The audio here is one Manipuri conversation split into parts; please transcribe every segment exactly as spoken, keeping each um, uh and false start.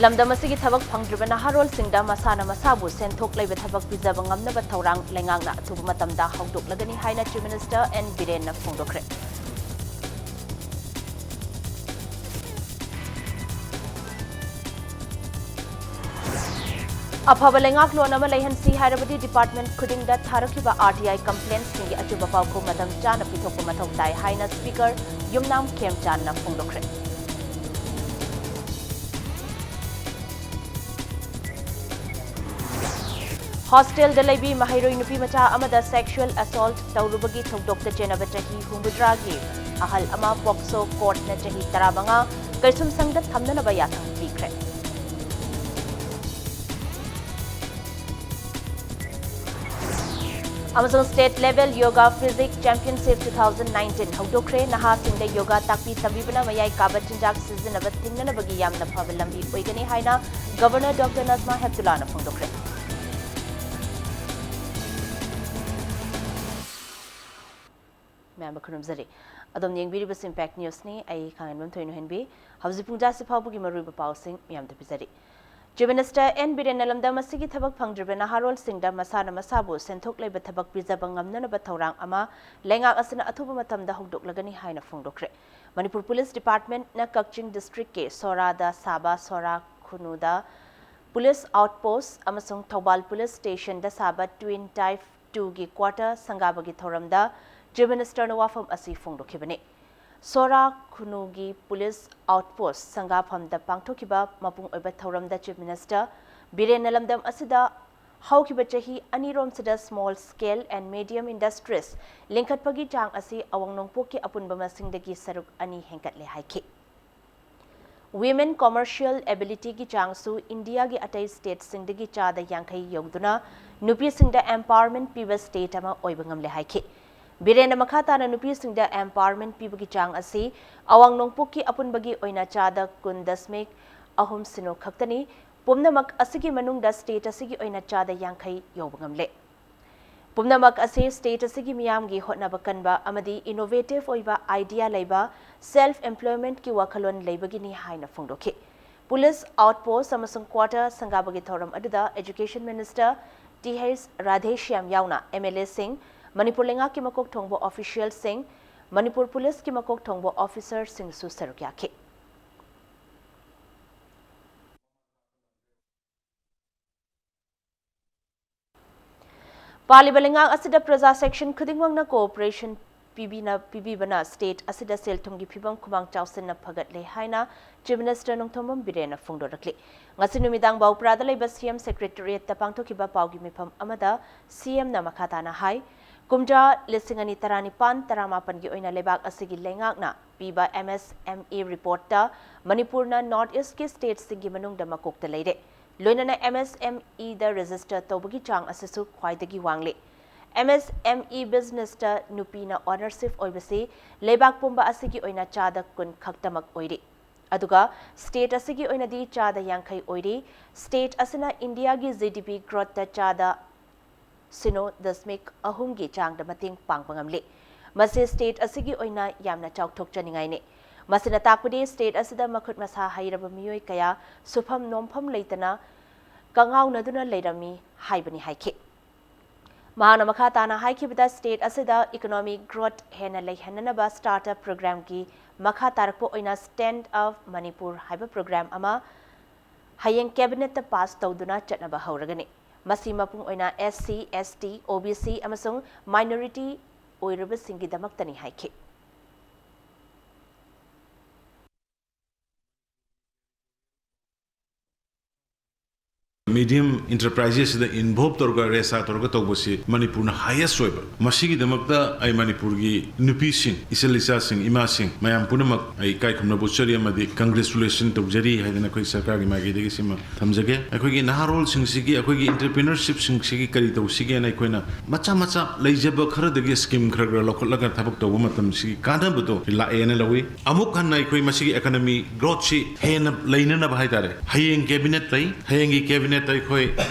ꯂꯝꯗꯝ ꯑꯁꯤꯒꯤ ꯊꯕꯛ ꯐꯪꯗ꯭ꯔꯤꯕ ꯅꯍꯥꯔꯣꯜꯁꯤꯡꯗ ꯃꯁꯥꯅ ꯃꯁꯥꯕꯨ ꯁꯦꯟꯊꯣꯛ ꯂꯩꯕ ꯊꯕꯛ ꯄꯤꯖꯕ ꯉꯝꯅꯕ ꯊꯧꯔꯥꯡ ꯂꯩꯉꯥꯛꯅ ꯑꯊꯨꯕ ꯃꯇꯝꯗ ꯍꯧꯗꯣꯛꯂꯒꯅꯤ ꯍꯥꯏꯅ Chief Minister N ꯕꯤꯔꯦꯟꯅ ꯐꯣꯡꯗꯣꯛꯈ꯭ꯔꯦ꯫ ꯑꯐꯕ ꯂꯩꯉꯥꯛꯂꯣꯟ ꯑꯃ ꯂꯩꯍꯟꯁꯤ ꯍꯥꯏꯔꯕꯗꯤ department ꯈꯨꯗꯤꯡꯗ ꯊꯥꯔꯛꯈꯤꯕ RTI complaintꯁꯤꯡꯒꯤ ꯑꯆꯨꯝꯕ ꯄꯥꯎꯈꯨꯝ ꯃꯇꯝ ꯆꯥꯅ ꯄꯤꯊꯣꯛꯄ ꯃꯊꯧ ꯇꯥꯏ ꯍꯥꯏꯅ Speaker ꯌꯨꯝꯅꯥꯝ ꯈꯦꯝꯆꯥꯟꯅ ꯐꯣꯡꯗꯣꯛꯈ꯭ꯔꯦ꯫ Hostelꯗ ꯂꯩꯕꯤ ꯃꯍꯩꯔꯣꯏ ꯅꯨꯄꯤ ꯃꯆꯥ ꯑꯃꯗ sexual assault ꯇꯧꯔꯨꯕꯒꯤ ꯊꯧꯗꯣꯛꯇ ꯆꯦꯟꯅꯕ ꯆꯍꯤ ꯍꯨꯝꯐꯨꯇꯔꯥꯒꯤ ꯑꯍꯜ ꯑꯃ POCSO courtꯅ ꯆꯍꯤ ꯇꯔꯥꯃꯉꯥ ꯀꯩꯁꯨꯝꯁꯪꯗ ꯊꯝꯅꯅꯕ ꯌꯥꯊꯪ ꯄꯤꯈ꯭ꯔꯦ꯫ ꯑꯃꯁꯨꯡ state level yoga physique championship two thousand nineteen ꯍꯧꯗꯣꯛꯈ꯭ꯔꯦ꯫ ꯅꯍꯥꯁꯤꯡꯗ yoga ꯇꯥꯛꯄꯤ ꯇꯝꯕꯤꯕꯅ ꯃꯌꯥꯏ ꯀꯥꯕ ꯆꯤꯟꯖꯥꯛ ꯁꯤꯖꯤꯟꯅꯕ ꯊꯤꯡꯅꯅꯕꯒꯤ ꯌꯥꯝꯅ ꯐꯕ ꯂꯝꯕꯤ ꯑꯣꯏꯒꯅꯤ ꯍꯥꯏꯅ Governor Doctor Najma Heptullahꯅ ꯐꯣꯡꯗꯣꯛꯈ꯭ꯔꯦ꯫ ꯃꯌꯥꯝꯕ ꯈꯨꯔꯨꯝꯖꯔꯤ꯫ ꯑꯗꯣꯝꯅ ꯌꯦꯡꯕꯤꯔꯤꯕꯁꯤ Impact Newsꯅꯤ꯫ ꯑꯩ ꯈꯥꯡꯉꯦꯟꯕꯝ ꯊꯣꯏꯅꯨꯍꯦꯟꯕꯤ꯫ ꯍꯧꯖꯤꯛ ꯄꯨꯡ ꯇꯔꯥꯁꯤ ꯐꯥꯎꯕꯒꯤ ꯃꯔꯨꯑꯣꯏꯕ ꯄꯥꯎꯁꯤꯡ ꯃꯌꯥꯝꯗ ꯄꯤꯖꯔꯤ꯫ Chief Minister N ꯕꯤꯔꯦꯟꯅ ꯂꯝꯗꯝ ꯑꯁꯤꯒꯤ ꯊꯕꯛ ꯐꯪꯗ꯭ꯔꯤꯕ ꯅꯍꯥꯔꯣꯜꯁꯤꯡꯗ ꯃꯁꯥꯅ ꯃꯁꯥꯕꯨ ꯁꯦꯟꯊꯣꯛ ꯂꯩꯕ ꯊꯕꯛ ꯄꯤꯖꯕ ꯉꯝꯅꯅꯕ ꯊꯧꯔꯥꯡ ꯑꯃ ꯂꯩꯉꯥꯛ ꯑꯁꯤꯅ ꯑꯊꯨꯕ ꯃꯇꯝꯗ ꯍꯧꯗꯣꯛꯂꯒꯅꯤ ꯍꯥꯏꯅ ꯐꯣꯡꯗꯣꯛꯈ꯭ꯔꯦ꯫ ꯃꯅꯤꯄꯨꯔ Police Departmentꯅ ꯀꯛꯆꯤꯡ districtꯀꯤ ꯁꯣꯔꯥꯗ ꯁꯥꯕ ꯁꯣꯔꯥ ꯈꯨꯅꯨꯗ police outpost ꯑꯃꯁꯨꯡ ꯊꯧꯕꯥꯜ police stationꯗ ꯁꯥꯕ Twin Type twoꯒꯤ quarter ꯁꯪꯒꯥꯕꯒꯤ ꯊꯧꯔꯝꯗ Chief Ministerꯅ ꯋꯥꯐꯝ ꯑꯁꯤ ꯐꯣꯡꯗꯣꯛꯈꯤꯕꯅꯤ꯫ ꯁꯣꯔꯥ ꯈꯨꯅꯨꯒꯤ police outpost ꯁꯪꯒꯥꯐꯝꯗ ꯄꯥꯡꯊꯣꯛꯈꯤꯕ ꯃꯄꯨꯡ ꯑꯣꯏꯕ ꯊꯧꯔꯝꯗ Chief Minister ꯕꯤꯔꯦꯟꯅ ꯂꯝꯗꯝ ꯑꯁꯤꯗ ꯍꯧꯈꯤꯕ ꯆꯍꯤ ꯑꯅꯤꯔꯣꯝꯁꯤꯗ small scale and medium industries ꯂꯤꯡꯈꯠꯄꯒꯤ ꯆꯥꯡ ꯑꯁꯤ ꯑꯋꯥꯡ ꯅꯣꯡꯄꯣꯛꯀꯤ ꯑꯄꯨꯟꯕ ꯃꯁꯤꯡꯗꯒꯤ ꯁꯔꯨꯛ ꯑꯅꯤ ꯍꯦꯟꯒꯠꯂꯦ ꯍꯥꯏꯈꯤ꯫ Women commercial abilityꯒꯤ ꯆꯥꯡꯁꯨ ꯏꯟꯗꯤꯌꯥꯒꯤ ꯑꯇꯩ stateꯁꯤꯡꯗꯒꯤ ꯆꯥꯗ ꯌꯥꯡꯈꯩ ꯌꯧꯗꯨꯅ ꯅꯨꯄꯤꯁꯤꯡꯗ empowerment ꯄꯤꯕ state ꯑꯃ ꯑꯣꯏꯕ ꯉꯝꯂꯦ ꯍꯥꯏꯈꯤ꯫ ꯕꯤꯔꯦꯟꯅ ꯃꯈꯥ ꯇꯥꯅ ꯅꯨꯄꯤꯁꯤꯡꯗ empowerment ꯄꯤꯕꯒꯤ ꯆꯥꯡ ꯑꯁꯤ ꯑꯋꯥꯡ ꯅꯣꯡꯄꯣꯛꯀꯤ ꯑꯄꯨꯟꯕꯒꯤ ꯑꯣꯏꯅ ꯆꯥꯗ ꯀꯨꯟ ꯗꯁꯃꯤꯛ ꯑꯍꯨꯝ ꯁꯤꯅꯣ ꯈꯛꯇꯅꯤ꯫ ꯄꯨꯝꯅꯃꯛ ꯑꯁꯤꯒꯤ ꯃꯅꯨꯡꯗ state ꯑꯁꯤꯒꯤ ꯑꯣꯏꯅ ꯆꯥꯗ ꯌꯥꯡꯈꯩ ꯌꯧꯕ ꯉꯝꯂꯦ꯫ ꯄꯨꯝꯅꯃꯛ ꯑꯁꯤ state ꯑꯁꯤꯒꯤ ꯃꯤꯌꯥꯝꯒꯤ ꯍꯣꯠꯅꯕ ꯀꯟꯕ ꯑꯃꯗꯤ innovative ꯑꯣꯏꯕ idea ꯂꯩꯕ, self employmentꯀꯤ ꯋꯥꯈꯜꯂꯣꯟ ꯂꯩꯕꯒꯤꯅꯤ ꯍꯥꯏꯅ ꯐꯣꯡꯗꯣꯛꯈꯤ꯫ Police outpost ꯑꯃꯁꯨꯡ quarter ꯁꯪꯒꯥꯕꯒꯤ ꯊꯧꯔꯝ ꯑꯗꯨꯗ Education Minister T H Radheshyam ꯌꯥꯎꯅ M L A ꯁꯤꯡ, ꯃꯅꯤꯄꯨꯔ ꯂꯩꯉꯥꯛꯀꯤ ꯃꯀꯣꯛ ꯊꯣꯡꯕ official ꯁꯤꯡ, ꯃꯅꯤꯄꯨꯔ Police ꯀꯤ ꯃꯀꯣꯛ ꯊꯣꯡꯕ officer ꯁꯤꯡꯁꯨ ꯁꯔꯨꯛ ꯌꯥꯈꯤ꯫ ꯄꯥꯜꯂꯤꯕ ꯂꯩꯉꯥꯛ ꯑꯁꯤꯗ ꯄ꯭ꯔꯖꯥ section ꯈꯨꯗꯤꯡꯃꯛꯅ cooperation ꯄꯤꯕꯤꯅ, ꯄꯤꯕꯤꯕꯅ state ꯑꯁꯤꯗ ꯁꯦꯜ ꯊꯨꯝꯒꯤ ꯐꯤꯕꯝ ꯈꯨꯃꯥꯡ ꯆꯥꯎꯁꯤꯟꯅ ꯐꯒꯠꯂꯦ ꯍꯥꯏꯅ Chief Minister ꯅꯣꯡꯊꯣꯝꯕꯝ ꯕꯤꯔꯦꯟꯅ ꯐꯣꯡꯗꯣꯔꯛꯂꯤ꯫ ꯉꯁꯤ ꯅꯨꯃꯤꯗꯥꯡ ꯕꯥꯎꯄ꯭ꯔꯥꯗ ꯂꯩꯕ C M Secretariat ꯇ ꯄꯥꯡꯊꯣꯛꯈꯤꯕ ꯄꯥꯎꯒꯤ ꯃꯤꯐꯝ ꯑꯃꯗ C M ꯅ ꯃꯈꯥ ꯇꯥꯅ ꯍꯥꯏ, ꯀꯨꯝꯖꯥ ꯂꯤꯁꯤꯡ ꯑꯅꯤ ꯇꯔꯥꯅꯤꯄꯥꯟ ꯇꯔꯥꯃꯥꯄꯟꯒꯤ ꯑꯣꯏꯅ ꯂꯩꯕꯥꯛ ꯑꯁꯤꯒꯤ ꯂꯩꯉꯥꯛꯅ ꯄꯤꯕ M S M E report ꯇ ꯃꯅꯤꯄꯨꯔꯅ North East ꯀꯤ state ꯁꯤꯡꯒꯤ ꯃꯅꯨꯡꯗ ꯃꯀꯣꯛꯇ ꯂꯩꯔꯦ꯫ ꯂꯣꯏꯅꯅ M S M E ꯗ register ꯇꯧꯕꯒꯤ ꯆꯥꯡ ꯑꯁꯤꯁꯨ ꯈ꯭ꯋꯥꯏꯗꯒꯤ ꯋꯥꯡꯂꯤ꯫ M S M E business ꯇ ꯅꯨꯄꯤꯅ ownership ꯑꯣꯏꯕꯁꯤ ꯂꯩꯕꯥꯛ ꯄꯨꯝꯕ ꯑꯁꯤꯒꯤ ꯑꯣꯏꯅ ꯆꯥꯗ ꯀꯨꯟ ꯈꯛꯇꯃꯛ ꯑꯣꯏꯔꯤ꯫ ꯑꯗꯨꯒ state ꯑꯁꯤꯒꯤ ꯑꯣꯏꯅꯗꯤ ꯆꯥꯗ ꯌꯥꯡꯈꯩ ꯑꯣꯏꯔꯤ꯫ State ꯑꯁꯤꯅ ꯏꯟꯗꯤꯌꯥꯒꯤ G D P growth ꯇ ꯆꯥꯗ ꯁꯤꯅꯣ ꯗꯁꯃꯤꯛ ꯑꯍꯨꯝꯒꯤ ꯆꯥꯡꯗ ꯃꯇꯦꯡ ꯄꯥꯡꯕ ꯉꯝꯂꯤ꯫ ꯃꯁꯤ state ꯑꯁꯤꯒꯤ ꯑꯣꯏꯅ ꯌꯥꯝꯅ ꯆꯥꯎꯊꯣꯛꯆꯅꯤꯡꯉꯥꯏꯅꯤ꯫ ꯃꯁꯤꯅ ꯇꯥꯛꯄꯗꯤ state ꯑꯁꯤꯗ ꯃꯈꯨꯠ ꯃꯁꯥ ꯍꯩꯔꯕ ꯃꯤꯑꯣꯏ ꯀꯌꯥ ꯁꯨꯐꯝ ꯅꯣꯝꯐꯝ ꯂꯩꯇꯅ ꯀꯉꯥꯎꯅꯗꯨꯅ ꯂꯩꯔꯝꯃꯤ ꯍꯥꯏꯕꯅꯤ ꯍꯥꯏꯈꯤ꯫ ꯃꯍꯥꯛꯅ ꯃꯈꯥ ꯇꯥꯅ ꯍꯥꯏꯈꯤꯕꯗ, state ꯑꯁꯤꯗ economic growth ꯍꯦꯟꯅ ꯂꯩꯍꯟꯅꯅꯕ startup program ꯒꯤ ꯃꯈꯥ ꯇꯥꯔꯛꯄ ꯑꯣꯏꯅ Stand Up Manipur ꯍꯥꯏꯕ program ꯑꯃ ꯍꯌꯦꯡ cabinet ꯇ pass ꯇꯧꯗꯨꯅ ꯆꯠꯅꯕ ꯍꯧꯔꯒꯅꯤ꯫ ꯃꯁꯤ ꯃꯄꯨꯡ ꯑꯣꯏꯅ S C, S T, O B C ꯑꯃꯁꯨꯡ minority ꯑꯣꯏꯔꯕꯁꯤꯡꯒꯤꯗꯃꯛꯇꯅꯤ ꯍꯥꯏꯈꯤ꯫ Medium enterprises ꯁꯤꯗ involve ꯇꯧꯔꯒ, ꯔꯦꯁꯥ ꯇꯧꯔꯒ ꯇꯧꯕꯁꯤ ꯃꯅꯤꯄꯨꯔꯅ highest ꯑꯣꯏꯕ꯫ ꯃꯁꯤꯒꯤꯗꯃꯛꯇ ꯑꯩ ꯃꯅꯤꯄꯨꯔꯒꯤ ꯅꯨꯄꯤꯁꯤꯡ, ꯏꯆꯜ ꯏꯆꯥꯁꯤꯡ, ꯏꯃꯥꯁꯤꯡ, ꯃꯌꯥꯝ ꯄꯨꯝꯅꯃꯛ ꯑꯩ ꯏꯀꯥꯏ ꯈꯨꯝꯅꯕ ꯎꯠꯆꯔꯤ ꯑꯃꯗꯤ congratulation ꯇꯧꯖꯔꯤ ꯍꯥꯏꯗꯅ ꯑꯩꯈꯣꯏ ꯁꯔꯀꯥꯔꯒꯤ ꯃꯥꯏꯀꯩꯗꯒꯤ ꯁꯤꯃ ꯊꯝꯖꯒꯦ꯫ ꯑꯩꯈꯣꯏꯒꯤ ꯅꯍꯥꯔꯣꯜꯁꯤꯡꯁꯤꯒꯤ, ꯑꯩꯈꯣꯏꯒꯤ entrepreneurship ꯁꯤꯡꯁꯤꯒꯤ ꯀꯔꯤ ꯇꯧꯁꯤꯒꯦꯅ ꯑꯩꯈꯣꯏꯅ ꯃꯆꯥ ꯃꯆꯥ ꯂꯩꯖꯕ ꯈꯔꯗꯒꯤ scheme ꯈꯔ ꯈꯔ ꯂꯧꯈꯠꯂꯒ ꯊꯕꯛ ꯇꯧꯕ ꯃꯇꯝꯁꯤꯒꯤ ꯀꯥꯟꯅꯕꯗꯣ ꯂꯥꯛꯑꯦꯅ ꯂꯧꯏ꯫ ꯑꯃꯨꯛ ꯍꯟꯅ ꯑꯩꯈꯣꯏ ꯃꯁꯤꯒꯤ economy growth ꯁꯤ ꯍꯦꯟꯅ ꯂꯩꯅꯅꯕ ꯍꯥꯏꯇꯥꯔꯦ, ꯍꯌꯦꯡ cabinet ꯂꯩ꯫ ꯍꯌꯦꯡꯒꯤ cabinet ꯑꯩꯈꯣꯏ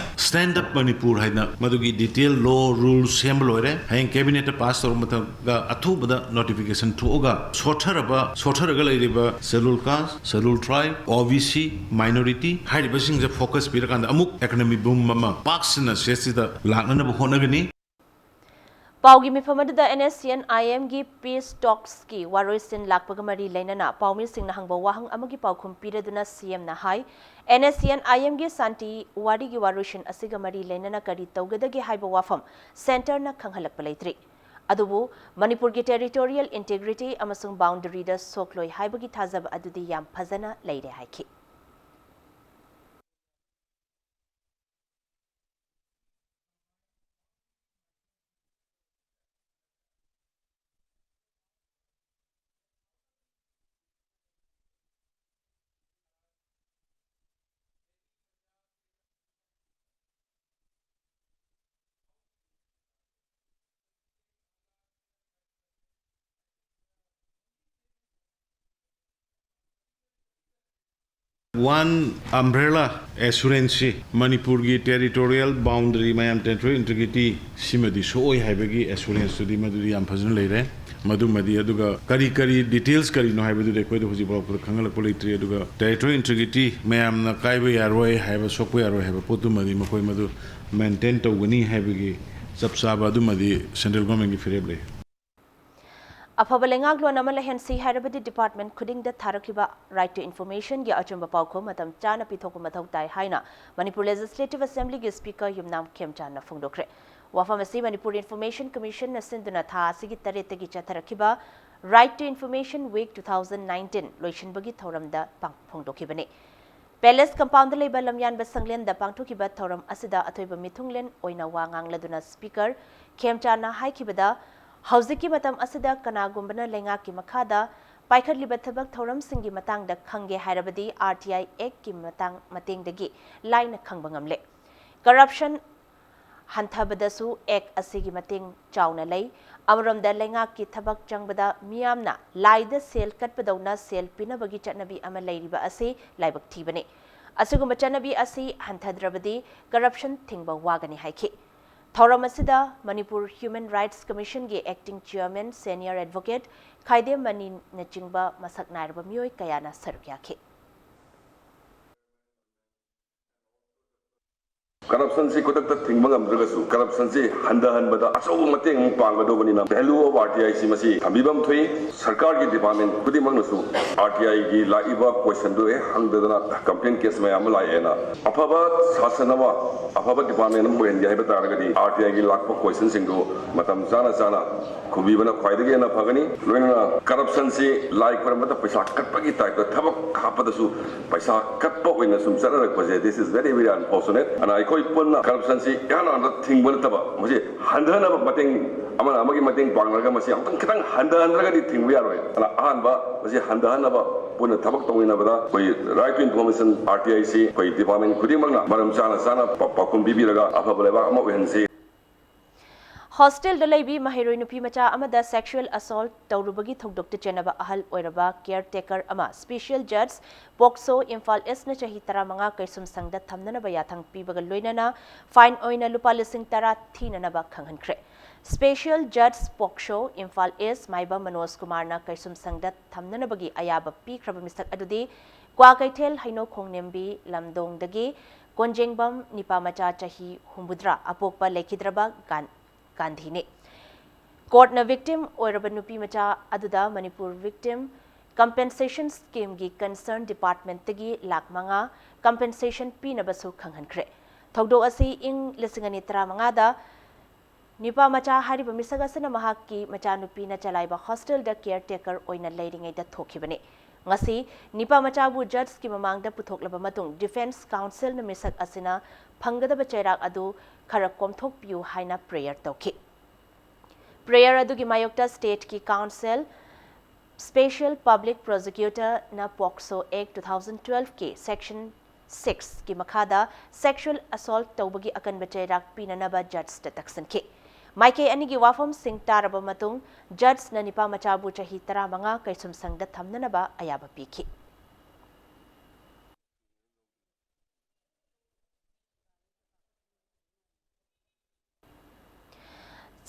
Stand Up Manipur ꯍꯥꯏꯅ ꯃꯗꯨꯒꯤ detail law rule ꯁꯦꯝꯕ ꯂꯣꯏꯔꯦ꯫ ꯍꯌꯦꯡ cabinet ꯇ pass ꯇꯧꯔꯕ ꯃꯇꯝꯗ ꯑꯊꯨꯕꯗ notification ꯊꯣꯛꯑꯒ ꯁꯣꯠꯊꯔꯕ, ꯁꯣꯠꯊꯔꯒ ꯂꯩꯔꯤꯕ Scheduled Caste, Scheduled Tribe, O B C, minority ꯍꯥꯏꯔꯤꯕꯁꯤꯡꯁꯦ focus ꯄꯤꯔꯀꯥꯟꯗ ꯑꯃꯨꯛ economic boom ꯑꯃ ꯄꯥꯛ ꯁꯟꯅ state ꯁꯤꯗ ꯂꯥꯛꯅꯅꯕ ꯍꯣꯠꯅꯒꯅꯤ꯫ ꯄꯥꯎꯒꯤ ꯃꯤꯐꯝ ꯑꯗꯨꯗ N S C N I M ꯒꯤ peace talks ꯀꯤ ꯋꯥꯔꯣꯏꯁꯤꯟ ꯂꯥꯛꯄꯒ ꯃꯔꯤ ꯂꯩꯅꯅ ꯄꯥꯎꯃꯤꯁꯤꯡꯅ ꯍꯪꯕ ꯋꯥꯍꯪ ꯑꯃꯒꯤ ꯄꯥꯎꯈꯨꯝ ꯄꯤꯔꯗꯨꯅ C M ꯅ ꯍꯥꯏ, N S C N I M ꯒꯤ ꯁꯥꯟꯇꯤ ꯋꯥꯔꯤꯒꯤ ꯋꯥꯔꯣꯏꯁꯤꯟ ꯑꯁꯤꯒ ꯃꯔꯤ ꯂꯩꯅꯅ ꯀꯔꯤ ꯇꯧꯒꯗꯒꯦ ꯍꯥꯏꯕ ꯋꯥꯐꯝ centre ꯅ ꯈꯪꯍꯜꯂꯛꯄ ꯂꯩꯇ꯭ꯔꯤ꯫ ꯑꯗꯨꯕꯨ ꯃꯅꯤꯄꯨꯔꯒꯤ territorial integrity ꯑꯃꯁꯨꯡ boundary ꯗ ꯁꯣꯛꯂꯣꯏ ꯍꯥꯏꯕꯒꯤ ꯊꯥꯖꯕ ꯑꯗꯨꯗꯤ ꯌꯥꯝ ꯐꯖꯅ ꯂꯩꯔꯦ ꯍꯥꯏꯈꯤ꯫ One umbrella assurance ꯁꯤ ꯃꯅꯤꯄꯨꯔꯒꯤ territorial boundary ꯃꯌꯥꯝ territorial integrity ꯁꯤꯃꯗꯤ ꯁꯣꯛꯑꯣꯏ ꯍꯥꯏꯕꯒꯤ assurance ꯇꯨꯗꯤ ꯃꯗꯨꯗꯤ ꯌꯥꯝ ꯐꯖꯅ ꯂꯩꯔꯦ꯫ ꯃꯗꯨꯃꯗꯤ, ꯑꯗꯨꯒ ꯀꯔꯤ ꯀꯔꯤ details ꯀꯔꯤꯅꯣ ꯍꯥꯏꯕꯗꯨꯗꯤ ꯑꯩꯈꯣꯏꯗ ꯍꯧꯖꯤꯛ ꯐꯥꯎꯕꯗ ꯈꯪꯍꯜꯂꯛꯄ ꯂꯩꯇ꯭ꯔꯤ꯫ ꯑꯗꯨꯒ territorial integrity ꯃꯌꯥꯝꯅ ꯀꯥꯏꯕ ꯌꯥꯔꯣꯏ ꯍꯥꯏꯕ, ꯁꯣꯛꯄ ꯌꯥꯔꯣꯏ ꯍꯥꯏꯕ ꯄꯣꯠꯇꯨꯃꯗꯤ ꯃꯈꯣꯏ ꯃꯗꯨ maintain ꯇꯧꯒꯅꯤ ꯍꯥꯏꯕꯒꯤ ꯆꯞ ꯆꯥꯕ ꯑꯗꯨꯃꯗꯤ central government ꯀꯤ ꯐꯤꯔꯦꯞ ꯂꯩ꯫ ꯑꯐꯕ ꯂꯩꯉꯥꯛꯂꯣꯟ ꯑꯃ ꯂꯩꯍꯟꯁꯤ ꯍꯥꯏꯔꯕꯗꯤ department ꯈꯨꯗꯤꯡꯗ ꯊꯥꯔꯛꯈꯤꯕ Right to Information ꯒꯤ ꯑꯆꯨꯝꯕ ꯄꯥꯎꯈꯨꯝ ꯃꯇꯝ ꯆꯥꯅ ꯄꯤꯊꯣꯛꯄ ꯃꯊꯧ ꯇꯥꯏ ꯍꯥꯏꯅ ꯃꯅꯤꯄꯨꯔ Legislative Assembly ꯒꯤ Speaker ꯌꯨꯝꯅꯥꯝ ꯈꯦꯝꯆꯥꯟꯅ ꯐꯣꯡꯗꯣꯛꯈ꯭ꯔꯦ꯫ ꯋꯥꯐꯝ ꯑꯁꯤ ꯃꯅꯤꯄꯨꯔ Information Commission ꯅ ꯁꯤꯟꯗꯨꯅ ꯊꯥ ꯑꯁꯤꯒꯤ ꯇꯔꯦꯠꯇꯒꯤ ꯆꯠꯊꯔꯛꯈꯤꯕ Right to Information Week two thousand nineteen ꯂꯣꯏꯁꯤꯟꯕꯒꯤ ꯊꯧꯔꯝꯗ ꯄꯥꯡ-, ꯐꯣꯡꯗꯣꯛꯈꯤꯕꯅꯤ꯫ Palace compound ꯗ ꯂꯩꯕ ꯂꯝꯌꯥꯟꯕ ꯁꯪꯂꯦꯟꯗ ꯄꯥꯡꯊꯣꯛꯈꯤꯕ ꯊꯧꯔꯝ ꯑꯁꯤꯗ ꯑꯊꯣꯏꯕ ꯃꯤꯊꯨꯡꯂꯦꯟ ꯑꯣꯏꯅ ꯋꯥ ꯉꯥꯡꯂꯗꯨꯅ Speaker ꯈꯦꯝꯆꯥꯟꯅ ꯍꯥꯏꯈꯤꯕꯗ, ꯍꯧꯖꯤꯛꯀꯤ ꯃꯇꯝ ꯑꯁꯤꯗ ꯀꯅꯥꯒꯨꯝꯕꯅ ꯂꯩꯉꯥꯛꯀꯤ ꯃꯈꯥꯗ ꯄꯥꯏꯈꯠꯂꯤꯕ ꯊꯕꯛ ꯊꯧꯔꯝꯁꯤꯡꯒꯤ ꯃꯇꯥꯡꯗ ꯈꯪꯒꯦ ꯍꯥꯏꯔꯕꯗꯤ R T I Act ꯀꯤ ꯃꯇꯥꯡ, ꯃꯇꯦꯡꯗꯒꯤ ꯂꯥꯏꯅ ꯈꯪꯕ ꯉꯝꯂꯦ꯫ Corruption ꯍꯟꯊꯕꯗꯁꯨ Act ꯑꯁꯤꯒꯤ ꯃꯇꯦꯡ ꯆꯥꯎꯅ ꯂꯩ꯫ ꯑꯃꯔꯣꯝꯗ ꯂꯩꯉꯥꯛꯀꯤ ꯊꯕꯛ ꯆꯪꯕꯗ ꯃꯤꯌꯥꯝꯅ ꯂꯥꯏꯗ ꯁꯦꯜ ꯀꯠꯄꯗꯧꯅ ꯁꯦꯜ ꯄꯤꯅꯕꯒꯤ ꯆꯠꯅꯕꯤ ꯑꯃ ꯂꯩꯔꯤꯕ ꯑꯁꯤ ꯂꯥꯏꯕꯛ ꯊꯤꯕꯅꯤ꯫ ꯑꯁꯤꯒꯨꯝꯕ ꯆꯠꯅꯕꯤ ꯑꯁꯤ ꯍꯟꯊꯗ꯭ꯔꯕꯗꯤ ꯀꯔꯞꯁꯟ ꯊꯤꯡꯕ ꯋꯥꯒꯅꯤ ꯍꯥꯏꯈꯤ꯫ ꯊꯧꯔꯝ ꯑꯁꯤꯗ ꯃꯅꯤꯄꯨꯔ ꯍ꯭ꯌꯨꯃꯦꯟ ꯔꯥꯏꯠꯁ ꯀꯃꯤꯁꯟꯒꯤ acting chairman senior advocate Khaidem ꯃꯅꯤꯅꯆꯤꯡꯕ ꯃꯁꯛ ꯅꯥꯏꯔꯕ ꯃꯤꯑꯣꯏ ꯀꯌꯥꯅ ꯁꯔꯨꯛ ꯌꯥꯈꯤ꯫ ꯀꯔꯞꯁꯟꯁꯤ ꯈꯨꯗꯛꯇ ꯊꯤꯡꯕ ꯉꯝꯗ꯭ꯔꯒꯁꯨ ꯀꯔꯞꯁꯟꯁꯤ ꯍꯟꯊꯍꯟꯕꯗ ꯑꯆꯧꯕ ꯃꯇꯦꯡ ꯑꯃ ꯄꯥꯡꯒꯗꯧꯕꯅꯤꯅ value of RTI ꯁꯤ ꯃꯁꯤ ꯊꯝꯕꯤꯐꯝ ꯊꯣꯛꯏ꯫ ꯁꯔꯀꯥꯔꯒꯤ ꯗꯤꯄꯥꯔꯠꯃꯦꯟ ꯈꯨꯗꯤꯡꯃꯛꯅꯁꯨ RTI ꯒꯤ ꯂꯥꯛꯏꯕ ꯀꯣꯏꯁꯟꯗꯨ ꯍꯦꯛ ꯍꯪꯗꯗꯅ ꯀꯝꯄ꯭ꯂꯦꯟ ꯀꯦꯁ ꯃꯌꯥꯝ ꯑꯃ ꯂꯥꯛꯑꯦꯅ ꯑꯐꯕ ꯁꯥꯁꯟ ꯑꯃ ꯑꯐꯕ ꯗꯤꯄꯥꯔꯠꯃꯦꯟ ꯑꯃ ꯑꯣꯏꯍꯟꯒꯦ ꯍꯥꯏꯕ ꯇꯥꯔꯒꯗꯤ RTI ꯒꯤ ꯂꯥꯛꯄ ꯀꯣꯏꯁꯟꯁꯤꯡꯗꯨ ꯃꯇꯝ ꯆꯥꯅ ꯆꯥꯅ ꯈꯨꯝꯕꯤꯕꯅ ꯈ꯭ꯋꯥꯏꯗꯒꯤ ꯍꯦꯟꯅ ꯐꯒꯅꯤ꯫ ꯂꯣꯏꯅꯅ ꯀꯔꯞꯁꯟꯁꯤ ꯂꯥꯏ ꯈꯨꯔꯝꯕꯗ ꯄꯩꯁꯥ ꯀꯠꯄꯒꯤ ꯇꯥꯏꯞꯇ ꯊꯕꯛ ꯍꯥꯞꯄꯗꯁꯨ ꯄꯩꯁꯥ ꯀꯠꯄ ꯑꯣꯏꯅ ꯁꯨꯝ ꯆꯠꯅꯔꯛꯄꯁꯦ, this is very very unfortunate꯫ ꯑꯗꯨꯅ ꯑꯩꯈꯣꯏ ꯄꯨꯟꯅ ꯀꯔꯞꯁꯟꯁꯤ ꯏꯍꯥꯟ ꯍꯥꯟꯅ ꯊꯤꯡꯕ ꯅꯠꯇꯕ ꯃꯁꯤ ꯍꯟꯊꯅꯕ ꯃꯇꯦꯡ, ꯑꯃꯅ ꯑꯃꯒꯤ ꯃꯇꯦꯡ ꯄꯥꯡꯅꯔꯒ ꯃꯁꯤ ꯑꯃꯨꯛꯇꯪ ꯈꯤꯇꯪ ꯍꯟꯊꯍꯟꯗ꯭ꯔꯒꯗꯤ ꯊꯤꯡꯕ ꯌꯥꯔꯣꯏ꯫ ꯑꯗꯨꯅ ꯑꯍꯥꯟꯕ ꯃꯁꯤ ꯍꯟꯊꯍꯟꯅꯕ ꯄꯨꯟꯅ ꯊꯕꯛ ꯇꯧꯃꯤꯟꯅꯕꯗ ꯑꯩꯈꯣꯏ Right to Information RTI ꯁꯤ ꯑꯩꯈꯣꯏ ꯗꯤꯄꯥꯔꯠꯃꯦꯟ ꯈꯨꯗꯤꯡꯃꯛꯅ ꯃꯔꯝ ꯆꯥꯅ ꯆꯥꯅ ꯄꯥꯎꯈꯨꯝ ꯄꯤꯕꯤꯔꯒ ꯑꯐꯕ ꯂꯩꯕꯥꯛ ꯑꯃ ꯑꯣꯏꯍꯟꯁꯤ꯫ ꯍꯣꯁꯇꯦꯜꯗ ꯂꯩꯕꯤ ꯃꯍꯩꯔꯣꯏ ꯅꯨꯄꯤ ꯃꯆꯥ ꯑꯃꯗ ꯁꯦꯛꯁꯨꯑꯦꯜ ꯑꯁꯣꯜꯠ ꯇꯧꯔꯨꯕꯒꯤ ꯊꯧꯗꯣꯛꯇ ꯆꯦꯟꯅꯕ ꯑꯍꯜ ꯑꯣꯏꯔꯕ ꯀꯤꯌꯔ ꯇꯦꯀꯔ ꯑꯃ ꯁ꯭ꯄꯦꯁꯤꯌꯦꯜ ꯖꯖ ꯄꯣꯛꯁꯣ ꯏꯝꯐꯥꯜ ꯏꯁꯅ ꯆꯍꯤ ꯇꯔꯥꯃꯉꯥ ꯀꯩꯁꯨꯝꯁꯪꯗ ꯊꯝꯅꯅꯕ ꯌꯥꯊꯪ ꯄꯤꯕꯒ ꯂꯣꯏꯅꯅ ꯐꯥꯏꯟ ꯑꯣꯏꯅ ꯂꯨꯄꯥ ꯂꯤꯁꯤꯡ ꯇꯔꯥ ꯊꯤꯅꯅꯕ ꯈꯪꯍꯟꯈ꯭ꯔꯦ꯫ ꯁ꯭ꯄꯦꯁꯤꯌꯦꯜ ꯖꯖ ꯄꯣꯛꯁꯣ ꯏꯝꯐꯥꯜ ꯏꯁ ꯃꯥꯏꯕꯝ ꯃꯅꯣꯖ ꯀꯨꯃꯥꯔꯅ ꯀꯩꯁꯨꯝꯁꯪꯗ ꯊꯝꯅꯅꯕꯒꯤ ꯑꯌꯥꯕ ꯄꯤꯈ꯭ꯔꯕ ꯃꯤꯁꯛ ꯑꯗꯨꯗꯤ ꯀ꯭ꯋꯥꯀꯩꯊꯦꯜ ꯍꯩꯅꯧ ꯈꯣꯡꯅꯦꯝꯕꯤ ꯂꯝꯗꯣꯡꯗꯒꯤ ꯀꯣꯟꯖꯦꯡꯕꯝ ꯅꯤꯄꯥꯃꯆꯥ ꯆꯍꯤ ꯍꯨꯝꯐꯨꯇꯔꯥ ꯑꯄꯣꯛꯄ ꯂꯩꯈꯤꯗ꯭ꯔꯕ ꯒꯥꯟ-, ꯒꯥꯟꯙꯤꯅꯤ꯫ ꯀꯣꯔꯠꯅ ꯚꯤꯛꯇꯤꯝ ꯑꯣꯏꯔꯕ ꯅꯨꯄꯤ ꯃꯆꯥ ꯑꯗꯨꯗ ꯃꯅꯤꯄꯨꯔ ꯚꯤꯛꯇꯤꯝ ꯀꯝꯄꯦꯟꯁꯦꯁꯟ ꯁ꯭ꯀꯤꯝꯒꯤ ꯀꯟꯁꯔꯟ ꯗꯤꯄꯥꯔꯠꯃꯦꯟꯠꯇꯒꯤ ꯂꯥꯈ ꯃꯉꯥ ꯀꯝꯄꯦꯟꯁꯦꯁꯟ ꯄꯤꯅꯕꯁꯨ ꯈꯪꯍꯟꯈ꯭ꯔꯦ꯫ ꯊꯧꯗꯣꯛ ꯑꯁꯤ ꯏꯪ ꯂꯤꯁꯤꯡ ꯑꯅꯤ ꯇꯔꯥꯃꯉꯥꯗ ꯅꯤꯄꯥ ꯃꯆꯥ ꯍꯥꯏꯔꯤꯕ ꯃꯤꯁꯛ ꯑꯁꯤꯅ ꯃꯍꯥꯛꯀꯤ ꯃꯆꯥꯅꯨꯄꯤꯅ ꯆꯂꯥꯏꯕ ꯍꯣꯁꯇꯦꯜꯗ ꯀꯤꯌꯔ ꯇꯦꯀꯔ ꯑꯣꯏꯅ ꯂꯩꯔꯤꯉꯩꯗ ꯊꯣꯛꯈꯤꯕꯅꯤ꯫ ꯉꯁꯤ ꯅꯤꯄꯥ ꯃꯆꯥꯕꯨ ꯖꯖꯀꯤ ꯃꯃꯥꯡꯗ ꯄꯨꯊꯣꯛꯂꯕ ꯃꯇꯨꯡ ꯗꯤꯐꯦꯟꯁ ꯀꯥꯎꯟꯁꯤꯜꯅ ꯃꯤꯁꯛ ꯑꯁꯤꯅ ꯐꯪꯒꯗꯕ ꯆꯩꯔꯥꯛ ꯑꯗꯨ ꯈꯔ ꯀꯣꯝꯊꯣꯛꯄꯤꯌꯨ ꯍꯥꯏꯅ ꯄ꯭ꯔꯦꯌꯔ ꯇꯧꯈꯤ꯫ ꯄ꯭ꯔꯦꯌꯔ ꯑꯗꯨꯒꯤ ꯃꯥꯌꯣꯛꯇ ꯁ꯭ꯇꯦꯠꯀꯤ ꯀꯥꯎꯟꯁꯤꯜ ꯁ꯭ꯄꯦꯁꯤꯌꯦꯜ ꯄꯕ꯭ꯂꯤꯛ ꯄ꯭ꯔꯣꯁꯤꯀ꯭ꯌꯨꯇꯔꯅ ꯄꯣꯛꯁꯣ ꯑꯦꯛ ꯇꯨ ꯊꯥꯎꯖꯟ ꯇ꯭ꯋꯦꯜꯐꯀꯤ ꯁꯦꯛꯁꯟ ꯁꯤꯛꯁꯀꯤ ꯃꯈꯥꯗ ꯁꯦꯛꯁꯨꯑꯦꯜ ꯑꯁꯣꯜꯠ ꯇꯧꯕꯒꯤ ꯑꯀꯟꯕ ꯆꯩꯔꯥꯛ ꯄꯤꯅꯅꯕ ꯖꯖꯇ ꯇꯛꯁꯤꯟꯈꯤ꯫ ꯃꯥꯏꯀꯩ ꯑꯅꯤꯒꯤ ꯋꯥꯐꯝꯁꯤꯡ ꯇꯥꯔꯕ ꯃꯇꯨꯡ ꯖꯖꯅ ꯅꯤꯄꯥ ꯃꯆꯥꯕꯨ ꯆꯍꯤ ꯇꯔꯥꯃꯉꯥ ꯀꯩꯁꯨꯝꯁꯪꯗ ꯊꯝꯅꯅꯕ ꯑꯌꯥꯕ ꯄꯤꯈꯤ꯫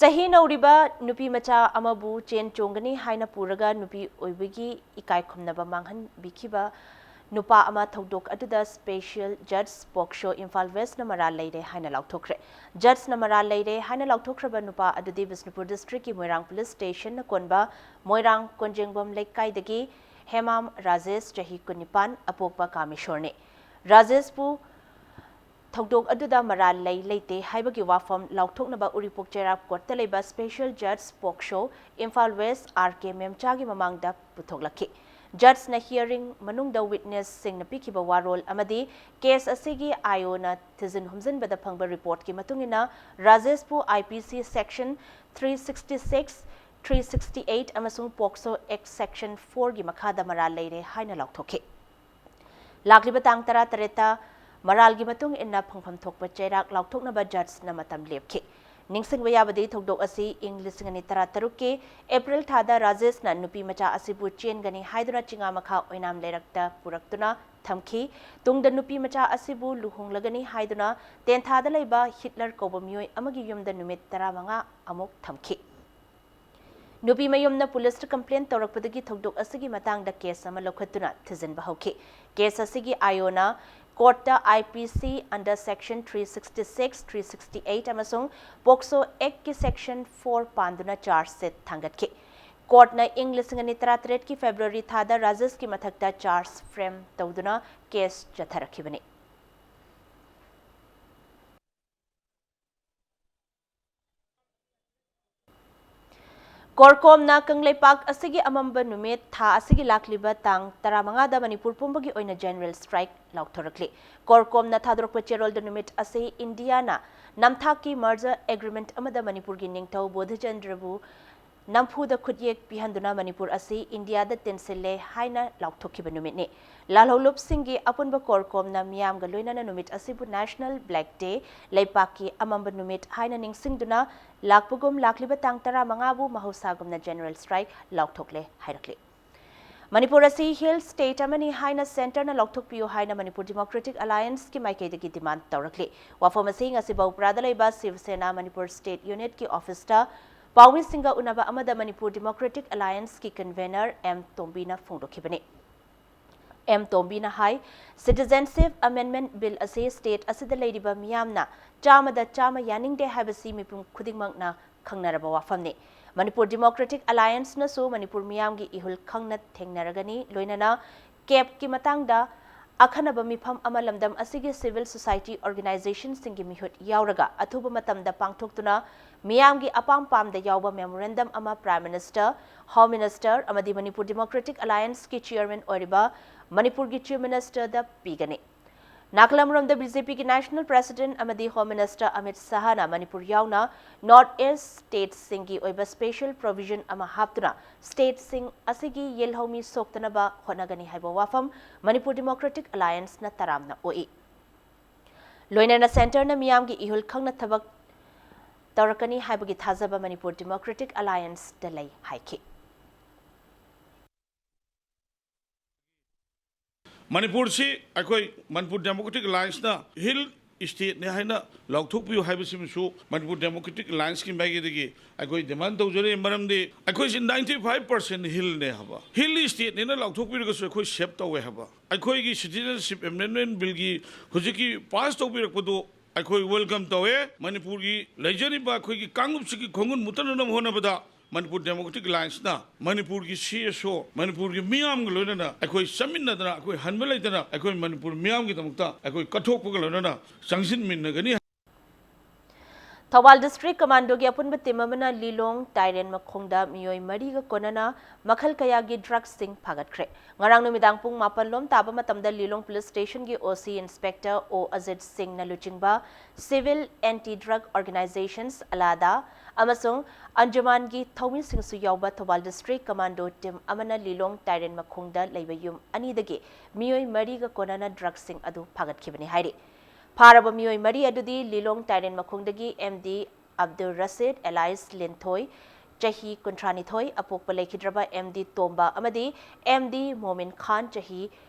ꯆꯍꯤ ꯅꯧꯔꯤꯕ ꯅꯨꯄꯤ ꯃꯆꯥ ꯑꯃꯕꯨ ꯆꯦꯟ ꯆꯣꯡꯒꯅꯤ ꯍꯥꯏꯅ ꯄꯨꯔꯒ ꯅꯨꯄꯤ ꯑꯣꯏꯕꯒꯤ ꯏꯀꯥꯏ ꯈꯨꯝꯅꯕ ꯃꯥꯡꯍꯟꯕꯤꯈꯤꯕ ꯅꯨꯄꯥ ꯑꯃ ꯊꯧꯗꯣꯛ ꯑꯗꯨꯗ special judge POCSO ꯏꯝꯐꯥꯜ Westꯅ ꯃꯔꯥꯜ ꯂꯩꯔꯦ ꯍꯥꯏꯅ ꯂꯥꯎꯊꯣꯛꯈ꯭ꯔꯦ꯫ Judgeꯅ ꯃꯔꯥꯜ ꯂꯩꯔꯦ ꯍꯥꯏꯅ ꯂꯥꯎꯊꯣꯛꯈ꯭ꯔꯕ ꯅꯨꯄꯥ ꯑꯗꯨꯗꯤ ꯕꯤꯁꯅꯨꯄꯨꯔ districtꯀꯤ ꯃꯣꯏꯔꯥꯡ police stationꯅ ꯀꯣꯟꯕ ꯃꯣꯏꯔꯥꯡ ꯀꯣꯟꯖꯦꯡꯕꯝ ꯂꯩꯀꯥꯏꯗꯒꯤ ꯍꯦꯃꯥꯝ ꯔꯥꯖꯦꯁ, ꯆꯍꯤ ꯀꯨꯟꯅꯤꯄꯥꯟ, ꯑꯄꯣꯛꯄ ꯀꯥꯃꯦꯁꯣꯔꯅꯤ꯫ ꯔꯥꯖꯦꯁꯄꯨ ꯊꯧꯗꯣꯛ ꯑꯗꯨꯗ ꯃꯔꯥꯜ ꯂꯩ ꯂꯩꯇꯦ ꯍꯥꯏꯕꯒꯤ ꯋꯥꯐꯝ ꯂꯥꯎꯊꯣꯛꯅꯕ ꯎꯔꯤꯄꯣꯛ ꯆꯩꯔꯥꯛ courtꯇ ꯂꯩꯕ special judge POCSO Imphal West R K ꯃꯦꯝꯆꯥꯒꯤ ꯃꯃꯥꯡꯗ ꯄꯨꯊꯣꯛꯂꯛꯈꯤ꯫ Judgeꯅ hearing ꯃꯅꯨꯡꯗ witnessꯁꯤꯡꯅ ꯄꯤꯈꯤꯕ ꯋꯥꯔꯣꯜ ꯑꯃꯗꯤ case ꯑꯁꯤꯒꯤ IOꯅ ꯊꯤꯖꯤꯟ ꯍꯨꯝꯖꯤꯟꯕꯗ ꯐꯪꯕ reportꯀꯤ ꯃꯇꯨꯡ ꯏꯟꯅ ꯔꯥꯖꯦꯁꯄꯨ IPC section three sixty six, three sixty eight ꯑꯃꯁꯨꯡ POCSO Act section fourꯒꯤ ꯃꯈꯥꯗ ꯃꯔꯥꯜ ꯂꯩꯔꯦ ꯍꯥꯏꯅ ꯂꯥꯎꯊꯣꯛꯈꯤ꯫ ꯂꯥꯛꯂꯤꯕ ꯇꯥꯡ ꯇꯔꯥꯇꯔꯦꯠꯇ ꯃꯔꯥꯜꯒꯤ ꯃꯇꯨꯡ ꯏꯟꯅ ꯐꯪꯐꯝ ꯊꯣꯛꯄ ꯆꯩꯔꯥꯛ ꯂꯥꯎꯊꯣꯛꯅꯕ judgeꯅ ꯃꯇꯝ ꯂꯦꯞꯈꯤ꯫ ꯅꯤꯡꯁꯤꯡꯕ ꯌꯥꯕꯗꯤ, ꯊꯧꯗꯣꯛ ꯑꯁꯤ ꯏꯪ ꯂꯤꯁꯤꯡ ꯑꯅꯤ ꯇꯔꯥꯇꯔꯨꯛꯀꯤ April ꯊꯥꯗ ꯔꯥꯖꯦꯁꯅ ꯅꯨꯄꯤ ꯃꯆꯥ ꯑꯁꯤꯕꯨ ꯆꯦꯟꯒꯅꯤ ꯍꯥꯏꯗꯨꯅ ꯆꯤꯉꯥꯃꯈꯥ ꯑꯣꯏꯅꯥꯝ ꯂꯩꯔꯛꯇ ꯄꯨꯔꯛꯇꯨꯅ ꯊꯝꯈꯤ꯫ ꯇꯨꯡꯗ ꯅꯨꯄꯤ ꯃꯆꯥ ꯑꯁꯤꯕꯨ ꯂꯨꯍꯣꯡꯂꯒꯅꯤ ꯍꯥꯏꯗꯨꯅ ꯇꯦꯟꯊꯥꯗ ꯂꯩꯕ ꯍꯤꯠꯂꯔ ꯀꯧꯕ ꯃꯤꯑꯣꯏ ꯑꯃꯒꯤ ꯌꯨꯝꯗ ꯅꯨꯃꯤꯠ ꯇꯔꯥꯃꯉꯥ ꯑꯃꯨꯛ ꯊꯝꯈꯤ꯫ ꯅꯨꯄꯤ ꯃꯌꯨꯝꯅ policeꯇ complaint ꯇꯧꯔꯛꯄꯗꯒꯤ ꯊꯧꯗꯣꯛ ꯑꯁꯤꯒꯤ ꯃꯇꯥꯡꯗ case ꯑꯃ ꯂꯧꯈꯠꯇꯨꯅ ꯊꯤꯖꯤꯟꯕ ꯍꯧꯈꯤ꯫ Case ꯑꯁꯤꯒꯤ IOꯅ courtꯇ IPC under section three sixty six, three sixty eight ꯑꯃꯁꯨꯡ POCSO Actꯀꯤ section four ꯄꯥꯟꯗꯨꯅ charge sheet ꯊꯥꯡꯒꯠꯈꯤ꯫ Courtꯅ ꯏꯪ ꯂꯤꯁꯤꯡ ꯑꯅꯤ ꯇꯔꯥꯇꯔꯦꯠꯀꯤ February ꯊꯥꯗ ꯔꯥꯖꯦꯁꯀꯤ ꯃꯊꯛꯇ charge frame ꯇꯧꯗꯨꯅ case ꯆꯠꯊꯔꯛꯈꯤꯕꯅꯤ꯫ ꯀꯣꯔꯀꯣꯝꯅ ꯀꯪꯂꯩꯄꯥꯛ ꯑꯁꯤꯒꯤ ꯑꯃꯝꯕ ꯅꯨꯃꯤꯠ ꯊꯥ ꯑꯁꯤꯒꯤ ꯂꯥꯛꯂꯤꯕ ꯇꯥꯡ ꯇꯔꯥꯃꯉꯥꯗ ꯃꯅꯤꯄꯨꯔ ꯄꯨꯝꯕꯒꯤ ꯑꯣꯏꯅ general strike ꯂꯥꯎꯊꯣꯔꯛꯂꯤ꯫ ꯀꯣꯔꯀꯣꯝꯅ ꯊꯥꯗꯣꯔꯛꯄ ꯆꯦꯔꯣꯜꯗ ꯅꯨꯃꯤꯠ ꯑꯁꯤ ꯏꯟꯗꯤꯌꯥꯅ ꯅꯝꯊꯥꯛꯀꯤ merger agreement ꯑꯃꯗ ꯃꯅꯤꯄꯨꯔꯒꯤ ꯅꯤꯡꯊꯧ ꯕꯣꯙꯆꯟꯗ꯭ꯔꯕꯨ ꯅꯝꯐꯨꯗ ꯈꯨꯠꯌꯦꯛ ꯄꯤꯍꯟꯗꯨꯅ ꯃꯅꯤꯄꯨꯔ ꯑꯁꯤ ꯏꯟꯗꯤꯌꯥꯗ ꯇꯤꯟꯁꯤꯜꯂꯦ ꯍꯥꯏꯅ ꯂꯥꯎꯊꯣꯛꯈꯤꯕ ꯅꯨꯃꯤꯠꯅꯤ꯫ ꯂꯥꯜꯍꯧꯂꯨꯞꯁꯤꯡꯒꯤ ꯑꯄꯨꯟꯕ ꯀꯣꯔꯀꯣꯝꯅ ꯃꯤꯌꯥꯝꯒ ꯂꯣꯏꯅꯅ ꯅꯨꯃꯤꯠ ꯑꯁꯤꯕꯨ National Black Day, ꯂꯩꯄꯥꯛꯀꯤ ꯑꯃꯝꯕ ꯅꯨꯃꯤꯠ ꯍꯥꯏꯅ ꯅꯤꯡꯁꯤꯡꯗꯨꯅ ꯂꯥꯛꯄꯒꯨꯝ ꯂꯥꯛꯂꯤꯕ ꯇꯥꯡ ꯇꯔꯥꯃꯉꯥꯕꯨ ꯃꯍꯧꯁꯥꯒꯨꯝꯅ general strike ꯂꯥꯎꯊꯣꯛꯂꯦ ꯍꯥꯏꯔꯛꯂꯤ꯫ ꯃꯅꯤꯄꯨꯔ ꯑꯁꯤ ꯍꯤꯜ ꯁ꯭ꯇꯦꯠ ꯑꯃꯅꯤ ꯍꯥꯏꯅ ꯁꯦꯟꯇꯔꯅ ꯂꯥꯎꯊꯣꯛꯄꯤꯌꯨ ꯍꯥꯏꯅ ꯃꯅꯤꯄꯨꯔ ꯗꯦꯃꯣꯀ꯭ꯔꯦꯇꯤꯛ ꯑꯂꯥꯌꯟꯁꯀꯤ ꯃꯥꯏꯀꯩꯗꯒꯤ ꯗꯤꯃꯥꯟ ꯇꯧꯔꯛꯂꯤ꯫ ꯋꯥꯐꯝ ꯑꯁꯤ ꯉꯁꯤ ꯕꯧꯄ꯭ꯔꯥꯗ ꯂꯩꯕ ꯁꯤꯕ ꯁꯦꯅꯥ ꯃꯅꯤꯄꯨꯔ ꯁ꯭ꯇꯦꯠ ꯌꯨꯅꯤꯠꯀꯤ ꯑꯣꯐꯤꯁꯇ ꯄꯥꯎꯃꯤꯁꯤꯡꯒ ꯎꯅꯕ ꯑꯃꯗ ꯃꯅꯤꯄꯨꯔ ꯗꯦꯃꯣꯀ꯭ꯔꯦꯇꯤꯛ ꯑꯂꯥꯌꯟꯁꯀꯤ ꯀꯟꯚꯦꯅꯔ ꯑꯦꯝ ꯇꯣꯝꯕꯤꯅ ꯐꯣꯡꯗꯣꯛꯈꯤꯕꯅꯤ꯫ ꯑꯦꯝ ꯇꯣꯝꯕꯤꯅ ꯍꯥꯏ, Citizenship Amendment Bill ꯑꯁꯤ ꯁ꯭ꯇꯦꯠ ꯑꯁꯤꯗ ꯂꯩꯔꯤꯕ ꯃꯤꯌꯥꯝꯅ ꯆꯥꯝꯃꯗ ꯆꯥꯝꯃ ꯌꯥꯅꯤꯡꯗꯦ ꯍꯥꯏꯕꯁꯤ ꯃꯤꯄꯨꯝ ꯈꯨꯗꯤꯡꯃꯛꯅ ꯈꯪꯅꯔꯕ ꯋꯥꯐꯝꯅꯤ꯫ ꯃꯅꯤꯄꯨꯔ ꯗꯦꯃꯣꯀ꯭ꯔꯦꯇꯤꯛ ꯑꯂꯥꯌꯟꯁꯅꯁꯨ ꯃꯅꯤꯄꯨꯔ ꯃꯤꯌꯥꯝꯒꯤ ꯏꯍꯨꯜ ꯈꯪꯅ ꯊꯦꯡꯅꯔꯒꯅꯤ, ꯂꯣꯏꯅꯅ ꯀꯦꯞꯀꯤ ꯃꯇꯥꯡꯗ ꯑꯈꯟꯅꯕ ꯃꯤꯐꯝ ꯑꯃ ꯂꯝꯗꯝ ꯑꯁꯤꯒꯤ ꯁꯤꯚꯤꯜ ꯁꯣꯁꯥꯏꯇꯤ ꯑꯣꯔꯒꯅꯥꯏꯖꯦꯁꯟꯁꯤꯡꯒꯤ ꯃꯤꯍꯨꯠ ꯌꯥꯎꯔꯒ ꯑꯊꯨꯕ ꯃꯇꯝꯗ ꯄꯥꯡꯊꯣꯛꯇꯨꯅ ꯃꯤꯌꯥꯝꯒꯤ ꯑꯄꯥꯝ ꯄꯥꯝꯗ ꯌꯥꯎꯕ ꯃꯦꯃꯣꯔꯦꯟꯗꯝ ꯑꯃ ꯄ꯭ꯔꯥꯏꯝ ꯃꯤꯅꯤꯁꯇꯔ, ꯍꯣꯝ ꯃꯤꯅꯤꯁꯇꯔ ꯑꯃꯗꯤ ꯃꯅꯤꯄꯨꯔ ꯗꯦꯃꯣꯀ꯭ꯔꯦꯇꯤꯛ ꯑꯂꯥꯌꯟꯁꯀꯤ ꯆꯤꯌꯔꯃꯦꯟ ꯑꯣꯏꯔꯤꯕ ꯃꯅꯤꯄꯨꯔꯒꯤ ꯆꯤꯐ ꯃꯤꯅꯤꯁꯇꯔꯗ ꯄꯤꯒꯅꯤ꯫ ꯅꯥꯀꯜ ꯑꯃꯔꯣꯝꯗ ꯕꯤ ꯖꯦ ꯄꯤꯒꯤ ꯅꯦꯁꯅꯦꯜ ꯄ꯭ꯔꯦꯁꯤꯗꯦꯟꯠ ꯑꯃꯗꯤ ꯍꯣꯝ ꯃꯤꯅꯤꯁꯇꯔ ꯑꯃꯤꯠ ꯁꯍꯥꯅ ꯃꯅꯤꯄꯨꯔ ꯌꯥꯎꯅ ꯅꯣꯔꯠ ꯏꯁ꯭ꯠ ꯁ꯭ꯇꯦꯠꯁꯤꯡꯒꯤ ꯑꯣꯏꯕ ꯁ꯭ꯄꯦꯁꯦꯜ ꯄ꯭ꯔꯣꯚꯤꯖꯟ ꯑꯃ ꯍꯥꯞꯇꯨꯅ ꯁ꯭ꯇꯦꯠꯁꯤꯡ ꯑꯁꯤꯒꯤ ꯌꯦꯜꯍꯧꯃꯤ ꯁꯣꯛꯇꯅꯕ ꯍꯣꯠꯅꯒꯅꯤ ꯍꯥꯏꯕ ꯋꯥꯐꯝ ꯃꯅꯤꯄꯨꯔ ꯗꯦꯃꯣꯀ꯭ꯔꯦꯇꯤꯛ ꯑꯂꯥꯌꯟꯁꯅ ꯇꯔꯥꯝꯅ ꯑꯣꯛꯏ꯫ ꯂꯣꯏꯅꯅ ꯁꯦꯟꯇꯔꯅ ꯃꯤꯌꯥꯝꯒꯤ ꯏꯍꯨꯜ ꯈꯪꯅ ꯊꯕꯛ ꯇꯧꯔꯛꯀꯅꯤ ꯍꯥꯏꯕꯒꯤ ꯊꯥꯖꯕ ꯃꯅꯤꯄꯨꯔ ꯗꯦꯃꯣꯀ꯭ꯔꯦꯇꯤꯛ ꯑꯂꯥꯌꯟꯁꯇ ꯂꯩ ꯍꯥꯏꯈꯤ꯫ ꯃꯅꯤꯄꯨꯔꯁꯤ ꯑꯩꯈꯣꯏ ꯃꯅꯤꯄꯨꯔ ꯗꯦꯃꯣꯀ꯭ꯔꯦꯇꯤꯛ ꯑꯦꯂꯥꯌꯟꯁꯅ ꯍꯤꯜ ꯁ꯭ꯇꯦꯠꯅꯤ ꯍꯥꯏꯅ ꯂꯥꯎꯊꯣꯛꯄꯤꯌꯨ ꯍꯥꯏꯕꯁꯤꯃꯁꯨ ꯃꯅꯤꯄꯨꯔ ꯗꯦꯃꯣꯀ꯭ꯔꯦꯇꯤꯛ ꯑꯦꯂꯥꯌꯟꯁꯀꯤ ꯃꯥꯏꯀꯩꯗꯒꯤ ꯑꯩꯈꯣꯏ ꯗꯤꯃꯥꯟ ꯇꯧꯖꯔꯤ꯫ ꯃꯔꯝꯗꯤ ꯑꯩꯈꯣꯏꯁꯤ ninety five percent ꯍꯤꯜꯅꯦ ꯍꯥꯏꯕ, ꯍꯤꯜ ꯁ꯭ꯇꯦꯠꯅꯦꯅ ꯂꯥꯎꯊꯣꯛꯄꯤꯔꯒꯁꯨ ꯑꯩꯈꯣꯏ ꯁꯦꯞ ꯇꯧꯋꯦ ꯍꯥꯏꯕ꯫ ꯑꯩꯈꯣꯏꯒꯤ ꯁꯤꯇꯤꯖꯟꯁꯤꯞ ꯑꯦꯃꯦꯟꯗꯃꯦꯟ ꯕꯤꯜꯒꯤ ꯍꯧꯖꯤꯛꯀꯤ ꯄꯥꯁ ꯇꯧꯕꯤꯔꯛꯄꯗꯨ ꯑꯩꯈꯣꯏ ꯋꯦꯜꯀꯝ ꯇꯧꯋꯦ꯫ ꯃꯅꯤꯄꯨꯔꯒꯤ ꯂꯩꯖꯔꯤꯕ ꯑꯩꯈꯣꯏꯒꯤ ꯀꯥꯡꯂꯨꯞꯁꯤꯒꯤ ꯈꯣꯡꯒꯨꯟ ꯃꯨꯠꯇꯅꯅꯕ ꯍꯣꯠꯅꯕꯗ ꯃꯅꯤꯄꯨꯔ ꯗꯦꯃꯣꯀ꯭ꯔꯦꯇꯤꯛ ꯑꯦꯂꯥꯌꯟꯁꯅ ꯃꯅꯤꯄꯨꯔꯒꯤ ꯁꯤ ꯑꯦꯁ ꯑꯣ, ꯃꯅꯤꯄꯨꯔꯒꯤ ꯃꯤꯌꯥꯝꯒ ꯂꯣꯏꯅꯅ ꯑꯩꯈꯣꯏ ꯆꯠꯃꯤꯟꯅꯗꯅ, ꯑꯩꯈꯣꯏ ꯍꯟꯕ ꯂꯩꯇꯅ ꯑꯩꯈꯣꯏ ꯃꯅꯤꯄꯨꯔ ꯃꯤꯌꯥꯝꯒꯤꯗꯃꯛꯇ ꯑꯩꯈꯣꯏ ꯀꯠꯊꯣꯛꯄꯒ ꯂꯣꯏꯅꯅ ꯆꯪꯁꯤꯟꯃꯤꯟꯅꯒꯅꯤ꯫ ꯊꯧꯕꯥꯜ ꯗꯤꯁꯇ꯭ꯔꯤꯛ ꯀꯃꯥꯟꯗꯣꯒꯤ ꯑꯄꯨꯟꯕ ꯇꯤꯝ ꯑꯃꯅ ꯂꯤꯂꯣꯡ ꯇꯥꯏꯔꯦꯟ ꯃꯈꯣꯡꯗ ꯃꯤꯑꯣꯏ ꯃꯔꯤꯒ ꯀꯣꯟꯅꯅ ꯃꯈꯜ ꯀꯌꯥꯒꯤ ꯗ꯭ꯔꯒꯁꯤꯡ ꯐꯥꯒꯠꯈ꯭ꯔꯦ꯫ ꯉꯔꯥꯡ ꯅꯨꯃꯤꯗꯥꯡ ꯄꯨꯡ ꯃꯥꯄꯟ ꯂꯣꯝ ꯇꯥꯕ ꯃꯇꯝꯗ ꯂꯤꯂꯣꯡ ꯄꯨꯂꯤꯁ ꯁ꯭ꯇꯦꯁꯟꯒꯤ ꯑꯣ ꯁꯤ ꯏꯟꯁꯄꯦꯛꯇꯔ ꯑꯣ ꯑꯖꯤꯠ ꯁꯤꯡꯅ ꯂꯨꯆꯤꯡꯕ ꯁꯤꯚꯤꯜ ꯑꯦꯟꯇꯤ ꯗ꯭ꯔꯒ ꯑꯣꯔꯒꯅꯥꯏꯖꯦꯁꯟꯁ ꯑꯂꯥꯗꯥ ꯑꯃꯁꯨꯡ ꯑꯟꯖꯨꯃꯥꯟꯒꯤ ꯊꯧꯃꯤꯁꯤꯡꯁꯨ ꯌꯥꯎꯕ ꯊꯧꯕꯥꯜ ꯗꯤꯁꯇ꯭ꯔꯤꯛ ꯀꯃꯥꯟꯗꯣ ꯇꯤꯝ ꯑꯃꯅ ꯂꯤꯂꯣꯡ ꯇꯥꯏꯔꯦꯟ ꯃꯈꯣꯡꯗ ꯂꯩꯕ ꯌꯨꯝ ꯑꯅꯤꯗꯒꯤ ꯃꯤꯑꯣꯏ ꯃꯔꯤꯒ ꯀꯣꯟꯅꯅ ꯗ꯭ꯔꯒꯁꯤꯡ ꯑꯗꯨ ꯐꯥꯒꯠꯈꯤꯕꯅꯤ ꯍꯥꯏꯔꯤ꯫ ꯐꯥꯔꯕ ꯃꯤꯑꯣꯏ ꯃꯔꯤ ꯑꯗꯨꯗꯤ ꯂꯤꯂꯣꯡ ꯇꯥꯏꯔꯦꯟ ꯃꯈꯣꯡꯗꯒꯤ ꯑꯦꯝ ꯗꯤ ꯑꯕꯗꯨꯜ ꯔꯁꯤꯗ ꯑꯦꯂꯥꯏꯁ ꯂꯤꯟꯊꯣꯏ, ꯆꯍꯤ ꯀꯨꯟꯊ꯭ꯔꯥꯅꯤꯊꯣꯏ, ꯑꯄꯣꯛꯄ ꯂꯩꯈꯤꯗ꯭ꯔꯕ ꯑꯦꯝ ꯗꯤ ꯇꯣꯝꯕ ꯑꯃꯗꯤ ꯑꯦꯝ ꯗꯤ ꯃꯣꯃꯤꯟ ꯈꯥꯟ, ꯆꯍꯤ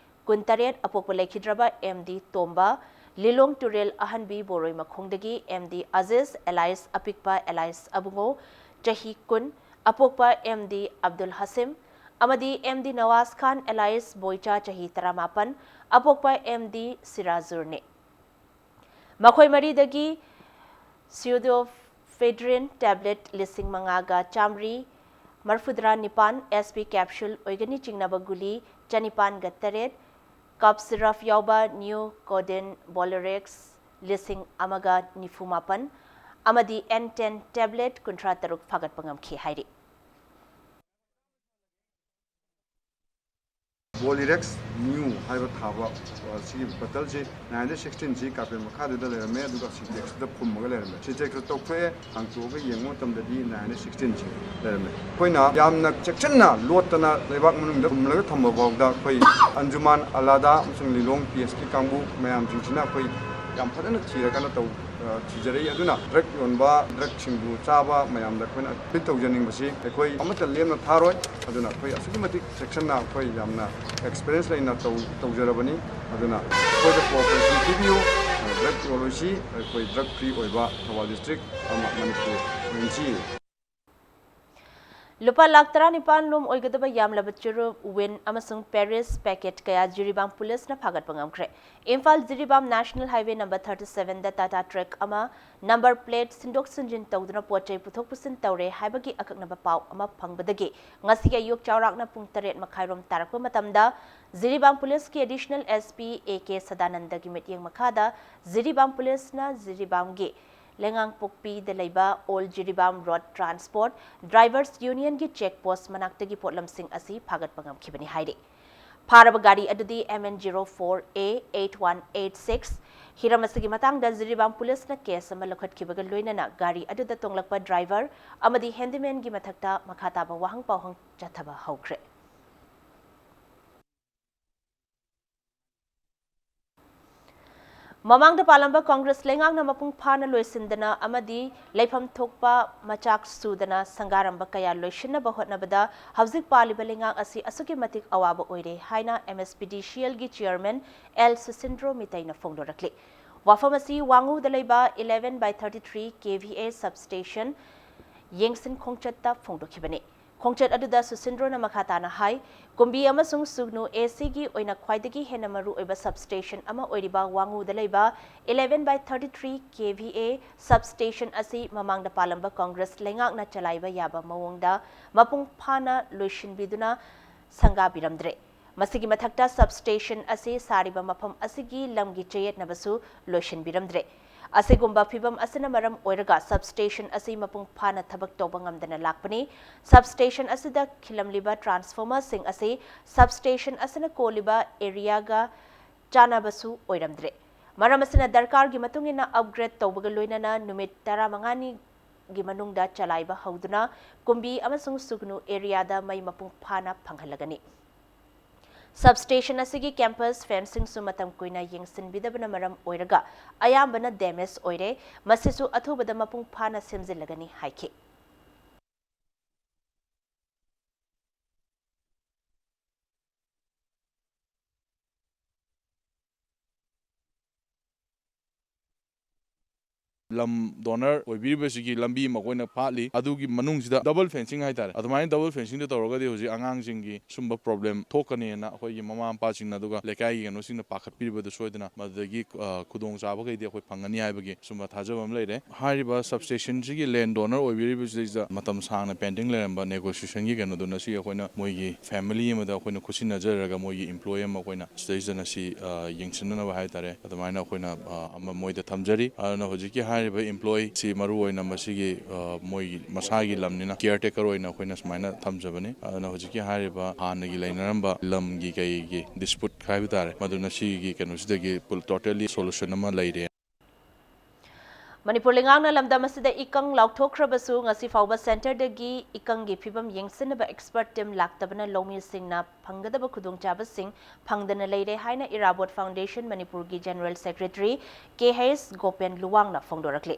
ꯀꯨꯟꯇꯔꯦꯠ, ꯑꯄꯣꯛꯄ ꯂꯩꯈꯤꯗ꯭ꯔꯕ ꯑꯦꯝ ꯗꯤ ꯇꯣꯝꯕ, ꯂꯤꯂꯣꯡ ꯇꯨꯔꯦꯜ ꯑꯍꯟꯕꯤ ꯕꯣꯔꯣꯏ ꯃꯈꯣꯡꯗꯒꯤ ꯑꯦꯝ ꯗꯤ ꯑꯖꯤꯖ ꯑꯦꯂꯥꯏꯁ ꯑꯄꯤꯛꯄ ꯑꯦꯂꯥꯏꯁ ꯑꯕꯨꯡꯉꯣ, ꯆꯍꯤ ꯀꯨꯟ, ꯑꯄꯣꯛꯄ ꯑꯦꯝ ꯗꯤ ꯑꯕꯗꯨꯜ ꯍꯁꯤꯝ ꯑꯃꯗꯤ ꯑꯦꯝ ꯗꯤ ꯅꯋꯥꯖ ꯈꯥꯟ ꯑꯦꯂꯥꯏꯁ ꯕꯣꯏꯆꯥ, ꯆꯍꯤ ꯇꯔꯥꯃꯥꯄꯟ, ꯑꯄꯣꯛꯄ ꯑꯦꯝ ꯗꯤ ꯁꯤꯔꯥꯖꯨꯔꯅꯤ꯫ ꯃꯈꯣꯏ ꯃꯔꯤꯗꯒꯤ pseudoephedrine tablet ꯂꯤꯁꯤꯡ ꯃꯉꯥꯒ ꯆꯥꯃꯔꯤ ꯃꯔꯤꯐꯨꯇꯔꯥ ꯅꯤꯄꯥꯟ, S P capsule ꯑꯣꯏꯒꯅꯤ ꯆꯤꯡꯅꯕ ꯒꯨꯂꯤ ꯆꯅꯤꯄꯥꯟꯒ ꯇꯔꯦꯠ, cough syrup ꯌꯥꯎꯕ New Codeine Bolirex ꯂꯤꯁꯤꯡ ꯑꯃꯒ ꯅꯤꯐꯨ ꯃꯥꯄꯟ ꯑꯃꯗꯤ N ten tablet ꯀꯨꯟꯊ꯭ꯔꯥ ꯇꯔꯨꯛ ꯐꯥꯒꯠꯄ ꯉꯝꯈꯤ ꯍꯥꯏꯔꯤ꯫ Bolirex New ꯍꯥꯏꯕ ꯊꯥꯕ, ꯑ, ꯁꯤꯒꯤ ꯕꯇꯜꯁꯤ nine hundred sixteen ꯁꯤ ꯀꯥꯔꯄꯦꯠ ꯃꯈꯥꯗꯨꯗ ꯂꯩꯔꯝꯃꯦ, ꯑꯗꯨꯒ ꯁꯤꯟꯇꯦꯛꯁꯇꯨꯗ ꯐꯨꯝꯃꯒ ꯂꯩꯔꯝꯃꯦ꯫ ꯁꯤꯟꯇꯦꯛꯁꯇꯨ ꯇꯧꯊꯣꯛꯑꯦ, ꯍꯥꯡꯇꯣꯛꯑꯒ ꯌꯦꯡꯕ ꯃꯇꯝꯗꯗꯤ nine hundred sixteen ꯁꯤ ꯂꯩꯔꯝꯃꯦ꯫ ꯑꯩꯈꯣꯏꯅ ꯌꯥꯝꯅ ꯆꯦꯛꯁꯤꯟꯅ ꯂꯣꯠꯇꯅ ꯂꯩꯕꯥꯛ ꯃꯅꯨꯡꯗ ꯐꯨꯝꯂꯒ ꯊꯝꯕ ꯐꯥꯎꯗ ꯑꯩꯈꯣꯏ ꯑꯟꯖꯨꯃꯥꯟ ꯑꯂꯥꯗꯥ ꯑꯃꯁꯨꯡ ꯂꯤꯂꯣꯡ P S ꯀꯤ ꯀꯥꯡꯕꯨ ꯃꯌꯥꯝꯁꯤꯡꯁꯤꯅ ꯑꯩꯈꯣꯏ ꯌꯥꯝ ꯐꯖꯅ ꯊꯤꯔꯀꯥꯟꯗ ꯇꯧ-, ꯑ, ꯊꯤꯖꯔꯛꯏ꯫ ꯑꯗꯨꯅ ꯗ꯭ꯔꯒ ꯌꯣꯟꯕ, ꯗ꯭ꯔꯒꯁꯤꯡꯕꯨ ꯆꯥꯕ ꯃꯌꯥꯝꯗ ꯑꯩꯈꯣꯏꯅ ꯑꯄꯤꯜ ꯇꯧꯖꯅꯤꯡꯕꯁꯤ ꯑꯩꯈꯣꯏ ꯑꯃꯠꯇ ꯂꯦꯝꯅ ꯊꯥꯔꯣꯏ꯫ ꯑꯗꯨꯅ ꯑꯩꯈꯣꯏ ꯑꯁꯨꯛꯀꯤ ꯃꯇꯤꯛ ꯆꯦꯛꯁꯤꯟꯅ ꯑꯩꯈꯣꯏ ꯌꯥꯝꯅ ꯑꯦꯛꯁꯄꯤꯔꯤꯌꯦꯟꯁ ꯂꯩꯅ ꯇꯧ-, ꯇꯧꯖꯔꯕꯅꯤ꯫ ꯑꯗꯨꯅ ꯑꯩꯈꯣꯏꯗ ꯀꯣꯑꯣꯄꯔꯦꯁꯟ ꯄꯤꯕꯤꯌꯨ꯫ ꯗ꯭ꯔꯒ ꯌꯣꯜꯂꯣꯏꯁꯤ꯫ ꯑꯩꯈꯣꯏ ꯗ꯭ꯔꯒ ꯐ꯭ꯔꯤ ꯑꯣꯏꯕ ꯊꯧꯕꯥꯜ ꯗꯤꯁꯇ꯭ꯔꯤꯛ ꯑꯃ ꯃꯅꯤꯄꯨꯔ ꯑꯣꯏꯍꯟꯁꯤ꯫ ꯂꯨꯄꯥ ꯂꯥꯈ ꯇꯔꯥꯅꯤꯄꯥꯟ ꯂꯣꯝ ꯑꯣꯏꯒꯗꯕ ꯌꯥꯝꯂꯕ ꯆꯨꯔꯨꯞ, ꯋꯤꯟ ꯑꯃꯁꯨꯡ ꯄꯦꯔꯤꯁ ꯄꯦꯀꯦꯠ ꯀꯌꯥ ꯖꯤꯔꯤꯕꯥꯝ ꯄꯨꯂꯤꯁꯅ ꯐꯥꯒꯠꯄ ꯉꯝꯈ꯭ꯔꯦ꯫ Imphal Jiribam national highway number thirty ꯁꯚꯦꯟꯗ ꯇꯥꯇꯥ ꯇ꯭ꯔꯛ ꯑꯃ ꯅꯝꯕꯔ ꯄ꯭ꯂꯦꯠ ꯁꯤꯟꯗꯣꯛ ꯁꯤꯟꯖꯤꯟ ꯇꯧꯗꯨꯅ ꯄꯣꯠ ꯆꯩ ꯄꯨꯊꯣꯛ ꯄꯨꯁꯤꯟ ꯇꯧꯔꯦ ꯍꯥꯏꯕꯒꯤ ꯑꯀꯛꯅꯕ ꯄꯥꯎ ꯑꯃ ꯐꯪꯕꯗꯒꯤ ꯉꯁꯤ ꯑꯌꯨꯛ ꯆꯥꯎꯔꯥꯛꯅ ꯄꯨꯡ ꯇꯔꯦꯠ ꯃꯈꯥꯏꯔꯣꯝ ꯇꯥꯔꯛꯄ ꯃꯇꯝꯗ ꯖꯤꯔꯤꯕꯥꯝ ꯄꯨꯂꯤꯁꯀꯤ additional S P A K ꯁꯗꯥꯅꯟꯗꯒꯤ ꯃꯤꯠꯌꯦꯡ ꯃꯈꯥꯗ ꯖꯤꯔꯤꯕꯥꯝ ꯄꯨꯂꯤꯁꯅ ꯖꯤꯔꯤꯕꯥꯝꯒꯤ ꯂꯩꯉꯥꯡꯄꯣꯛꯄꯤꯗ ꯂꯩꯕ all Jiribam road transport drivers ꯌꯨꯅꯤꯌꯟꯒꯤ ꯆꯦꯛ ꯄꯣꯁ ꯃꯅꯥꯛꯇꯒꯤ ꯄꯣꯠꯂꯝꯁꯤꯡ ꯑꯁꯤ ꯐꯥꯒꯠꯄ ꯉꯝꯈꯤꯕꯅꯤ ꯍꯥꯏꯔꯤ꯫ ꯐꯥꯔꯕ ꯒꯥꯔꯤ ꯑꯗꯨꯗꯤ M N zero four A eight one eight six꯫ ꯍꯤꯔꯝ ꯑꯁꯤꯒꯤ ꯃꯇꯥꯡꯗ ꯖꯤꯔꯤꯕꯥꯝ ꯄꯨꯂꯤꯁꯅ ꯀꯦꯁ ꯑꯃ ꯂꯧꯈꯠꯈꯤꯕꯒ ꯂꯣꯏꯅꯅ ꯒꯥꯔꯤ ꯑꯗꯨꯗ ꯇꯣꯡꯂꯛꯄ ꯗ꯭ꯔꯥꯏꯚꯔ ꯑꯃꯗꯤ ꯍꯦꯟꯗꯤꯃꯦꯟꯒꯤ ꯃꯊꯛꯇ ꯃꯈꯥ ꯇꯥꯕ ꯋꯥꯍꯪ ꯄꯥꯎꯍꯪ ꯆꯠꯊꯕ ꯍꯧꯈ꯭ꯔꯦ꯫ ꯃꯃꯥꯡꯗ ꯄꯥꯜꯂꯝꯕ ꯀꯣꯡꯒ꯭ꯔꯦꯁ ꯂꯩꯉꯥꯛꯅ ꯃꯄꯨꯡ ꯐꯥꯅ ꯂꯣꯏꯁꯤꯟꯗꯅ ꯑꯃꯗꯤ ꯂꯩꯐꯝ ꯊꯣꯛꯄ ꯃꯆꯥꯛ ꯁꯨꯗꯅ ꯁꯪꯒꯥꯔꯝꯕ ꯀꯌꯥ ꯂꯣꯏꯁꯤꯟꯅꯕ ꯍꯣꯠꯅꯕꯗ ꯍꯧꯖꯤꯛ ꯄꯥꯜꯂꯤꯕ ꯂꯩꯉꯥꯛ ꯑꯁꯤ ꯑꯁꯨꯛꯀꯤ ꯃꯇꯤꯛ ꯑꯋꯥꯕ ꯑꯣꯏꯔꯦ ꯍꯥꯏꯅ M S P D C L ꯒꯤ chairman L ꯁꯨꯁꯤꯟꯗ꯭ꯔꯣ ꯃꯤꯇꯩꯅ ꯐꯣꯡꯗꯣꯔꯛꯂꯤ꯫ ꯋꯥꯐꯝ ꯑꯁꯤ ꯋꯥꯉꯨꯗ ꯂꯩꯕ eleven by thirty three K V A substation ꯌꯦꯡꯁꯤꯟ ꯈꯣꯡꯆꯠꯇ ꯐꯣꯡꯗꯣꯛꯈꯤꯕꯅꯤ꯫ ꯈꯣꯡꯆꯠ ꯑꯗꯨꯗ ꯁꯨꯁꯤꯟꯗ꯭ꯔꯣꯅ ꯃꯈꯥ ꯇꯥꯅ ꯍꯥꯏ, ꯀꯨꯝꯕꯤ ꯑꯃꯁꯨꯡ ꯁꯨꯒꯅꯨ A C ꯒꯤ ꯑꯣꯏꯅ ꯈ꯭ꯋꯥꯏꯗꯒꯤ ꯍꯦꯟꯅ ꯃꯔꯨ ꯑꯣꯏꯕ substation ꯑꯃ ꯑꯣꯏꯔꯤꯕ ꯋꯥꯉꯨꯗ ꯂꯩꯕ eleven by thirty three K V A substation ꯑꯁꯤ ꯃꯃꯥꯡꯗ ꯄꯥꯜꯂꯝꯕ ꯀꯣꯡꯒ꯭ꯔꯦꯁ ꯂꯩꯉꯥꯛꯅ ꯆꯂꯥꯏꯕ ꯌꯥꯕ ꯃꯑꯣꯡꯗ ꯃꯄꯨꯡ ꯐꯥꯅ ꯂꯣꯏꯁꯤꯟꯕꯤꯗꯨꯅ ꯁꯪꯒꯥꯕꯤꯔꯝꯗ꯭ꯔꯦ꯫ ꯃꯁꯤꯒꯤ ꯃꯊꯛꯇ substation ꯑꯁꯤ ꯁꯥꯔꯤꯕ ꯃꯐꯝ ꯑꯁꯤꯒꯤ ꯂꯝꯒꯤ ꯆꯌꯦꯠꯅꯕꯁꯨ ꯂꯣꯏꯁꯤꯟꯕꯤꯔꯝꯗ꯭ꯔꯦ꯫ ꯑꯁꯤꯒꯨꯝꯕ ꯐꯤꯚꯝ ꯑꯁꯤꯅ ꯃꯔꯝ ꯑꯣꯏꯔꯒ substation ꯑꯁꯤ ꯃꯄꯨꯡ ꯐꯥꯅ ꯊꯕꯛ ꯇꯧꯕ ꯉꯝꯗꯅ ꯂꯥꯛꯄꯅꯤ꯫ Substation ꯑꯁꯤꯗ ꯈꯤꯜꯂꯝꯂꯤꯕ transformerꯁꯤꯡ ꯑꯁꯤ substation ꯑꯁꯤꯅ ꯀꯣꯜꯂꯤꯕ areaꯒ ꯆꯥꯟꯅꯕꯁꯨ ꯑꯣꯏꯔꯝꯗ꯭ꯔꯦ꯫ ꯃꯔꯝ ꯑꯁꯤꯅ ꯗꯔꯀꯥꯔꯒꯤ ꯃꯇꯨꯡ ꯏꯟꯅ upgrade ꯇꯧꯕꯒ ꯂꯣꯏꯅꯅ ꯅꯨꯃꯤꯠ ꯇꯔꯥꯃꯉꯥꯅꯤꯒꯤ ꯃꯅꯨꯡꯗ ꯆꯂꯥꯏꯕ ꯍꯧꯗꯨꯅ ꯀꯨꯝꯕꯤ ꯑꯃꯁꯨꯡ ꯁꯨꯒꯅꯨ areaꯗ ꯃꯩ ꯃꯄꯨꯡ ꯐꯥꯅ ꯐꯪꯍꯜꯂꯒꯅꯤ꯫ Substation ꯑꯁꯤꯒꯤ campus fencingꯁꯨ ꯃꯇꯝ ꯀꯨꯏꯅ ꯌꯦꯡꯁꯤꯟꯕꯤꯗꯕꯅ ꯃꯔꯝ ꯑꯣꯏꯔꯒ ꯑꯌꯥꯝꯕꯅ damage ꯑꯣꯏꯔꯦ꯫ ꯃꯁꯤꯁꯨ ꯑꯊꯨꯕꯗ ꯃꯄꯨꯡ ꯐꯥꯅ ꯁꯦꯝꯖꯤꯜꯂꯒꯅꯤ ꯍꯥꯏꯈꯤ꯫ ꯂꯝ donor ꯑꯣꯏꯕꯤꯔꯤꯕꯁꯤꯒꯤ ꯂꯝꯕꯤ ꯑꯃ ꯑꯩꯈꯣꯏꯅ ꯐꯥꯠꯂꯤ꯫ ꯑꯗꯨꯒꯤ ꯃꯅꯨꯡꯁꯤꯗ double fencing ꯍꯥꯏꯇꯥꯔꯦ, ꯑꯗꯨꯃꯥꯏꯅ double fencingꯗ ꯇꯧꯔꯒꯗꯤ ꯍꯧꯖꯤꯛ ꯑꯉꯥꯡꯁꯤꯡꯒꯤ ꯁꯨꯝꯕ problem ꯊꯣꯛꯀꯅꯤꯅ ꯑꯩꯈꯣꯏꯒꯤ ꯃꯃꯥ ꯃꯄꯥꯁꯤꯡꯅ, ꯑꯗꯨꯒ ꯂꯩꯀꯥꯏꯒꯤ ꯀꯩꯅꯣꯁꯤꯡꯅ ꯄꯥꯈꯠꯄꯤꯔꯤꯕꯗꯨ ꯁꯣꯏꯗꯅ ꯃꯗꯨꯗꯒꯤ, ꯑ, ꯈꯨꯗꯣꯡꯆꯥꯕꯈꯩꯗꯤ ꯑꯩꯈꯣꯏ ꯐꯪꯒꯅꯤ ꯍꯥꯏꯕꯒꯤ ꯁꯨꯝꯕ ꯊꯥꯖꯕ ꯑꯃ ꯂꯩꯔꯦ꯫ ꯍꯥꯏꯔꯤꯕ substationꯁꯤꯒꯤ land donor ꯑꯣꯏꯕꯤꯔꯤꯕꯁꯤꯗꯩꯁꯤꯗ ꯃꯇꯝ ꯁꯥꯡꯅ pending ꯂꯩꯔꯝꯕ negotiationꯒꯤ ꯀꯩꯅꯣꯗꯨꯅ ꯁꯤ ꯑꯩꯈꯣꯏꯅ ꯃꯣꯏꯒꯤ family ꯑꯃꯗ ꯑꯩꯈꯣꯏꯅ ꯈꯨꯠꯁꯤꯟꯅꯖꯔꯒ ꯃꯣꯏꯒꯤ employee ꯑꯃ ꯑꯩꯈꯣꯏꯅ ꯁꯤꯗꯩꯁꯤꯗꯅ ꯁꯤ, ꯑ, ꯌꯦꯡꯁꯤꯟꯅꯅꯕ ꯍꯥꯏꯇꯥꯔꯦ, ꯑꯗꯨꯃꯥꯏꯅ ꯑꯩꯈꯣꯏꯅ, ꯑ, ꯑꯃ ꯃꯣꯏꯗ ꯊꯝꯖꯔꯤ꯫ ꯑꯗꯨꯅ ꯍꯧꯖꯤꯛꯀꯤ ꯍꯥꯏꯔꯤꯕ employeeꯁꯤ ꯃꯔꯨꯑꯣꯏꯅ ꯃꯁꯤꯒꯤ, ꯑ, ꯃꯣꯏꯒꯤ ꯃꯁꯥꯒꯤ ꯂꯝꯅꯤꯅ caretaker ꯑꯣꯏꯅ ꯑꯩꯈꯣꯏꯅ ꯁꯨꯃꯥꯏꯅ ꯊꯝꯖꯕꯅꯤ꯫ ꯑꯗꯨꯅ ꯍꯧꯖꯤꯛꯀꯤ ꯍꯥꯏꯔꯤꯕ ꯍꯥꯟꯅꯒꯤ ꯂꯩꯅꯔꯝꯕ ꯂꯝꯒꯤ ꯀꯩꯒꯤ dispute ꯍꯥꯏꯕ ꯇꯥꯔꯦ, ꯃꯗꯨꯅ ꯁꯤꯒꯤ ꯀꯩꯅꯣꯁꯤꯗꯒꯤ ꯄꯨꯜ-, totally solution ꯑꯃ ꯂꯩꯔꯦ꯫ ꯃꯅꯤꯄꯨꯔ ꯂꯩꯉꯥꯛꯅ ꯂꯝꯗꯝ ꯑꯁꯤꯗ ꯏꯀꯪ ꯂꯥꯎꯊꯣꯛꯈ꯭ꯔꯕꯁꯨ, ꯉꯁꯤ ꯐꯥꯎꯕ centreꯗꯒꯤ ꯏꯀꯪꯒꯤ ꯐꯤꯕꯝ ꯌꯦꯡꯁꯤꯟꯅꯕ expert team ꯂꯥꯛꯇꯕꯅ ꯂꯧꯃꯤꯁꯤꯡꯅ ꯐꯪꯒꯗꯕ ꯈꯨꯗꯣꯡꯆꯥꯕꯁꯤꯡ ꯐꯪꯗꯅ ꯂꯩꯔꯦ ꯍꯥꯏꯅ ꯏꯔꯥꯕꯣꯠ Foundation ꯃꯅꯤꯄꯨꯔꯒꯤ General Secretary ꯀꯦ ꯍꯩꯁ ꯒꯣꯄꯦꯟ ꯂꯨꯋꯥꯡꯅ ꯐꯣꯡꯗꯣꯔꯛꯂꯤ꯫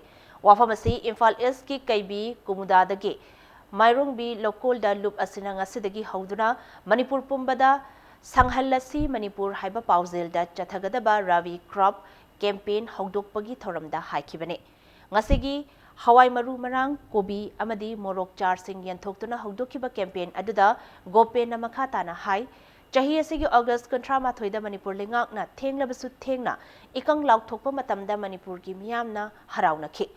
ꯋꯥꯐꯝ ꯑꯁꯤ ꯏꯝꯐꯥꯜ Eastꯀꯤ ꯀꯩꯕꯤ ꯀꯨꯃꯨꯗꯥꯗꯒꯤ ꯃꯥꯏꯔꯣꯡꯕꯤ ꯂꯧꯀꯣꯜꯗ ꯂꯨꯞ ꯑꯁꯤꯅ ꯉꯁꯤꯗꯒꯤ ꯍꯧꯗꯨꯅ ꯃꯅꯤꯄꯨꯔ ꯄꯨꯝꯕꯗ ꯁꯪꯍꯜꯂꯁꯤ ꯃꯅꯤꯄꯨꯔ ꯍꯥꯏꯕ ꯄꯥꯎꯖꯦꯜꯗ ꯆꯠꯊꯒꯗꯕ Rabi Crop campaign ꯍꯧꯗꯣꯛꯄꯒꯤ ꯊꯧꯔꯝꯗ ꯍꯥꯏꯈꯤꯕꯅꯤ꯫ ꯉꯁꯤꯒꯤ ꯍꯋꯥꯏ ꯃꯔꯨ ꯃꯔꯥꯡ, ꯀꯣꯕꯤ ꯑꯃꯗꯤ ꯃꯣꯔꯣꯛ ꯆꯥꯔꯁꯤꯡ ꯌꯦꯟꯊꯣꯛꯇꯨꯅ ꯍꯧꯗꯣꯛꯈꯤꯕ campaign ꯑꯗꯨꯗ ꯒꯣꯄꯦꯟꯅ ꯃꯈꯥ ꯇꯥꯅ ꯍꯥꯏ, ꯆꯍꯤ ꯑꯁꯤꯒꯤ August ꯀꯨꯟꯊ꯭ꯔꯥꯃꯥꯊꯣꯏꯗ ꯃꯅꯤꯄꯨꯔ ꯂꯩꯉꯥꯛꯅ ꯊꯦꯡꯂꯕꯁꯨ ꯊꯦꯡꯅ ꯏꯀꯪ ꯂꯥꯎꯊꯣꯛꯄ ꯃꯇꯝꯗ ꯃꯅꯤꯄꯨꯔꯒꯤ ꯃꯤꯌꯥꯝꯅ ꯍꯔꯥꯎꯅꯈꯤ꯫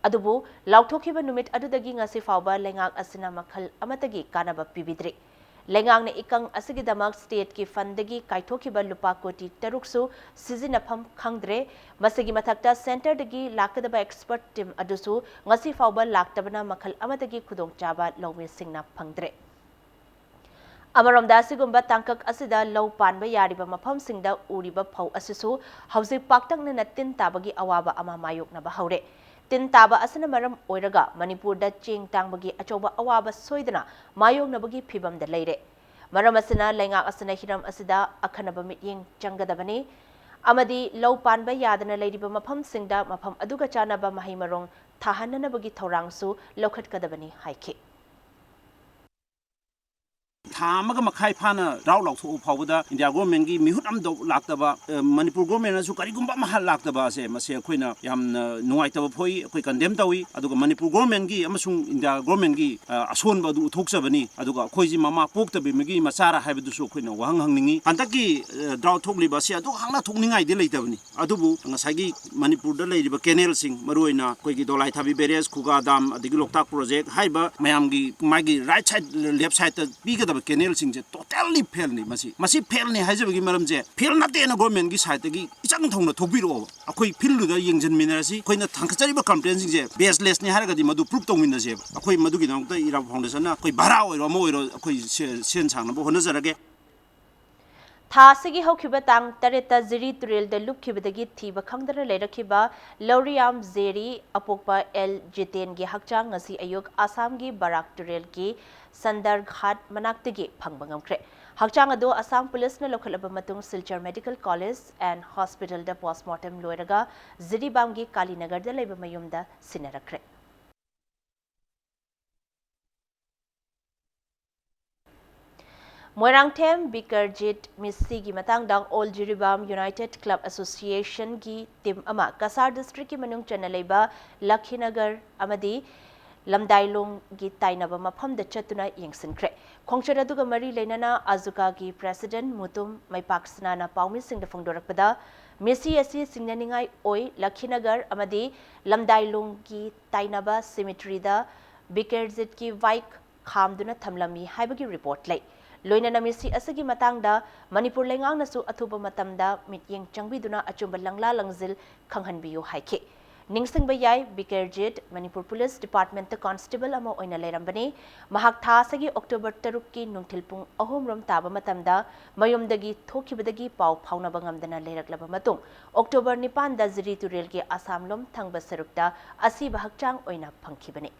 ꯑꯗꯨꯕꯨ ꯂꯥꯎꯊꯣꯛꯈꯤꯕ ꯅꯨꯃꯤꯠ ꯑꯗꯨꯗꯒꯤ ꯉꯁꯤ ꯐꯥꯎꯕ ꯂꯩꯉꯥꯛ ꯑꯁꯤꯅ ꯃꯈꯜ ꯑꯃꯠꯇꯒꯤ ꯀꯥꯟꯅꯕ ꯄꯤꯕꯤꯗ꯭ꯔꯤ꯫ ꯂꯩꯉꯥꯛꯅ ꯏꯀꯪ ꯑꯁꯤꯒꯤꯗꯃꯛ stateꯀꯤ fundꯗꯒꯤ ꯀꯥꯏꯊꯣꯛꯈꯤꯕ ꯂꯨꯄꯥ ꯀꯣꯇꯤ ꯇꯔꯨꯛꯁꯨ ꯁꯤꯖꯤꯟꯅꯐꯝ ꯈꯪꯗ꯭ꯔꯦ꯫ ꯃꯁꯤꯒꯤ ꯃꯊꯛꯇ centreꯗꯒꯤ ꯂꯥꯛꯀꯗꯕ expert team ꯑꯗꯨꯁꯨ ꯉꯁꯤ ꯐꯥꯎꯕ ꯂꯥꯛꯇꯕꯅ ꯃꯈꯜ ꯑꯃꯠꯇꯒꯤ ꯈꯨꯗꯣꯡꯆꯥꯕ ꯂꯧꯃꯤꯁꯤꯡꯅ ꯐꯪꯗ꯭ꯔꯦ꯫ ꯑꯃꯔꯣꯝꯗ, ꯑꯁꯤꯒꯨꯝꯕ ꯇꯥꯡꯀꯛ ꯑꯁꯤꯗ ꯂꯧ ꯄꯥꯟꯕ ꯌꯥꯔꯤꯕ ꯃꯐꯝꯁꯤꯡꯗ ꯎꯔꯤꯕ ꯐꯧ ꯑꯁꯤꯁꯨ ꯍꯧꯖꯤꯛ ꯄꯥꯛꯇꯛꯅꯅ ꯇꯤꯟ ꯇꯥꯕꯒꯤ ꯑꯋꯥꯕ ꯑꯃ ꯃꯥꯌꯣꯛꯅꯕ ꯍꯧꯔꯦ꯫ ꯇꯤꯟ ꯇꯥꯕ ꯑꯁꯤꯅ ꯃꯔꯝ ꯑꯣꯏꯔꯒ ꯃꯅꯤꯄꯨꯔꯗ ꯆꯦꯡ ꯇꯥꯡꯕꯒꯤ ꯑꯆꯧꯕ ꯑꯋꯥꯕ ꯁꯣꯏꯗꯅ ꯃꯥꯌꯣꯛꯅꯕꯒꯤ ꯐꯤꯚꯝꯗ ꯂꯩꯔꯦ꯫ ꯃꯔꯝ ꯑꯁꯤꯅ ꯂꯩꯉꯥꯛ ꯑꯁꯤꯅ ꯍꯤꯔꯝ ꯑꯁꯤꯗ ꯑꯈꯟꯅꯕ ꯃꯤꯠꯌꯦꯡ ꯆꯪꯒꯗꯕꯅꯤ ꯑꯃꯗꯤ ꯂꯧ ꯄꯥꯟꯕ ꯌꯥꯗꯅ ꯂꯩꯔꯤꯕ ꯃꯐꯝꯁꯤꯡꯗ ꯃꯐꯝ ꯑꯗꯨꯒ ꯆꯥꯟꯅꯕ ꯃꯍꯩ ꯃꯔꯣꯡ ꯊꯥꯍꯟꯅꯅꯕꯒꯤ ꯊꯧꯔꯥꯡꯁꯨ ꯂꯧꯈꯠꯀꯗꯕꯅꯤ ꯍꯥꯏꯈꯤ꯫ ꯊꯥ ꯑꯃꯒ ꯃꯈꯥꯏ ꯐꯥꯅ drought ꯂꯥꯎꯊꯣꯛꯑ ꯐꯥꯎꯕꯗ ꯏꯟꯗꯤꯌꯥ ꯒꯣꯔꯃꯦꯟꯒꯤ ꯃꯤꯍꯨꯠ ꯑꯃꯗ ꯂꯥꯛꯇꯕ, ꯑ, ꯃꯅꯤꯄꯨꯔ ꯒꯣꯔꯃꯦꯟꯅꯁꯨ ꯀꯔꯤꯒꯨꯝꯕ ꯑꯃ ꯂꯥꯛꯇꯕ ꯑꯁꯦ, ꯃꯁꯦ ꯑꯩꯈꯣꯏꯅ ꯌꯥꯝꯅ ꯅꯨꯡꯉꯥꯏꯇꯕ ꯐꯣꯛꯏ, ꯑꯩꯈꯣꯏ condemn ꯇꯧꯏ꯫ ꯑꯗꯨꯒ ꯃꯅꯤꯄꯨꯔ ꯒꯣꯔꯃꯦꯟꯒꯤ ꯑꯃꯁꯨꯡ ꯏꯟꯗꯤꯌꯥ ꯒꯣꯔꯃꯦꯟꯒꯤ, ꯑ, ꯑꯁꯣꯟꯕ ꯑꯗꯨ ꯎꯠꯊꯣꯛꯆꯕꯅꯤ꯫ ꯑꯗꯨꯒ ꯑꯩꯈꯣꯏꯁꯤ ꯃꯃꯥ ꯄꯣꯛꯇꯕꯤꯃꯒꯤ ꯃꯆꯥꯔ ꯍꯥꯏꯕꯗꯨꯁꯨ ꯑꯩꯈꯣꯏꯅ ꯋꯥꯍꯪ ꯍꯪꯅꯤꯡꯉꯤ꯫ ꯍꯟꯗꯛꯀꯤ, ꯑ, drought ꯊꯣꯛꯂꯤꯕ ꯑꯁꯤ ꯑꯗꯨ ꯍꯥꯛꯅ ꯊꯣꯛꯅꯤꯡꯉꯥꯏꯗꯤ ꯂꯩꯇꯕꯅꯤ꯫ ꯑꯗꯨꯕꯨ ꯉꯁꯥꯏꯒꯤ ꯃꯅꯤꯄꯨꯔꯗ ꯂꯩꯔꯤꯕ canalꯁꯤꯡ, ꯃꯔꯨꯑꯣꯏꯅ ꯑꯩꯈꯣꯏꯒꯤ ꯗꯣꯂꯥꯏ ꯊꯥꯕꯤ barrage, ꯈꯨꯒꯥ dam, ꯑꯗꯒꯤ ꯂꯣꯛꯇꯥꯛ project ꯍꯥꯏꯔꯤꯕ ꯃꯌꯥꯝꯒꯤ ꯃꯥꯒꯤ right side, left sideꯇ ꯄꯤꯒꯗꯕ canalꯁꯤꯡꯁꯦ totally failꯅꯤ꯫ ꯃꯁꯤ, ꯃꯁꯤ failꯅꯤ ꯍꯥꯏꯖꯕꯒꯤ ꯃꯔꯝꯁꯦ, fail ꯅꯠꯇꯦꯅ ꯒꯣꯔꯃꯦꯟꯒꯤ sideꯇꯒꯤ ꯏꯆꯪ ꯊꯧꯅ ꯊꯣꯛꯄꯤꯔꯛꯑꯣꯕ꯫ ꯑꯩꯈꯣꯏ fieldꯗꯨꯗ ꯌꯦꯡꯁꯤꯟꯃꯤꯟꯅꯔꯁꯤ꯫ ꯑꯩꯈꯣꯏꯅ ꯊꯥꯡꯒꯠꯆꯔꯤꯕ complaintꯁꯤꯡꯁꯦ baselessꯅꯤ ꯍꯥꯏꯔꯒꯗꯤ ꯃꯗꯨ prove ꯇꯧꯃꯤꯟꯅꯁꯦꯕ꯫ ꯑꯩꯈꯣꯏ ꯃꯗꯨꯒꯤꯗꯃꯛꯇ ꯏꯔꯥꯕꯣꯠ Foundationꯅ ꯑꯩꯈꯣꯏ ꯚꯔꯥ ꯑꯣꯏꯔꯣ ꯑꯃ ꯑꯣꯏꯔꯣ ꯑꯩꯈꯣꯏ ꯁꯦ-, ꯁꯦꯟ ꯁꯥꯡꯅꯕ ꯍꯣꯠꯅꯖꯔꯒꯦ꯫ ꯊꯥ ꯑꯁꯤꯒꯤ ꯍꯧꯈꯤꯕ ꯇꯥꯡ ꯇꯔꯦꯠꯇ ꯖꯤꯔꯤ ꯇꯨꯔꯦꯜꯗ ꯂꯨꯞꯈꯤꯕꯗꯒꯤ ꯊꯤꯕ ꯈꯪꯗꯅ ꯂꯩꯔꯛꯈꯤꯕ ꯂꯧꯔꯤꯌꯥꯝ ꯖꯦꯔꯤ ꯑꯄꯣꯛꯄ ꯑꯦꯜ ꯖꯤꯇꯦꯟꯒꯤ ꯍꯛꯆꯥꯡ ꯉꯁꯤ ꯑꯌꯨꯛ ꯑꯁꯥꯝꯒꯤ ꯕꯔꯥꯛ ꯇꯨꯔꯦꯜꯒꯤ ꯁꯟꯗꯔ ꯘꯥꯠ ꯃꯅꯥꯛꯇꯒꯤ ꯐꯪꯕ ꯉꯝꯈ꯭ꯔꯦ꯫ ꯍꯛꯆꯥꯡ ꯑꯗꯨ ꯑꯁꯥꯝ ꯄꯨꯂꯤꯁꯅ ꯂꯧꯈꯠꯂꯕ ꯃꯇꯨꯡ ꯁꯤꯜꯆꯔ ꯃꯦꯗꯤꯀꯦꯜ ꯀꯣꯂꯦꯖ ꯑꯦꯟ ꯍꯣꯁꯄꯤꯇꯥꯜꯗ ꯄꯣꯁꯃꯣꯔꯇꯦꯝ ꯂꯣꯏꯔꯒ ꯖꯤꯔꯤꯕꯥꯝꯒꯤ ꯀꯥꯂꯤꯅꯒꯔꯗ ꯂꯩꯕ ꯃꯌꯨꯝꯗ ꯁꯤꯟꯅꯔꯛꯈ꯭ꯔꯦ꯫ ꯃꯣꯏꯔꯥꯡꯊꯦꯝ ꯕꯤꯀꯔꯖꯤꯠ ꯃꯤꯁꯤꯒꯤ ꯃꯇꯥꯡꯗ ꯑꯣꯜ ꯖꯤꯔꯤꯕꯥꯝ ꯌꯨꯅꯥꯏꯇꯦꯗ ꯀ꯭ꯂꯕ ꯑꯦꯁꯣꯁꯤꯌꯦꯁꯟꯒꯤ ꯇꯤꯝ ꯑꯃ ꯀꯁꯥꯔ ꯗꯤꯁꯇ꯭ꯔꯤꯛꯀꯤ ꯃꯅꯨꯡ ꯆꯟꯅ ꯂꯩꯕ ꯂꯈꯤꯅꯒꯔ ꯑꯃꯗꯤ ꯂꯝꯗꯥꯏꯂꯣꯡꯒꯤ ꯇꯥꯏꯅꯕ ꯃꯐꯝꯗ ꯆꯠꯇꯨꯅ ꯌꯦꯡꯁꯤꯟꯈ꯭ꯔꯦ꯫ ꯈꯣꯡꯆꯠ ꯑꯗꯨꯒ ꯃꯔꯤ ꯂꯩꯅꯅ ꯑꯖꯨꯀꯥꯒꯤ ꯄ꯭ꯔꯦꯁꯤꯗꯦꯟꯠ ꯃꯨꯇꯨꯝ ꯃꯩꯄꯥꯛꯁꯅꯥꯅ ꯄꯥꯎꯃꯤꯁꯤꯡꯗ ꯐꯣꯡꯗꯣꯔꯛꯄꯗ, ꯃꯤꯁꯤ ꯑꯁꯤ ꯆꯤꯡꯅꯅꯤꯡꯉꯥꯏ ꯑꯣꯏ, ꯂꯈꯤꯅꯒꯔ ꯑꯃꯗꯤ ꯂꯝꯗꯥꯏꯂꯣꯡꯒꯤ ꯇꯥꯏꯅꯕ ꯁꯤꯃꯤꯇ꯭ꯔꯤꯗ ꯕꯤꯀꯔꯖꯤꯠꯀꯤ ꯕꯥꯏꯛ ꯈꯥꯝꯗꯨꯅ ꯊꯝꯂꯝꯃꯤ ꯍꯥꯏꯕꯒꯤ ꯔꯤꯄꯣꯔꯠ ꯂꯩ꯫ ꯂꯣꯏꯅꯅ ꯃꯤꯁꯤ ꯑꯁꯤꯒꯤ ꯃꯇꯥꯡꯗ ꯃꯅꯤꯄꯨꯔ ꯂꯩꯉꯥꯛꯅꯁꯨ ꯑꯊꯨꯕ ꯃꯇꯝꯗ ꯃꯤꯠꯌꯦꯡ ꯆꯪꯕꯤꯗꯨꯅ ꯑꯆꯨꯝꯕ ꯂꯪꯂꯥ ꯂꯪꯖꯤꯜ ꯈꯪꯍꯟꯕꯤꯌꯨ ꯍꯥꯏꯈꯤ꯫ ꯅꯤꯡꯁꯤꯡꯕ ꯌꯥꯏ, ꯕꯤꯀꯔꯖꯤꯠ ꯃꯅꯤꯄꯨꯔ ꯄꯨꯂꯤꯁ ꯗꯤꯄꯥꯔꯠꯃꯦꯟꯠꯇ ꯀꯣꯟꯁꯇꯦꯕꯜ ꯑꯃ ꯑꯣꯏꯅ ꯂꯩꯔꯝꯕꯅꯤ꯫ ꯃꯍꯥꯛ ꯊꯥ ꯑꯁꯤꯒꯤ ꯑꯣꯛꯇꯣꯕꯔ ꯇꯔꯨꯛꯀꯤ ꯅꯨꯡꯊꯤꯜ ꯄꯨꯡ ꯑꯍꯨꯝ ꯔꯣꯝ ꯇꯥꯕ ꯃꯇꯝꯗ ꯃꯌꯨꯝꯗꯒꯤ ꯊꯣꯛꯈꯤꯕꯗꯒꯤ ꯄꯥꯎ ꯐꯥꯎꯅꯕ ꯉꯝꯗꯅ ꯂꯩꯔꯛꯂꯕ ꯃꯇꯨꯡ, ꯑꯣꯛꯇꯣꯕꯔ ꯅꯤꯄꯥꯟꯗ ꯖꯤꯔꯤ ꯇꯨꯔꯦꯜꯒꯤ ꯑꯁꯥꯝꯂꯣꯝ ꯊꯪꯕ ꯁꯔꯨꯛꯇ ꯑꯁꯤꯕ ꯍꯛꯆꯥꯡ ꯑꯣꯏꯅ ꯐꯪꯈꯤꯕꯅꯤ꯫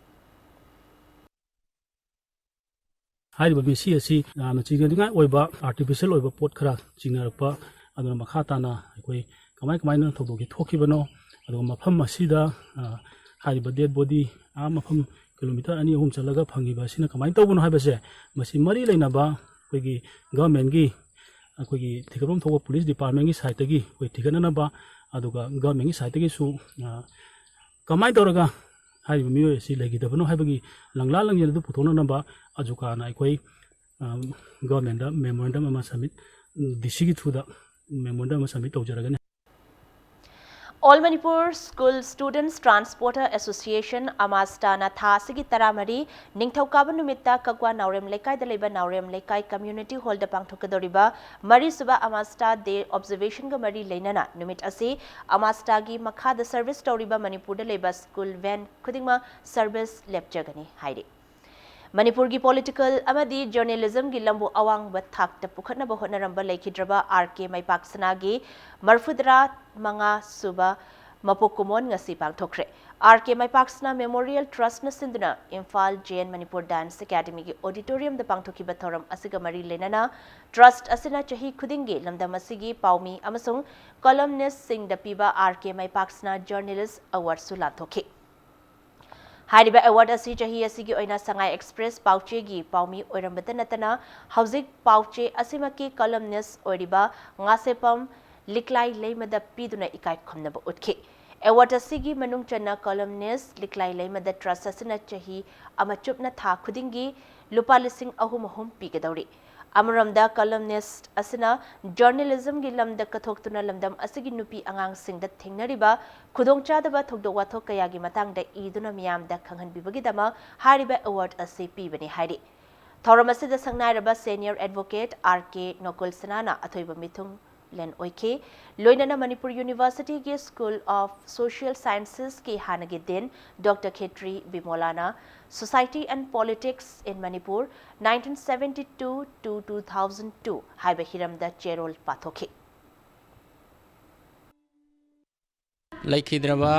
ꯍꯥꯏꯔꯤꯕ ꯃꯤꯁꯤ ꯑꯁꯤ ꯌꯥꯝꯅ ꯆꯤꯡꯅꯅꯤꯡꯉꯥꯏ ꯑꯣꯏꯕ ꯑꯥꯔꯇꯤꯐꯤꯁꯤꯌꯦꯜ ꯑꯣꯏꯕ ꯄꯣꯠ ꯈꯔ ꯆꯤꯡꯅꯔꯛꯄ, ꯑꯗꯨꯅ ꯃꯈꯥ ꯇꯥꯅ ꯑꯩꯈꯣꯏ ꯀꯃꯥꯏ ꯀꯃꯥꯏꯅ ꯊꯧꯗꯣꯛꯁꯤ ꯊꯣꯛꯈꯤꯕꯅꯣ, ꯑꯗꯨꯒ ꯃꯐꯝ ꯑꯁꯤꯗ, ꯑ, ꯍꯥꯏꯔꯤꯕ ꯗꯦꯗ ꯕꯣꯗꯤ ꯑꯥ ꯃꯐꯝ ꯀꯤꯂꯣꯃꯤꯇꯔ ꯑꯅꯤ ꯑꯍꯨꯝ ꯆꯠꯂꯒ ꯐꯪꯉꯤꯕ ꯑꯁꯤꯅ ꯀꯃꯥꯏꯅ ꯇꯧꯕꯅꯣ ꯍꯥꯏꯕꯁꯦ, ꯃꯁꯤ ꯃꯔꯤ ꯂꯩꯅꯕ ꯑꯩꯈꯣꯏꯒꯤ ꯒꯚꯔꯟꯃꯦꯟꯠꯀꯤ, ꯑꯩꯈꯣꯏꯒꯤ ꯊꯤꯒꯠꯐꯝ ꯊꯣꯛꯄ ꯄꯨꯂꯤꯁ ꯗꯤꯄꯥꯔꯠꯃꯦꯟꯠꯀꯤ ꯁꯥꯏꯠꯇꯒꯤ ꯑꯩꯈꯣꯏ ꯊꯤꯒꯠꯅꯅꯕ, ꯑꯗꯨꯒ ꯒꯚꯔꯟꯃꯦꯟꯠꯀꯤ ꯁꯥꯏꯠꯇꯒꯤꯁꯨ, ꯑ, ꯀꯃꯥꯏꯅ ꯇꯧꯔꯒ ꯍꯥꯏꯔꯤꯕ ꯃꯤꯑꯣꯏ ꯑꯁꯤ ꯂꯩꯈꯤꯗꯕꯅꯣ ꯍꯥꯏꯕꯒꯤ ꯂꯪꯂꯥ ꯂꯪꯖꯦꯜ ꯑꯗꯨ ꯄꯨꯊꯣꯛꯅꯅꯕ ꯑꯖꯨꯀꯥꯅ ꯑꯩꯈꯣꯏ, ꯑ, ꯒꯚꯔꯟꯃꯦꯟꯠꯇ ꯃꯦꯃꯣꯔꯦꯟꯗꯝ ꯑꯃ ꯁꯕꯃꯤꯠ, ꯗꯤ ꯁꯤꯒꯤ ꯊ꯭ꯔꯨꯗ ꯃꯦꯃꯣꯔꯦꯟꯗꯝ ꯑꯃ ꯁꯕꯃꯤꯠ ꯇꯧꯖꯔꯒꯅꯤ꯫ All Manipur school students transporter association, ꯑꯃꯥꯁꯇꯥꯅ ꯊꯥ ꯑꯁꯤꯒꯤ ꯇꯔꯥꯃꯔꯤ, ꯅꯤꯡꯊꯧꯀꯥꯕ ꯅꯨꯃꯤꯠꯇ ꯀꯛꯋꯥ ꯅꯥꯎꯔꯦꯝ ꯂꯩꯀꯥꯏꯗ ꯂꯩꯕ ꯅꯥꯎꯔꯦꯝ ꯂꯩꯀꯥꯏ ꯀꯝꯃ꯭ꯌꯨꯅꯤꯇꯤ ꯍꯣꯜꯗ ꯄꯥꯡꯊꯣꯛꯀꯗꯧꯔꯤꯕ ꯃꯔꯤꯁꯨꯕ ꯑꯃꯥꯁꯇꯥ ꯗꯦ ꯑꯣꯕꯖꯔꯕꯦꯁꯟꯒ ꯃꯔꯤ ꯂꯩꯅꯅ ꯅꯨꯃꯤꯠ ꯑꯁꯤ ꯑꯃꯥꯁꯇꯥꯒꯤ ꯃꯈꯥꯗ ꯁꯔꯚꯤꯁ ꯇꯧꯔꯤꯕ ꯃꯅꯤꯄꯨꯔꯗ ꯂꯩꯕ ꯁ꯭ꯀꯨꯜ ꯚꯦꯟ ꯈꯨꯗꯤꯡꯃꯛ ꯁꯔꯚꯤꯁ ꯂꯦꯞꯆꯒꯅꯤ ꯍꯥꯏꯔꯤ꯫ ꯃꯅꯤꯄꯨꯔꯒꯤ ꯄꯣꯂꯤꯇꯤꯀꯦꯜ ꯑꯃꯗꯤ ꯖꯔꯅꯦꯂꯤꯖꯝꯒꯤ ꯂꯝꯕꯨ ꯑꯋꯥꯡꯕ ꯊꯥꯛꯇ ꯄꯨꯈꯠꯅꯕ ꯍꯣꯠꯅꯔꯝꯕ ꯂꯩꯈꯤꯗ꯭ꯔꯕ ꯑꯥꯔ ꯀꯦ ꯃꯥꯏꯄꯥꯛꯁꯅꯥꯒꯤ ꯃꯔꯐꯨꯇꯔꯥ ꯃꯉꯥ ꯁꯨꯕ ꯃꯄꯣꯛ ꯀꯨꯝꯑꯣꯟ ꯉꯁꯤ ꯄꯥꯡꯊꯣꯛꯈ꯭ꯔꯦ꯫ ꯑꯥꯔ ꯀꯦ ꯃꯥꯏꯄꯥꯛꯁꯅꯥ ꯃꯦꯃꯣꯔꯤꯌꯦꯜ ꯇ꯭ꯔꯁꯅ ꯁꯤꯟꯗꯨꯅ Imphal J N Manipur dance ꯑꯦꯀꯥꯗꯃꯤꯒꯤ ꯑꯣꯗꯤꯇꯣꯔꯤꯌꯝꯗ ꯄꯥꯡꯊꯣꯛꯈꯤꯕ ꯊꯧꯔꯝ ꯑꯁꯤꯒ ꯃꯔꯤ ꯂꯩꯅꯅ ꯇ꯭ꯔꯁ ꯑꯁꯤꯅ ꯆꯍꯤ ꯈꯨꯗꯤꯡꯒꯤ ꯂꯝꯗꯝ ꯑꯁꯤꯒꯤ ꯄꯥꯎꯃꯤ ꯑꯃꯁꯨꯡ ꯀꯣꯂꯝꯅꯤꯁꯁꯤꯡꯗ ꯄꯤꯕ ꯑꯥꯔ ꯀꯦ ꯃꯥꯏꯄꯥꯛꯁꯅꯥ ꯖꯔꯅꯦꯂꯤꯁ ꯑꯦꯋꯥꯔꯗꯁꯨ ꯂꯥꯟꯊꯣꯛꯈꯤ꯫ ꯍꯥꯏꯔꯤꯕ ꯑꯦꯋꯥꯔꯗ ꯑꯁꯤ ꯆꯍꯤ ꯑꯁꯤꯒꯤ ꯑꯣꯏꯅ ꯁꯉꯥꯏ ꯑꯦꯛꯁꯄ꯭ꯔꯦꯁ ꯄꯥꯎꯆꯦꯒꯤ ꯄꯥꯎꯃꯤ ꯑꯣꯏꯔꯝꯕꯇ ꯅꯠꯇꯅ ꯍꯧꯖꯤꯛ ꯄꯥꯎꯆꯦ ꯑꯁꯤꯃꯛꯀꯤ ꯀꯣꯂꯝꯅꯤꯁ ꯑꯣꯏꯔꯤꯕ ꯉꯥꯁꯦꯄꯝ ꯂꯤꯛꯂꯥꯏ ꯂꯩꯃꯗ ꯄꯤꯗꯨꯅ ꯏꯀꯥꯏ ꯈꯨꯝꯅꯕ ꯎꯠꯈꯤ꯫ ꯑꯦꯋꯥꯔꯗ ꯑꯁꯤꯒꯤ ꯃꯅꯨꯡ ꯆꯟꯅ ꯀꯣꯂꯝꯅꯤꯁ ꯂꯤꯛꯂꯥꯏ ꯂꯩꯃꯗ ꯇ꯭ꯔꯁ ꯑꯁꯤꯅ ꯆꯍꯤ ꯑꯃ ꯆꯨꯞꯅ ꯊꯥ ꯈꯨꯗꯤꯡꯒꯤ ꯂꯨꯄꯥ ꯂꯤꯁꯤꯡ ꯑꯍꯨꯝ ꯑꯍꯨꯝ ꯄꯤꯒꯗꯧꯔꯤ꯫ ꯑꯃꯔꯣꯝꯗ ꯀꯣꯂꯝꯅꯤꯁ ꯑꯁꯤꯅ ꯖꯔꯅꯦꯂꯤꯖꯝꯒꯤ ꯂꯝꯗ ꯀꯠꯊꯣꯛꯇꯨꯅ ꯂꯝꯗꯝ ꯑꯁꯤꯒꯤ ꯅꯨꯄꯤ ꯑꯉꯥꯡꯁꯤꯡꯗ ꯊꯦꯡꯅꯔꯤꯕ ꯈꯨꯗꯣꯡꯆꯥꯗꯕ ꯊꯧꯗꯣꯛ ꯋꯥꯊꯣꯛ ꯀꯌꯥꯒꯤ ꯃꯇꯥꯡꯗ ꯏꯗꯨꯅ ꯃꯤꯌꯥꯝꯗ ꯈꯪꯍꯟꯕꯤꯕꯒꯤꯗꯃꯛ ꯍꯥꯏꯔꯤꯕ ꯑꯦꯋꯥꯔꯗ ꯑꯁꯤ ꯄꯤꯕꯅꯤ ꯍꯥꯏꯔꯤ꯫ ꯊꯧꯔꯝ ꯑꯁꯤꯗ ꯁꯛꯅꯥꯏꯔꯕ ꯁꯦꯅꯤꯌꯔ ꯑꯦꯗꯚꯣꯀꯦꯠ ꯑꯥꯔ ꯀꯦ ꯅꯣꯀꯨꯜ ꯁꯅꯥꯅ ꯑꯊꯣꯏꯕ ꯃꯤꯊꯨꯡꯂꯦꯟ ꯑꯣꯏꯈꯤ꯫ ꯂꯣꯏꯅꯅ ꯃꯅꯤꯄꯨꯔ ꯌꯨꯅꯤꯚꯔꯁꯤꯇꯤꯒꯤ ꯁ꯭ꯀꯨꯜ ꯑꯣꯐ ꯁꯣꯁꯤꯌꯦꯜ ꯁꯥꯏꯟꯁꯦꯁꯀꯤ ꯍꯥꯟꯅꯒꯤ ꯗꯤꯟ ꯗꯣꯛꯇꯔ ꯈꯦꯇ꯭ꯔꯤ ꯕꯤꯃꯣꯂꯥꯅ Society and Politics in Manipur, nineteen seventy-two to two thousand two ꯍꯥꯏꯕ ꯍꯤꯔꯝꯗ ꯆꯦꯔꯣꯜ ꯄꯥꯊꯣꯛꯈꯤ꯫ ꯂꯩꯈꯤꯗ꯭ꯔꯕ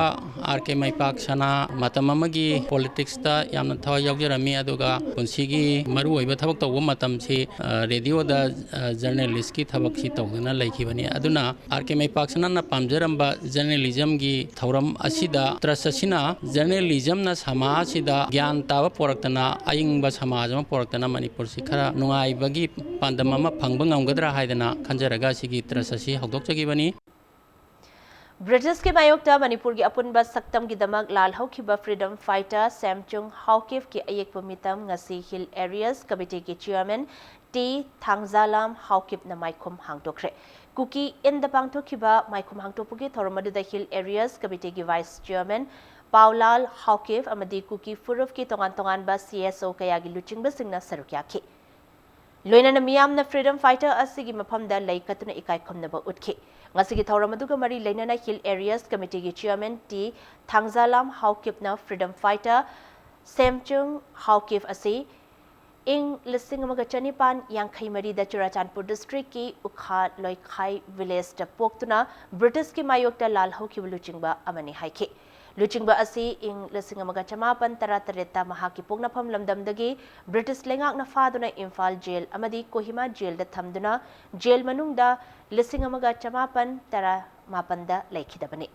ꯑꯥꯔ ꯀꯦ ꯃꯩꯄꯥꯛ ꯁꯅꯥ ꯃꯇꯝ ꯑꯃꯒꯤ ꯄꯣꯂꯤꯇꯤꯛꯁꯇ ꯌꯥꯝꯅ ꯊꯋꯥꯏ ꯌꯥꯎꯖꯔꯝꯃꯤ, ꯑꯗꯨꯒ ꯄꯨꯟꯁꯤꯒꯤ ꯃꯔꯨꯑꯣꯏꯕ ꯊꯕꯛ ꯇꯧꯕ ꯃꯇꯝꯁꯤ, ꯑ, ꯔꯦꯗꯤꯑꯣꯗ, ꯑ, ꯖꯔꯅꯦꯂꯤꯁꯀꯤ ꯊꯕꯛꯁꯤ ꯇꯧꯗꯨꯅ ꯂꯩꯈꯤꯕꯅꯤ꯫ ꯑꯗꯨꯅ ꯑꯥꯔ ꯀꯦ ꯃꯩꯄꯥꯛ ꯁꯅꯥꯅ ꯄꯥꯝꯖꯔꯝꯕ ꯖꯔꯅꯦꯂꯤꯖꯝꯒꯤ ꯊꯧꯔꯝ ꯑꯁꯤꯗ ꯇ꯭ꯔꯁ ꯑꯁꯤꯅ ꯖꯔꯅꯦꯂꯤꯖꯝꯅ ꯁꯃꯥꯖ ꯑꯁꯤꯗ ꯒ꯭ꯌꯥꯟ ꯇꯥꯕ ꯄꯣꯔꯛꯇꯅ, ꯑꯏꯪꯕ ꯁꯃꯥꯖ ꯑꯃ ꯄꯣꯔꯛꯇꯅ ꯃꯅꯤꯄꯨꯔꯁꯤ ꯈꯔ ꯅꯨꯡꯉꯥꯏꯕꯒꯤ ꯄꯥꯟꯗꯝ ꯑꯃ ꯐꯪꯕ ꯉꯝꯒꯗ꯭ꯔꯥ ꯍꯥꯏꯗꯅ ꯈꯟꯖꯔꯒ ꯑꯁꯤꯒꯤ ꯇ꯭ꯔꯁ ꯑꯁꯤ ꯍꯧꯗꯣꯛꯆꯈꯤꯕꯅꯤ꯫ ꯕ꯭ꯔꯤꯇꯤꯁꯀꯤ ꯃꯥꯌꯣꯛꯇ ꯃꯅꯤꯄꯨꯔꯒꯤ ꯑꯄꯨꯟꯕ ꯁꯛꯇꯝꯒꯤꯗꯃꯛ ꯂꯥꯜꯍꯧꯈꯤꯕ ꯐ꯭ꯔꯤꯗꯝ ꯐꯥꯏꯇꯔ ꯁꯦꯝꯆꯨꯡ ꯍꯥꯎꯀꯤꯞꯀꯤ ꯑꯌꯦꯛꯄ ꯃꯤꯇꯝ ꯉꯁꯤ ꯍꯤꯜ ꯑꯦꯔꯤꯌꯥꯁ ꯀꯃꯤꯇꯤꯒꯤ ꯆꯤꯌꯔꯃꯦꯟ ꯇꯤ ꯊꯥꯡꯖꯥꯂꯥꯝ ꯍꯥꯎꯀꯤꯞꯅ ꯃꯥꯏꯈꯨꯝ ꯍꯥꯡꯗꯣꯛꯈ꯭ꯔꯦ꯫ ꯀꯨꯀꯤ ꯏꯟꯗ ꯄꯥꯡꯊꯣꯛꯈꯤꯕ ꯃꯥꯏꯈꯨꯝ ꯍꯥꯡꯗꯣꯛꯄꯒꯤ ꯊꯧꯔꯝ ꯑꯗꯨꯗ hill areas ꯀꯃꯤꯇꯤꯒꯤ vice chairman ꯄꯥꯎꯂꯥꯜ Haokip ꯑꯃꯗꯤ ꯀꯨꯀꯤ ꯐꯨꯔꯨꯞꯀꯤ ꯇꯣꯉꯥꯟ ꯇꯣꯉꯥꯟꯕ ꯁꯤ ꯑꯦꯁ ꯑꯣ ꯀꯌꯥꯒꯤ ꯂꯨꯆꯤꯡꯕꯁꯤꯡꯅ ꯁꯔꯨꯛ ꯌꯥꯈꯤ꯫ ꯂꯣꯏꯅꯅ ꯃꯤꯌꯥꯝꯅ ꯐ꯭ꯔꯤꯗꯝ ꯐꯥꯏꯇꯔ ꯑꯁꯤꯒꯤ ꯃꯐꯝꯗ ꯂꯩ ꯀꯠꯇꯨꯅ ꯏꯀꯥꯏ ꯈꯨꯝꯅꯕ ꯎꯠꯈꯤ꯫ ꯉꯁꯤꯒꯤ ꯊꯧꯔꯝ ꯑꯗꯨꯒ ꯃꯔꯤ ꯂꯩꯅꯅ ꯍꯤꯜ ꯑꯦꯔꯤꯌꯥꯁ ꯀꯃꯤꯇꯤꯒꯤ ꯆꯤꯌꯔꯃꯦꯟ ꯇꯤ ꯊꯥꯡꯖꯥꯂꯥꯝ ꯍꯥꯎꯀꯤꯞꯅ ꯐ꯭ꯔꯤꯗꯝ ꯐꯥꯏꯇꯔ ꯁꯦꯝꯆꯨꯡ ꯍꯥꯎꯀꯤꯞ ꯑꯁꯤ ꯏꯪ ꯂꯤꯁꯤꯡ ꯑꯃꯒ ꯆꯅꯤꯄꯥꯟ ꯌꯥꯡꯈꯩ ꯃꯔꯤꯗ ꯆꯨꯔꯥꯆꯥꯟꯄꯨꯔ ꯗꯤꯁꯇ꯭ꯔꯤꯛꯀꯤ ꯎꯈꯥ ꯂꯣꯏꯈꯥꯏ ꯚꯤꯂꯦꯖꯇ ꯄꯣꯛꯇꯨꯅ ꯕ꯭ꯔꯤꯇꯤꯁꯀꯤ ꯃꯥꯌꯣꯛꯇ ꯂꯥꯜꯍꯧꯈꯤꯕ ꯂꯨꯆꯤꯡꯕ ꯑꯃꯅꯤ ꯍꯥꯏꯈꯤ꯫ ꯂꯨꯆꯤꯡꯕ ꯑꯁꯤ ꯏꯪ ꯂꯤꯁꯤꯡ ꯑꯃꯒ ꯆꯃꯥꯄꯟ ꯇꯔꯥꯇꯔꯦꯠꯇ ꯃꯍꯥꯛꯀꯤ ꯄꯣꯛꯅꯐꯝ ꯂꯝꯗꯝꯗꯒꯤ ꯕ꯭ꯔꯤꯇꯤꯁ ꯂꯩꯉꯥꯛꯅ ꯐꯥꯗꯨꯅ ꯏꯝꯐꯥꯜ ꯖꯦꯜ ꯑꯃꯗꯤ ꯀꯣꯍꯤꯃꯥ ꯖꯦꯜꯗ ꯊꯝꯗꯨꯅ ꯖꯦꯜ ꯃꯅꯨꯡꯗ ꯂꯤꯁꯤꯡ ꯑꯃꯒ ꯆꯃꯥꯄꯟ ꯇꯔꯥꯃꯥꯄꯟꯗ ꯂꯩꯈꯤꯗꯕꯅꯤ꯫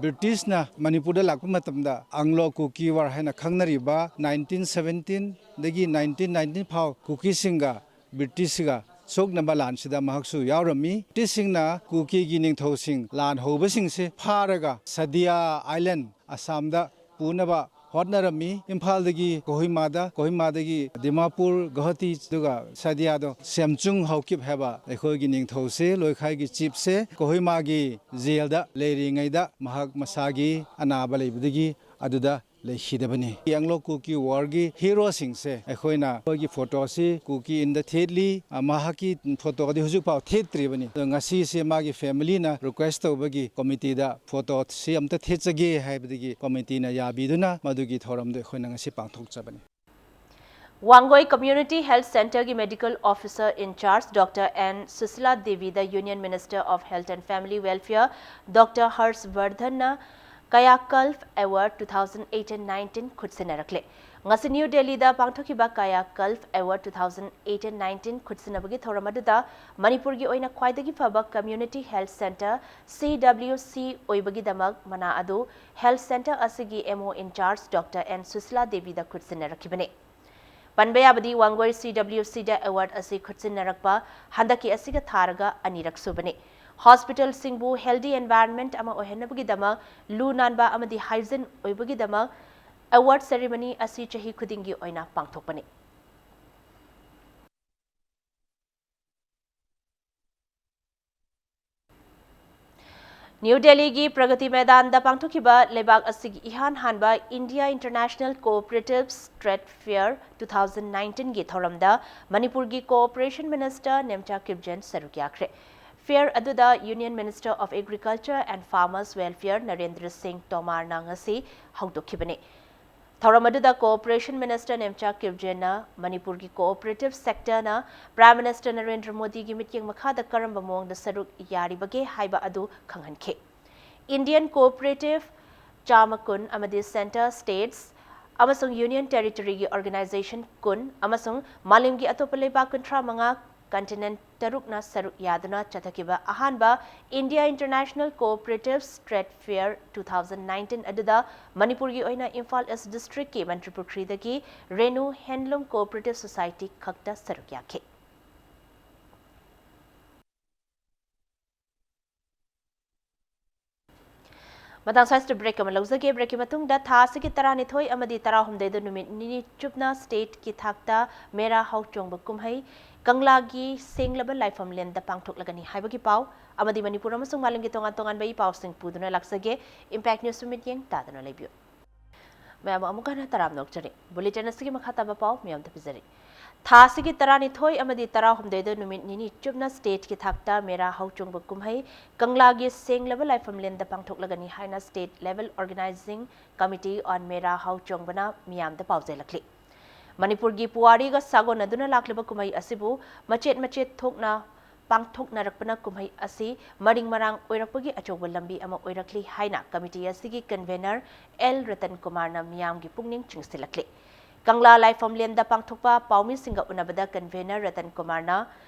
ꯕ꯭ꯔꯤꯇꯤꯁꯅ ꯃꯅꯤꯄꯨꯔꯗ ꯂꯥꯛꯄ ꯃꯇꯝꯗ ꯑꯪꯒ꯭ꯂꯣ ꯀꯨꯀꯤ ꯋꯥꯔ ꯍꯥꯏꯅ ꯈꯪꯅꯔꯤꯕ nineteen seventeen ꯗꯒꯤ nineteen nineteen ꯐꯥꯎ ꯀꯨꯀꯤꯁꯤꯡꯒ ꯕ꯭ꯔꯤꯇꯤꯁꯁꯤꯒ ꯁꯣꯛꯅꯕ ꯂꯥꯟꯁꯤꯗ ꯃꯍꯥꯛꯁꯨ ꯌꯥꯎꯔꯝꯃꯤ꯫ ꯕ꯭ꯔꯤꯇꯤꯁꯁꯤꯡꯅ ꯀꯨꯀꯤꯒꯤ ꯅꯤꯡꯊꯧꯁꯤꯡ ꯂꯥꯟ ꯍꯧꯕꯁꯤꯡꯁꯦ ꯐꯥꯔꯒ ꯁꯗꯤꯌꯥ ꯑꯥꯏꯂꯦꯟ ꯑꯁꯥꯝꯗ ꯄꯨꯅꯕ ꯍꯣꯠꯅꯔꯝꯃꯤ꯫ ꯏꯝꯐꯥꯜꯗꯒꯤ ꯀꯣꯍꯤꯃꯥꯗ, ꯀꯣꯍꯤꯃꯥꯗꯒꯤ ꯗꯤꯃꯥꯄꯨꯔ, ꯒꯧꯍꯥꯇꯤ, ꯑꯗꯨꯒ ꯁꯗꯤꯌꯥꯗꯣ ꯁꯦꯝꯆꯨꯡ ꯍꯥꯎꯀꯤꯞ ꯍꯥꯏꯕ ꯑꯩꯈꯣꯏꯒꯤ ꯅꯤꯡꯊꯧꯁꯦ, ꯂꯣꯏꯈꯥꯏꯒꯤ ꯆꯤꯞꯁꯦ ꯀꯣꯍꯤꯃꯥꯒꯤ ꯖꯦꯜꯗ ꯂꯩꯔꯤꯉꯩꯗ ꯃꯍꯥꯛ ꯃꯁꯥꯒꯤ ꯑꯅꯥꯕ ꯂꯩꯕꯗꯒꯤ ꯑꯗꯨꯗ ꯂꯩꯈꯤꯗꯕꯅꯤ꯫ ꯑꯪꯒ꯭ꯂꯣ ꯀꯨꯀꯤ ꯋꯥꯔꯒꯤ ꯍꯤꯔꯣꯁꯤꯡꯁꯦ ꯑꯩꯈꯣꯏꯅ ꯑꯩꯈꯣꯏꯒꯤ ꯐꯣꯇꯣꯁꯤ ꯀꯨꯀꯤ ꯏꯟꯗ ꯊꯦꯠꯂꯤ꯫ ꯑ, ꯃꯍꯥꯛꯀꯤ ꯐꯣꯇꯣꯗꯤ ꯍꯧꯖꯤꯛꯐꯥꯎ ꯊꯦꯠꯇ꯭ꯔꯤꯕꯅꯤ꯫ ꯑꯗꯣ ꯉꯁꯤꯁꯦ ꯃꯥꯒꯤ ꯐꯦꯃꯤꯂꯤꯅ ꯔꯤꯀ꯭ꯋꯦꯁ ꯇꯧꯕꯒꯤ ꯀꯣꯃꯤꯇꯤꯗ ꯐꯣꯇꯣꯁꯤ ꯑꯝꯇ ꯊꯦꯠꯆꯒꯦ ꯍꯥꯏꯕꯗꯒꯤ ꯀꯣꯃꯤꯇꯤꯅ ꯌꯥꯕꯤꯗꯨꯅ ꯃꯗꯨꯒꯤ ꯊꯧꯔꯝꯗꯣ ꯑꯩꯈꯣꯏꯅ ꯉꯁꯤ ꯄꯥꯡꯊꯣꯛꯆꯕꯅꯤ꯫ ꯋꯥꯡꯒꯣꯏ Community Health Centreꯒꯤ Medical Officer in Charge Doctor N Sushila ꯗꯦꯕꯤꯗ Union Minister of Health and Family Welfare Doctor Harsh ꯕꯔꯙꯟꯅ Kayakalp award two thousand eighteen nineteen ꯈꯨꯠꯁꯤꯟꯅꯔꯛꯂꯦ꯫ ꯉꯁꯤ ꯅ꯭ꯌꯨ ꯗꯦꯜꯂꯤꯗ ꯄꯥꯡꯊꯣꯛꯈꯤꯕ Kayakalp award two thousand eighteen nineteen ꯈꯨꯠꯁꯤꯟꯅꯕꯒꯤ ꯊꯧꯔꯝ ꯑꯗꯨꯗ ꯃꯅꯤꯄꯨꯔꯒꯤ ꯑꯣꯏꯅ ꯈ꯭ꯋꯥꯏꯗꯒꯤ ꯐꯕ Community Health Centre, C W C, ꯑꯣꯏꯕꯒꯤꯗꯃꯛ ꯃꯅꯥ ꯑꯗꯨ Health Centre ꯑꯁꯤꯒꯤ M O in charge Doctor N Sushila ꯗꯦꯕꯤꯗ ꯈꯨꯠꯁꯤꯟꯅꯔꯛꯈꯤꯕꯅꯤ꯫ ꯄꯟꯕ ꯌꯥꯕꯗꯤ, ꯋꯥꯡꯒꯣꯏ C W Cꯗ ꯑꯦꯋꯥꯔꯗ ꯑꯁꯤ ꯈꯨꯠꯁꯤꯟꯅꯔꯛꯄ ꯍꯟꯗꯛꯀꯤ ꯑꯁꯤꯒ ꯊꯥꯔꯒ ꯑꯅꯤꯔꯛ ꯁꯨꯕꯅꯤ꯫ ꯍꯣꯁꯄꯤꯇꯥꯜꯁꯤꯡꯕꯨ healthy environment ꯑꯃ ꯑꯣꯏꯍꯟꯅꯕꯒꯤꯗꯃꯛ, ꯂꯨ ꯅꯥꯟꯕ ꯑꯃꯗꯤ hygiene ꯑꯣꯏꯕꯒꯤꯗꯃꯛ ꯑꯦꯋꯥꯔꯗ ꯁꯦꯔꯤꯃꯅꯤ ꯑꯁꯤ ꯆꯍꯤ ꯈꯨꯗꯤꯡꯒꯤ ꯑꯣꯏꯅ ꯄꯥꯡꯊꯣꯛꯄꯅꯤ꯫ ꯅ꯭ꯌꯨ ꯗꯦꯜꯂꯤꯒꯤ ꯄ꯭ꯔꯒꯇꯤ ꯃꯩꯗꯥꯟꯗ ꯄꯥꯡꯊꯣꯛꯈꯤꯕ ꯂꯩꯕꯥꯛ ꯑꯁꯤꯒꯤ ꯏꯍꯥꯟ ꯍꯥꯟꯕ India International Cooperatives Trade Fair two thousand nineteenꯒꯤ ꯊꯧꯔꯝꯗ ꯃꯅꯤꯄꯨꯔꯒꯤ Cooperation Minister ꯅꯦꯝꯆꯥ ꯀꯤꯞꯖꯦꯟ ꯁꯔꯨꯛ ꯌꯥꯈ꯭ꯔꯦ꯫ Fair ꯑꯗꯨꯗ Union Minister of Agriculture and Farmers Welfare Narendra ꯁꯤꯡ ꯇꯣꯃꯥꯔꯅ ꯉꯁꯤ ꯍꯧꯗꯣꯛꯈꯤꯕꯅꯤ꯫ ꯊꯧꯔꯝ ꯑꯗꯨꯗ Cooperation Minister ꯅꯦꯝꯆꯥ ꯀꯤꯔꯖꯦꯟꯅ ꯃꯅꯤꯄꯨꯔꯒꯤ cooperative sector ꯅ Prime Minister ꯅꯔꯦꯟꯗ꯭ꯔ ꯃꯣꯗꯤꯒꯤ ꯃꯤꯠꯌꯦꯡ ꯃꯈꯥꯗ ꯀꯔꯝꯕ ꯃꯑꯣꯡꯗ ꯁꯔꯨꯛ ꯌꯥꯔꯤꯕꯒꯦ ꯍꯥꯏꯕ ꯑꯗꯨ ꯈꯪꯍꯟꯈꯤ꯫ Indian cooperative ꯆꯥꯝꯃ ꯀꯨꯟ ꯑꯃꯗꯤ Centre States ꯑꯃꯁꯨꯡ Union Territory ꯒꯤ organization ꯀꯨꯟ ꯑꯃꯁꯨꯡ ꯃꯥꯂꯦꯝꯒꯤ ꯑꯇꯣꯞꯄ ꯂꯩꯕꯥꯛ ꯀꯨꯟꯊ꯭ꯔꯥ ꯃꯉꯥ, continent ꯇꯔꯨꯛꯅ ꯁꯔꯨꯛ ꯌꯥꯗꯨꯅ ꯆꯠꯊꯈꯤꯕ ꯑꯍꯥꯟꯕ India International Cooperatives Trade Fair two thousand nineteen ꯑꯗꯨꯗ ꯃꯅꯤꯄꯨꯔꯒꯤ ꯑꯣꯏꯅ ꯏꯝꯐꯥꯜ East District ꯀꯤ ꯃꯟꯇ꯭ꯔꯤꯄꯨꯈ꯭ꯔꯤꯗꯒꯤ ꯔꯦꯅꯨ Handloom Cooperative Society ꯈꯛꯇ ꯁꯔꯨꯛ ꯌꯥꯈꯤ꯫ ꯃꯇꯥꯡ ꯁ꯭ꯋꯥꯏꯁꯤꯗ break ꯑꯃ ꯂꯧꯖꯒꯦ꯫ Break ꯀꯤ ꯃꯇꯨꯡꯗ ꯊꯥ ꯑꯁꯤꯒꯤ ꯇꯔꯥꯅꯤꯊꯣꯏ ꯑꯃꯗꯤ ꯇꯔꯥꯍꯨꯝꯗꯣꯏꯗ ꯅꯨꯃꯤꯠ ꯅꯤꯅꯤ ꯆꯨꯞꯅ state ꯀꯤ ꯊꯥꯛꯇ ꯃꯦꯔꯥ ꯍꯧ ꯆꯣꯡꯕ ꯀꯨꯝꯍꯩ ꯀꯪꯂꯥꯒꯤ ꯁꯦꯡꯂꯕ ꯂꯥꯏꯐꯝꯂꯦꯟꯗ ꯄꯥꯡꯊꯣꯛꯂꯒꯅꯤ ꯍꯥꯏꯕꯒꯤ ꯄꯥꯎ ꯑꯃꯗꯤ ꯃꯅꯤꯄꯨꯔ ꯑꯃꯁꯨꯡ ꯃꯥꯂꯦꯝꯒꯤ ꯇꯣꯉꯥꯟ ꯇꯣꯉꯥꯟꯕ ꯏ ꯄꯥꯎꯁꯤꯡ ꯄꯨꯗꯨꯅ ꯂꯥꯛꯆꯒꯦ꯫ Impact News ꯁꯨ ꯃꯤꯠꯌꯦꯡ ꯇꯥꯗꯨꯅ ꯂꯩꯕꯤꯌꯨ꯫ ꯃꯌꯥꯝ ꯑꯃꯨꯛ ꯍꯟꯅ ꯇꯔꯥꯝꯅ ꯑꯣꯛꯆꯔꯤ꯫ Bulletin ꯑꯁꯤꯒꯤ ꯃꯈꯥ ꯇꯥꯕ ꯄꯥꯎ ꯃꯤꯌꯥꯝꯗ ꯄꯤꯖꯔꯤ꯫ ꯊꯥ ꯑꯁꯤꯒꯤ ꯇꯔꯥꯅꯤꯊꯣꯏ ꯑꯃꯗꯤ ꯇꯔꯥꯍꯨꯝꯗꯣꯏꯗ ꯅꯨꯃꯤꯠ ꯅꯤꯅꯤ ꯆꯨꯞꯅ state ꯀꯤ ꯊꯥꯛꯇ ꯃꯦꯔꯥ ꯍꯧ ꯆꯣꯡꯕ ꯀꯨꯝꯍꯩ ꯀꯪꯂꯥꯒꯤ ꯁꯦꯡꯂꯕ ꯂꯥꯏꯐꯝꯂꯦꯟꯗ ꯄꯥꯡꯊꯣꯛꯂꯒꯅꯤ ꯍꯥꯏꯅ state level organizing committee on ꯃꯦꯔꯥ ꯍꯧ ꯆꯣꯡꯕꯅ ꯃꯤꯌꯥꯝꯗ ꯄꯥꯎꯖꯦꯜꯂꯛꯂꯤ꯫ ꯃꯅꯤꯄꯨꯔꯒꯤ ꯄꯨꯋꯥꯔꯤꯒ ꯁꯥꯒꯣꯟꯅꯗꯨꯅ ꯂꯥꯛꯂꯤꯕ ꯀꯨꯝꯍꯩ ꯑꯁꯤꯕꯨ ꯃꯆꯦꯠ ꯃꯆꯦꯠ ꯊꯣꯛꯅ ꯄꯥꯡꯊꯣꯛꯅꯔꯛꯄꯅ ꯀꯨꯝꯍꯩ ꯑꯁꯤ ꯃꯔꯤꯡ ꯃꯔꯥꯡ ꯑꯣꯏꯔꯛꯄꯒꯤ ꯑꯆꯧꯕ ꯂꯝꯕꯤ ꯑꯃ ꯑꯣꯏꯔꯛꯂꯤ ꯍꯥꯏꯅ committee ꯑꯁꯤꯒꯤ convener ꯑꯦꯜ ꯔꯇꯟ ꯀꯨꯃꯥꯔꯅ ꯃꯤꯌꯥꯝꯒꯤ ꯄꯨꯛꯅꯤꯡ ꯆꯤꯡꯁꯤꯜꯂꯛꯂꯤ꯫ ꯀꯪꯂꯥ ꯂꯥꯏꯐꯝꯂꯦꯟꯗ ꯄꯥꯡꯊꯣꯛꯄ ꯄꯥꯎꯃꯤꯁꯤꯡꯒ ꯎꯅꯕꯗ convener ꯔꯇꯟ ꯀꯨꯃꯥꯔꯅ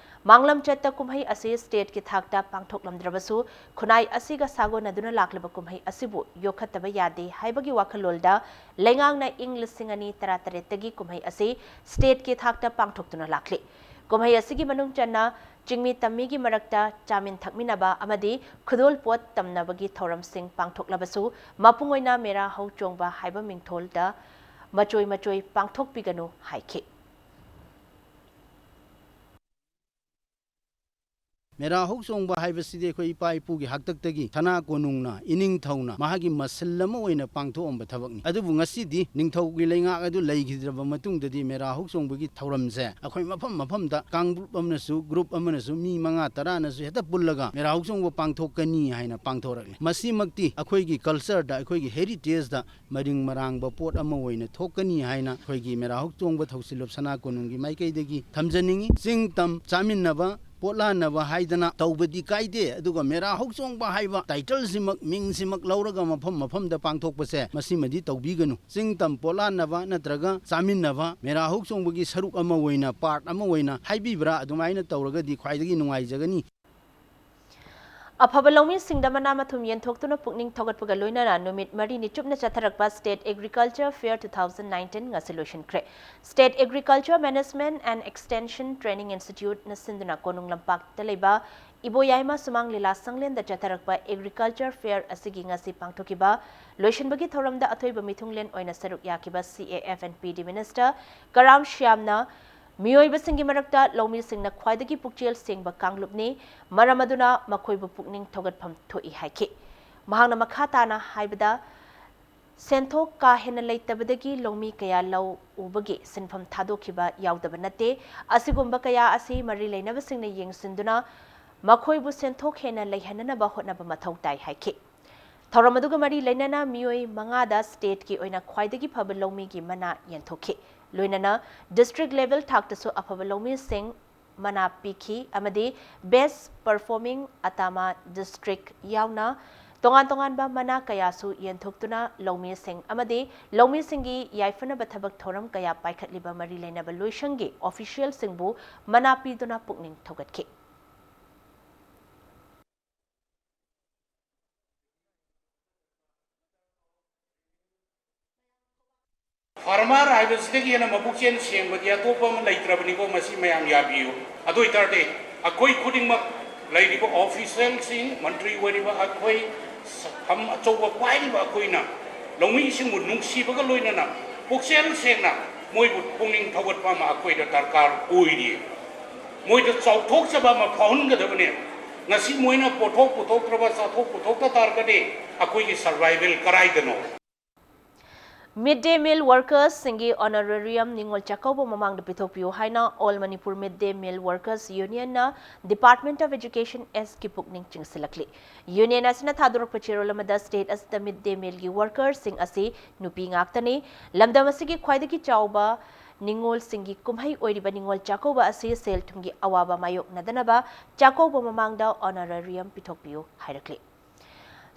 ꯃꯥꯡꯂꯝꯆꯠꯇ ꯀꯨꯝꯍꯩ ꯑꯁꯤ state ꯀꯤ ꯊꯥꯛꯇ ꯄꯥꯡꯊꯣꯛꯂꯝꯗ꯭ꯔꯕꯁꯨ ꯈꯨꯟꯅꯥꯏ ꯑꯁꯤꯒ ꯁꯥꯒꯣꯟꯅꯗꯨꯅ ꯂꯥꯛꯂꯤꯕ ꯀꯨꯝꯍꯩ ꯑꯁꯤꯕꯨ ꯌꯣꯛꯈꯠꯇꯕ ꯌꯥꯗꯦ ꯍꯥꯏꯕꯒꯤ ꯋꯥꯈꯜꯂꯣꯟꯗ ꯂꯩꯉꯥꯛꯅ ꯏꯪ ꯂꯤꯁꯤꯡ ꯑꯅꯤ ꯇꯔꯥꯇꯔꯦꯠꯇꯒꯤ ꯀꯨꯝꯍꯩ ꯑꯁꯤ state ꯀꯤ ꯊꯥꯛꯇ ꯄꯥꯡꯊꯣꯛꯇꯨꯅ ꯂꯥꯛꯂꯤ꯫ ꯀꯨꯝꯍꯩ ꯑꯁꯤꯒꯤ ꯃꯅꯨꯡ ꯆꯟꯅ ꯆꯤꯡꯃꯤ ꯇꯝꯃꯤꯒꯤ ꯃꯔꯛꯇ ꯆꯥꯃꯤꯟ ꯊꯛꯃꯤꯟꯅꯕ ꯑꯃꯗꯤ ꯈꯨꯗꯣꯜ ꯄꯣꯠ ꯇꯝꯅꯕꯒꯤ ꯊꯧꯔꯝꯁꯤꯡ ꯄꯥꯡꯊꯣꯛꯂꯕꯁꯨ ꯃꯄꯨꯡ ꯑꯣꯏꯅ ꯃꯦꯔꯥ ꯍꯧ ꯆꯣꯡꯕ ꯍꯥꯏꯕ ꯃꯤꯡꯊꯣꯜꯗ ꯃꯆꯣꯏ ꯃꯆꯣꯏ ꯄꯥꯡꯊꯣꯛꯄꯤꯒꯅꯨ ꯍꯥꯏꯈꯤ꯫ ꯃꯦꯔꯥ ꯍꯧꯆꯣꯡꯕ ꯍꯥꯏꯕꯁꯤꯗꯤ ꯑꯩꯈꯣꯏ ꯏꯄꯥ ꯏꯄꯨꯒꯤ ꯍꯥꯛꯇꯛꯇꯒꯤ ꯁꯅꯥ ꯀꯣꯅꯨꯡꯅ, ꯏꯅꯤꯡꯊꯧꯅ ꯃꯍꯥꯛꯀꯤ ꯃꯁꯜ ꯑꯃ ꯑꯣꯏꯅ ꯄꯥꯡꯊꯣꯛꯑꯝꯕ ꯊꯕꯛꯅꯤ꯫ ꯑꯗꯨꯕꯨ ꯉꯁꯤꯗꯤ ꯅꯤꯡꯊꯧꯒꯤ ꯂꯩꯉꯥꯛ ꯑꯗꯨ ꯂꯩꯈꯤꯗ꯭ꯔꯕ ꯃꯇꯨꯡꯗꯗꯤ ꯃꯦꯔꯥ ꯍꯧꯆꯣꯡꯕꯒꯤ ꯊꯧꯔꯝꯁꯦ ꯑꯩꯈꯣꯏ ꯃꯐꯝ ꯃꯐꯝꯗ ꯀꯥꯡꯂꯨꯞ ꯑꯃꯅꯁꯨ, ꯒ꯭ꯔꯨꯞ ꯑꯃꯅꯁꯨ, ꯃꯤ ꯃꯉꯥ ꯇꯔꯥꯅꯁꯨ ꯍꯦꯛꯇ ꯄꯨꯜꯂꯒ ꯃꯦꯔꯥ ꯍꯧꯆꯣꯡꯕ ꯄꯥꯡꯊꯣꯛꯀꯅꯤ ꯍꯥꯏꯅ ꯄꯥꯡꯊꯣꯔꯛꯂꯦ꯫ ꯃꯁꯤꯃꯛꯇꯤ ꯑꯩꯈꯣꯏꯒꯤ ꯀꯜꯆꯔꯗ, ꯑꯩꯈꯣꯏꯒꯤ ꯍꯦꯔꯤꯇꯦꯖꯇ ꯃꯔꯤꯡ ꯃꯔꯥꯡꯕ ꯄꯣꯠ ꯑꯃ ꯑꯣꯏꯅ ꯊꯣꯛꯀꯅꯤ ꯍꯥꯏꯅ ꯑꯩꯈꯣꯏꯒꯤ ꯃꯦꯔꯥ ꯍꯧꯆꯣꯡꯕ ꯊꯧꯁꯤꯜꯂꯨꯞ ꯁꯅꯥ ꯀꯣꯅꯨꯡꯒꯤ ꯃꯥꯏꯀꯩꯗꯒꯤ ꯊꯝꯖꯅꯤꯡꯏ꯫ ꯆꯤꯡ ꯇꯝ ꯆꯥꯃꯤꯟꯅꯕ, ꯄꯣꯠꯂꯥꯟꯅꯕ ꯍꯥꯏꯗꯅ ꯇꯧꯕꯗꯤ ꯀꯥꯏꯗꯦ, ꯑꯗꯨꯒ ꯃꯦꯔꯥ ꯍꯧꯆꯣꯡꯕ ꯍꯥꯏꯕ ꯇꯥꯏꯇꯜꯁꯤꯃꯛ, ꯃꯤꯡꯁꯤꯃꯛ ꯂꯧꯔꯒ ꯃꯐꯝ ꯃꯐꯝꯗ ꯄꯥꯡꯊꯣꯛꯄꯁꯦ, ꯃꯁꯤꯃꯗꯤ ꯇꯧꯕꯤꯒꯅꯨ꯫ ꯆꯤꯡ ꯇꯝ ꯄꯣꯠꯂꯥꯟꯅꯕ ꯅꯠꯇ꯭ꯔꯒ ꯆꯥꯃꯤꯟꯅꯕ, ꯃꯦꯔꯥ ꯍꯧꯆꯣꯡꯕꯒꯤ ꯁꯔꯨꯛ ꯑꯃ ꯑꯣꯏꯅ, ꯄꯥꯔꯠ ꯑꯃ ꯑꯣꯏꯅ ꯍꯥꯏꯕꯤꯕ꯭ꯔꯥ? ꯑꯗꯨꯃꯥꯏꯅ ꯇꯧꯔꯒꯗꯤ ꯈ꯭ꯋꯥꯏꯗꯒꯤ ꯅꯨꯡꯉꯥꯏꯖꯒꯅꯤ꯫ ꯑꯐꯕ ꯂꯧꯃꯤꯁꯤꯡꯗ ꯃꯅꯥ ꯃꯊꯨꯝ ꯌꯦꯟꯊꯣꯛꯇꯨꯅ ꯄꯨꯛꯅꯤꯡ ꯊꯧꯒꯠꯄꯒ ꯂꯣꯏꯅꯅ ꯅꯨꯃꯤꯠ ꯃꯔꯤꯅꯤ ꯆꯨꯞꯅ ꯆꯠꯊꯔꯛꯄ State Agriculture Fair two thousand nineteen ꯉꯁꯤ ꯂꯣꯏꯁꯤꯟꯈ꯭ꯔꯦ꯫ State Agriculture Management and Extension Training Instituteꯅ ꯁꯤꯟꯗꯨꯅ ꯀꯣꯅꯨꯡ ꯂꯝꯄꯥꯛꯇ ꯂꯩꯕ ꯏꯕꯣꯌꯥꯏꯃ ꯁꯨꯃꯥꯡ ꯂꯤꯂꯥ ꯁꯪꯂꯦꯟꯗ ꯆꯠꯊꯔꯛꯄ Agriculture Fair ꯑꯁꯤꯒꯤ ꯉꯁꯤ ꯄꯥꯡꯊꯣꯛꯈꯤꯕ ꯂꯣꯏꯁꯤꯟꯕꯒꯤ ꯊꯧꯔꯝꯗ ꯑꯊꯣꯏꯕ ꯃꯤꯊꯨꯡꯂꯦꯟ ꯑꯣꯏꯅ ꯁꯔꯨꯛ ꯌꯥꯈꯤꯕ C A F and P D Minister ꯀꯔꯥꯝ ꯁ꯭ꯌꯥꯝꯅ ꯃꯤꯑꯣꯏꯕꯁꯤꯡꯒꯤ ꯃꯔꯛꯇ ꯂꯧꯃꯤꯁꯤꯡꯅ ꯈ꯭ꯋꯥꯏꯗꯒꯤ ꯄꯨꯛꯆꯦꯜ ꯁꯦꯡꯕ ꯀꯥꯡꯂꯨꯞꯅꯤ, ꯃꯔꯝ ꯑꯗꯨꯅ ꯃꯈꯣꯏꯕꯨ ꯄꯨꯛꯅꯤꯡ ꯊꯧꯒꯠꯐꯝ ꯊꯣꯛꯏ ꯍꯥꯏꯈꯤ꯫ ꯃꯍꯥꯛꯅ ꯃꯈꯥ ꯇꯥꯅ ꯍꯥꯏꯕꯗ, ꯁꯦꯟꯊꯣꯛ ꯀꯥ ꯍꯦꯟꯅ ꯂꯩꯇꯕꯗꯒꯤ ꯂꯧꯃꯤ ꯀꯌꯥ ꯂꯧ ꯎꯕꯒꯤ ꯁꯤꯟꯐꯝ ꯊꯥꯗꯣꯛꯈꯤꯕ ꯌꯥꯎꯗꯕ ꯅꯠꯇꯦ꯫ ꯑꯁꯤꯒꯨꯝꯕ ꯀꯌꯥ ꯑꯁꯤ ꯃꯔꯤ ꯂꯩꯅꯕꯁꯤꯡꯅ ꯌꯦꯡꯁꯤꯟꯗꯨꯅ ꯃꯈꯣꯏꯕꯨ ꯁꯦꯟꯊꯣꯛ ꯍꯦꯟꯅ ꯂꯩꯍꯟꯅꯅꯕ ꯍꯣꯠꯅꯕ ꯃꯊꯧ ꯇꯥꯏ ꯍꯥꯏꯈꯤ꯫ ꯊꯧꯔꯝ ꯑꯗꯨꯒ ꯃꯔꯤ ꯂꯩꯅꯅ ꯃꯤꯑꯣꯏ ꯃꯉꯥꯗ stateꯀꯤ ꯑꯣꯏꯅ ꯈ꯭ꯋꯥꯏꯗꯒꯤ ꯐꯕ ꯂꯧꯃꯤꯒꯤ ꯃꯅꯥ ꯌꯦꯟꯊꯣꯛꯈꯤ꯫ ꯂꯣꯏꯅꯅ district level ꯊꯥꯛꯇꯁꯨ ꯑꯐꯕ ꯂꯧꯃꯤꯁꯤꯡ ꯃꯅꯥ ꯄꯤꯈꯤ ꯑꯃꯗꯤ best performing Atama district ꯌꯥꯎꯅ ꯇꯣꯉꯥꯟ ꯇꯣꯉꯥꯟꯕ ꯃꯅꯥ ꯀꯌꯥꯁꯨ ꯌꯦꯟꯊꯣꯛꯇꯨꯅ ꯂꯧꯃꯤꯁꯤꯡ ꯑꯃꯗꯤ ꯂꯧꯃꯤꯁꯤꯡꯒꯤ ꯌꯥꯏꯐꯅꯕ ꯊꯕꯛ ꯊꯧꯔꯝ ꯀꯌꯥ ꯄꯥꯏꯈꯠꯂꯤꯕ ꯃꯔꯤ ꯂꯩꯅꯕ ꯂꯣꯏꯁꯪꯒꯤ officialꯁꯤꯡꯕꯨ ꯃꯅꯥ ꯄꯤꯗꯨꯅ ꯄꯨꯛꯅꯤꯡ ꯊꯧꯒꯠꯈꯤ꯫ Farmer ꯍꯥꯏꯕꯁꯤꯗꯒꯤ ꯍꯦꯟꯅ ꯃꯕꯨꯛꯆꯦꯜ ꯁꯦꯡꯕꯗꯤ ꯑꯇꯣꯞꯄ ꯑꯃ ꯂꯩꯇ꯭ꯔꯕꯅꯤꯀꯣ, ꯃꯁꯤ ꯃꯌꯥꯝ ꯌꯥꯕꯤꯌꯨ꯫ ꯑꯗꯨ ꯑꯣꯏꯇꯥꯔꯗꯤ ꯑꯩꯈꯣꯏ ꯈꯨꯗꯤꯡꯃꯛ, ꯂꯩꯔꯤꯕ officialꯁꯤꯡ, ꯃꯟꯇ꯭ꯔꯤ ꯑꯣꯏꯔꯤꯕ ꯑꯩꯈꯣꯏ, ꯐꯝ ꯑꯆꯧꯕ ꯄꯥꯏꯔꯤꯕ ꯑꯩꯈꯣꯏꯅ ꯂꯧꯃꯤꯁꯤꯡꯕꯨ ꯅꯨꯡꯁꯤꯕꯒ ꯂꯣꯏꯅꯅ ꯄꯨꯛꯆꯦꯜ ꯁꯦꯡꯅ ꯃꯣꯏꯕꯨ ꯄꯨꯛꯅꯤꯡ ꯊꯧꯒꯠꯄ ꯑꯃ ꯑꯩꯈꯣꯏꯗ ꯗꯔꯀꯥꯔ ꯑꯣꯏꯔꯤ꯫ ꯃꯣꯏꯗ ꯆꯥꯎꯊꯣꯛꯆꯕ ꯑꯃ ꯐꯥꯎꯍꯟꯒꯗꯕꯅꯦ꯫ ꯉꯁꯤ ꯃꯣꯏꯅ ꯄꯣꯠꯊꯣꯛ ꯄꯨꯊꯣꯛꯇ꯭ꯔꯕ, ꯆꯥꯊꯣꯛ ꯄꯨꯊꯣꯛꯇ ꯇꯥꯔꯒꯗꯤ ꯑꯩꯈꯣꯏꯒꯤ survival ꯀꯔꯥꯏꯗꯅꯣ? Mid day meal workers ꯁꯤꯡꯒꯤ honorarium ꯅꯤꯉꯣꯜ ꯆꯥꯛꯀꯧꯕ ꯃꯃꯥꯡꯗ ꯄꯤꯊꯣꯛꯄꯤꯌꯨ ꯍꯥꯏꯅ All Manipur Mid Day Meal Workers Union ꯅ Department of Education ꯑꯦꯁ ꯀꯤ ꯄꯨꯛꯅꯤꯡ ꯆꯤꯡꯁꯤꯜꯂꯛꯂꯤ꯫ Union ꯑꯁꯤꯅ ꯊꯥꯗꯣꯔꯛꯄ ꯆꯦꯔꯣꯜ ꯑꯃꯗ state ꯑꯁꯤꯗ mid day meal ꯒꯤ workers ꯁꯤꯡ ꯑꯁꯤ ꯅꯨꯄꯤ ꯉꯥꯛꯇꯅꯤ꯫ ꯂꯝꯗꯝ ꯑꯁꯤꯒꯤ ꯈ꯭ꯋꯥꯏꯗꯒꯤ ꯆꯥꯎꯕ ꯅꯤꯉꯣꯜꯁꯤꯡꯒꯤ ꯀꯨꯝꯍꯩ ꯑꯣꯏꯔꯤꯕ ꯅꯤꯉꯣꯜ ꯆꯥꯛꯀꯧꯕ ꯑꯁꯤ ꯁꯦꯜ ꯊꯨꯝꯒꯤ ꯑꯋꯥꯕ ꯃꯥꯌꯣꯛꯅꯗꯅꯕ ꯆꯥꯛꯀꯧꯕ ꯃꯃꯥꯡꯗ honorarium ꯄꯤꯊꯣꯛꯄꯤꯌꯨ ꯍꯥꯏꯔꯛꯂꯤ꯫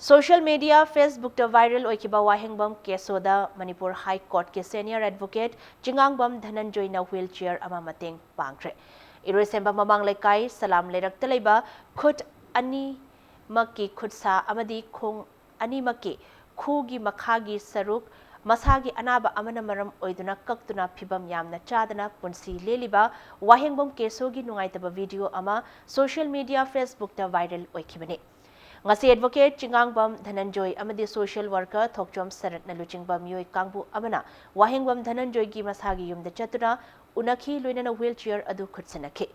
Social media Facebook ꯇ viral ꯑꯣꯏꯈꯤꯕ ꯋꯥꯍꯦꯡꯕꯝ ꯀꯦꯁꯣꯗ ꯃꯅꯤꯄꯨꯔ High Court ꯀꯤ senior advocate ꯆꯤꯉꯥꯡꯕꯝ ꯙꯅꯟꯖꯣꯏꯅ wheelchair ꯑꯃ ꯃꯇꯦꯡ ꯄꯥꯡꯈ꯭ꯔꯦ꯫ ꯏꯔꯣꯏꯁꯦꯝꯕ ꯃꯃꯥꯡ ꯂꯩꯀꯥꯏ ꯁꯂꯥꯝ ꯂꯩꯔꯛꯇ ꯂꯩꯕ ꯈꯨꯠ ꯑꯅꯤꯃꯛꯀꯤ ꯈꯨꯠꯁꯥ ꯑꯃꯗꯤ ꯈꯣꯡ ꯑꯅꯤꯃꯛꯀꯤ ꯈꯨꯒꯤ ꯃꯈꯥꯒꯤ ꯁꯔꯨꯛ ꯃꯁꯥꯒꯤ ꯑꯅꯥꯕ ꯑꯃꯅ ꯃꯔꯝ ꯑꯣꯏꯗꯨꯅ ꯀꯛꯇꯨꯅ ꯐꯤꯕꯝ ꯌꯥꯝꯅ ꯆꯥꯗꯅ ꯄꯨꯟꯁꯤ ꯂꯦꯜꯂꯤꯕ ꯋꯥꯍꯦꯡꯕꯝ ꯀꯦꯁꯣꯒꯤ ꯅꯨꯡꯉꯥꯏꯇꯕ video ꯑꯃ social media Facebook ꯇ viral ꯑꯣꯏꯈꯤꯕꯅꯤ꯫ ꯉꯁꯤ advocate ꯆꯤꯉꯥꯡꯕꯝ ꯙꯅꯟꯖꯣꯏ ꯑꯃꯗꯤ social worker ꯊꯣꯛꯆꯣꯝ ꯁꯔꯠꯅ ꯂꯨꯆꯤꯡꯕ ꯃꯤꯑꯣꯏ ꯀꯥꯡꯕꯨ ꯑꯃꯅ ꯋꯥꯍꯦꯡꯕꯝ ꯙꯅꯟꯖꯣꯏꯒꯤ ꯃꯁꯥꯒꯤ ꯌꯨꯝꯗ ꯆꯠꯇꯨꯅ ꯎꯅꯈꯤ, ꯂꯣꯏꯅꯅ wheelchair ꯑꯗꯨ ꯈꯨꯠꯁꯤꯟꯅꯈꯤ꯫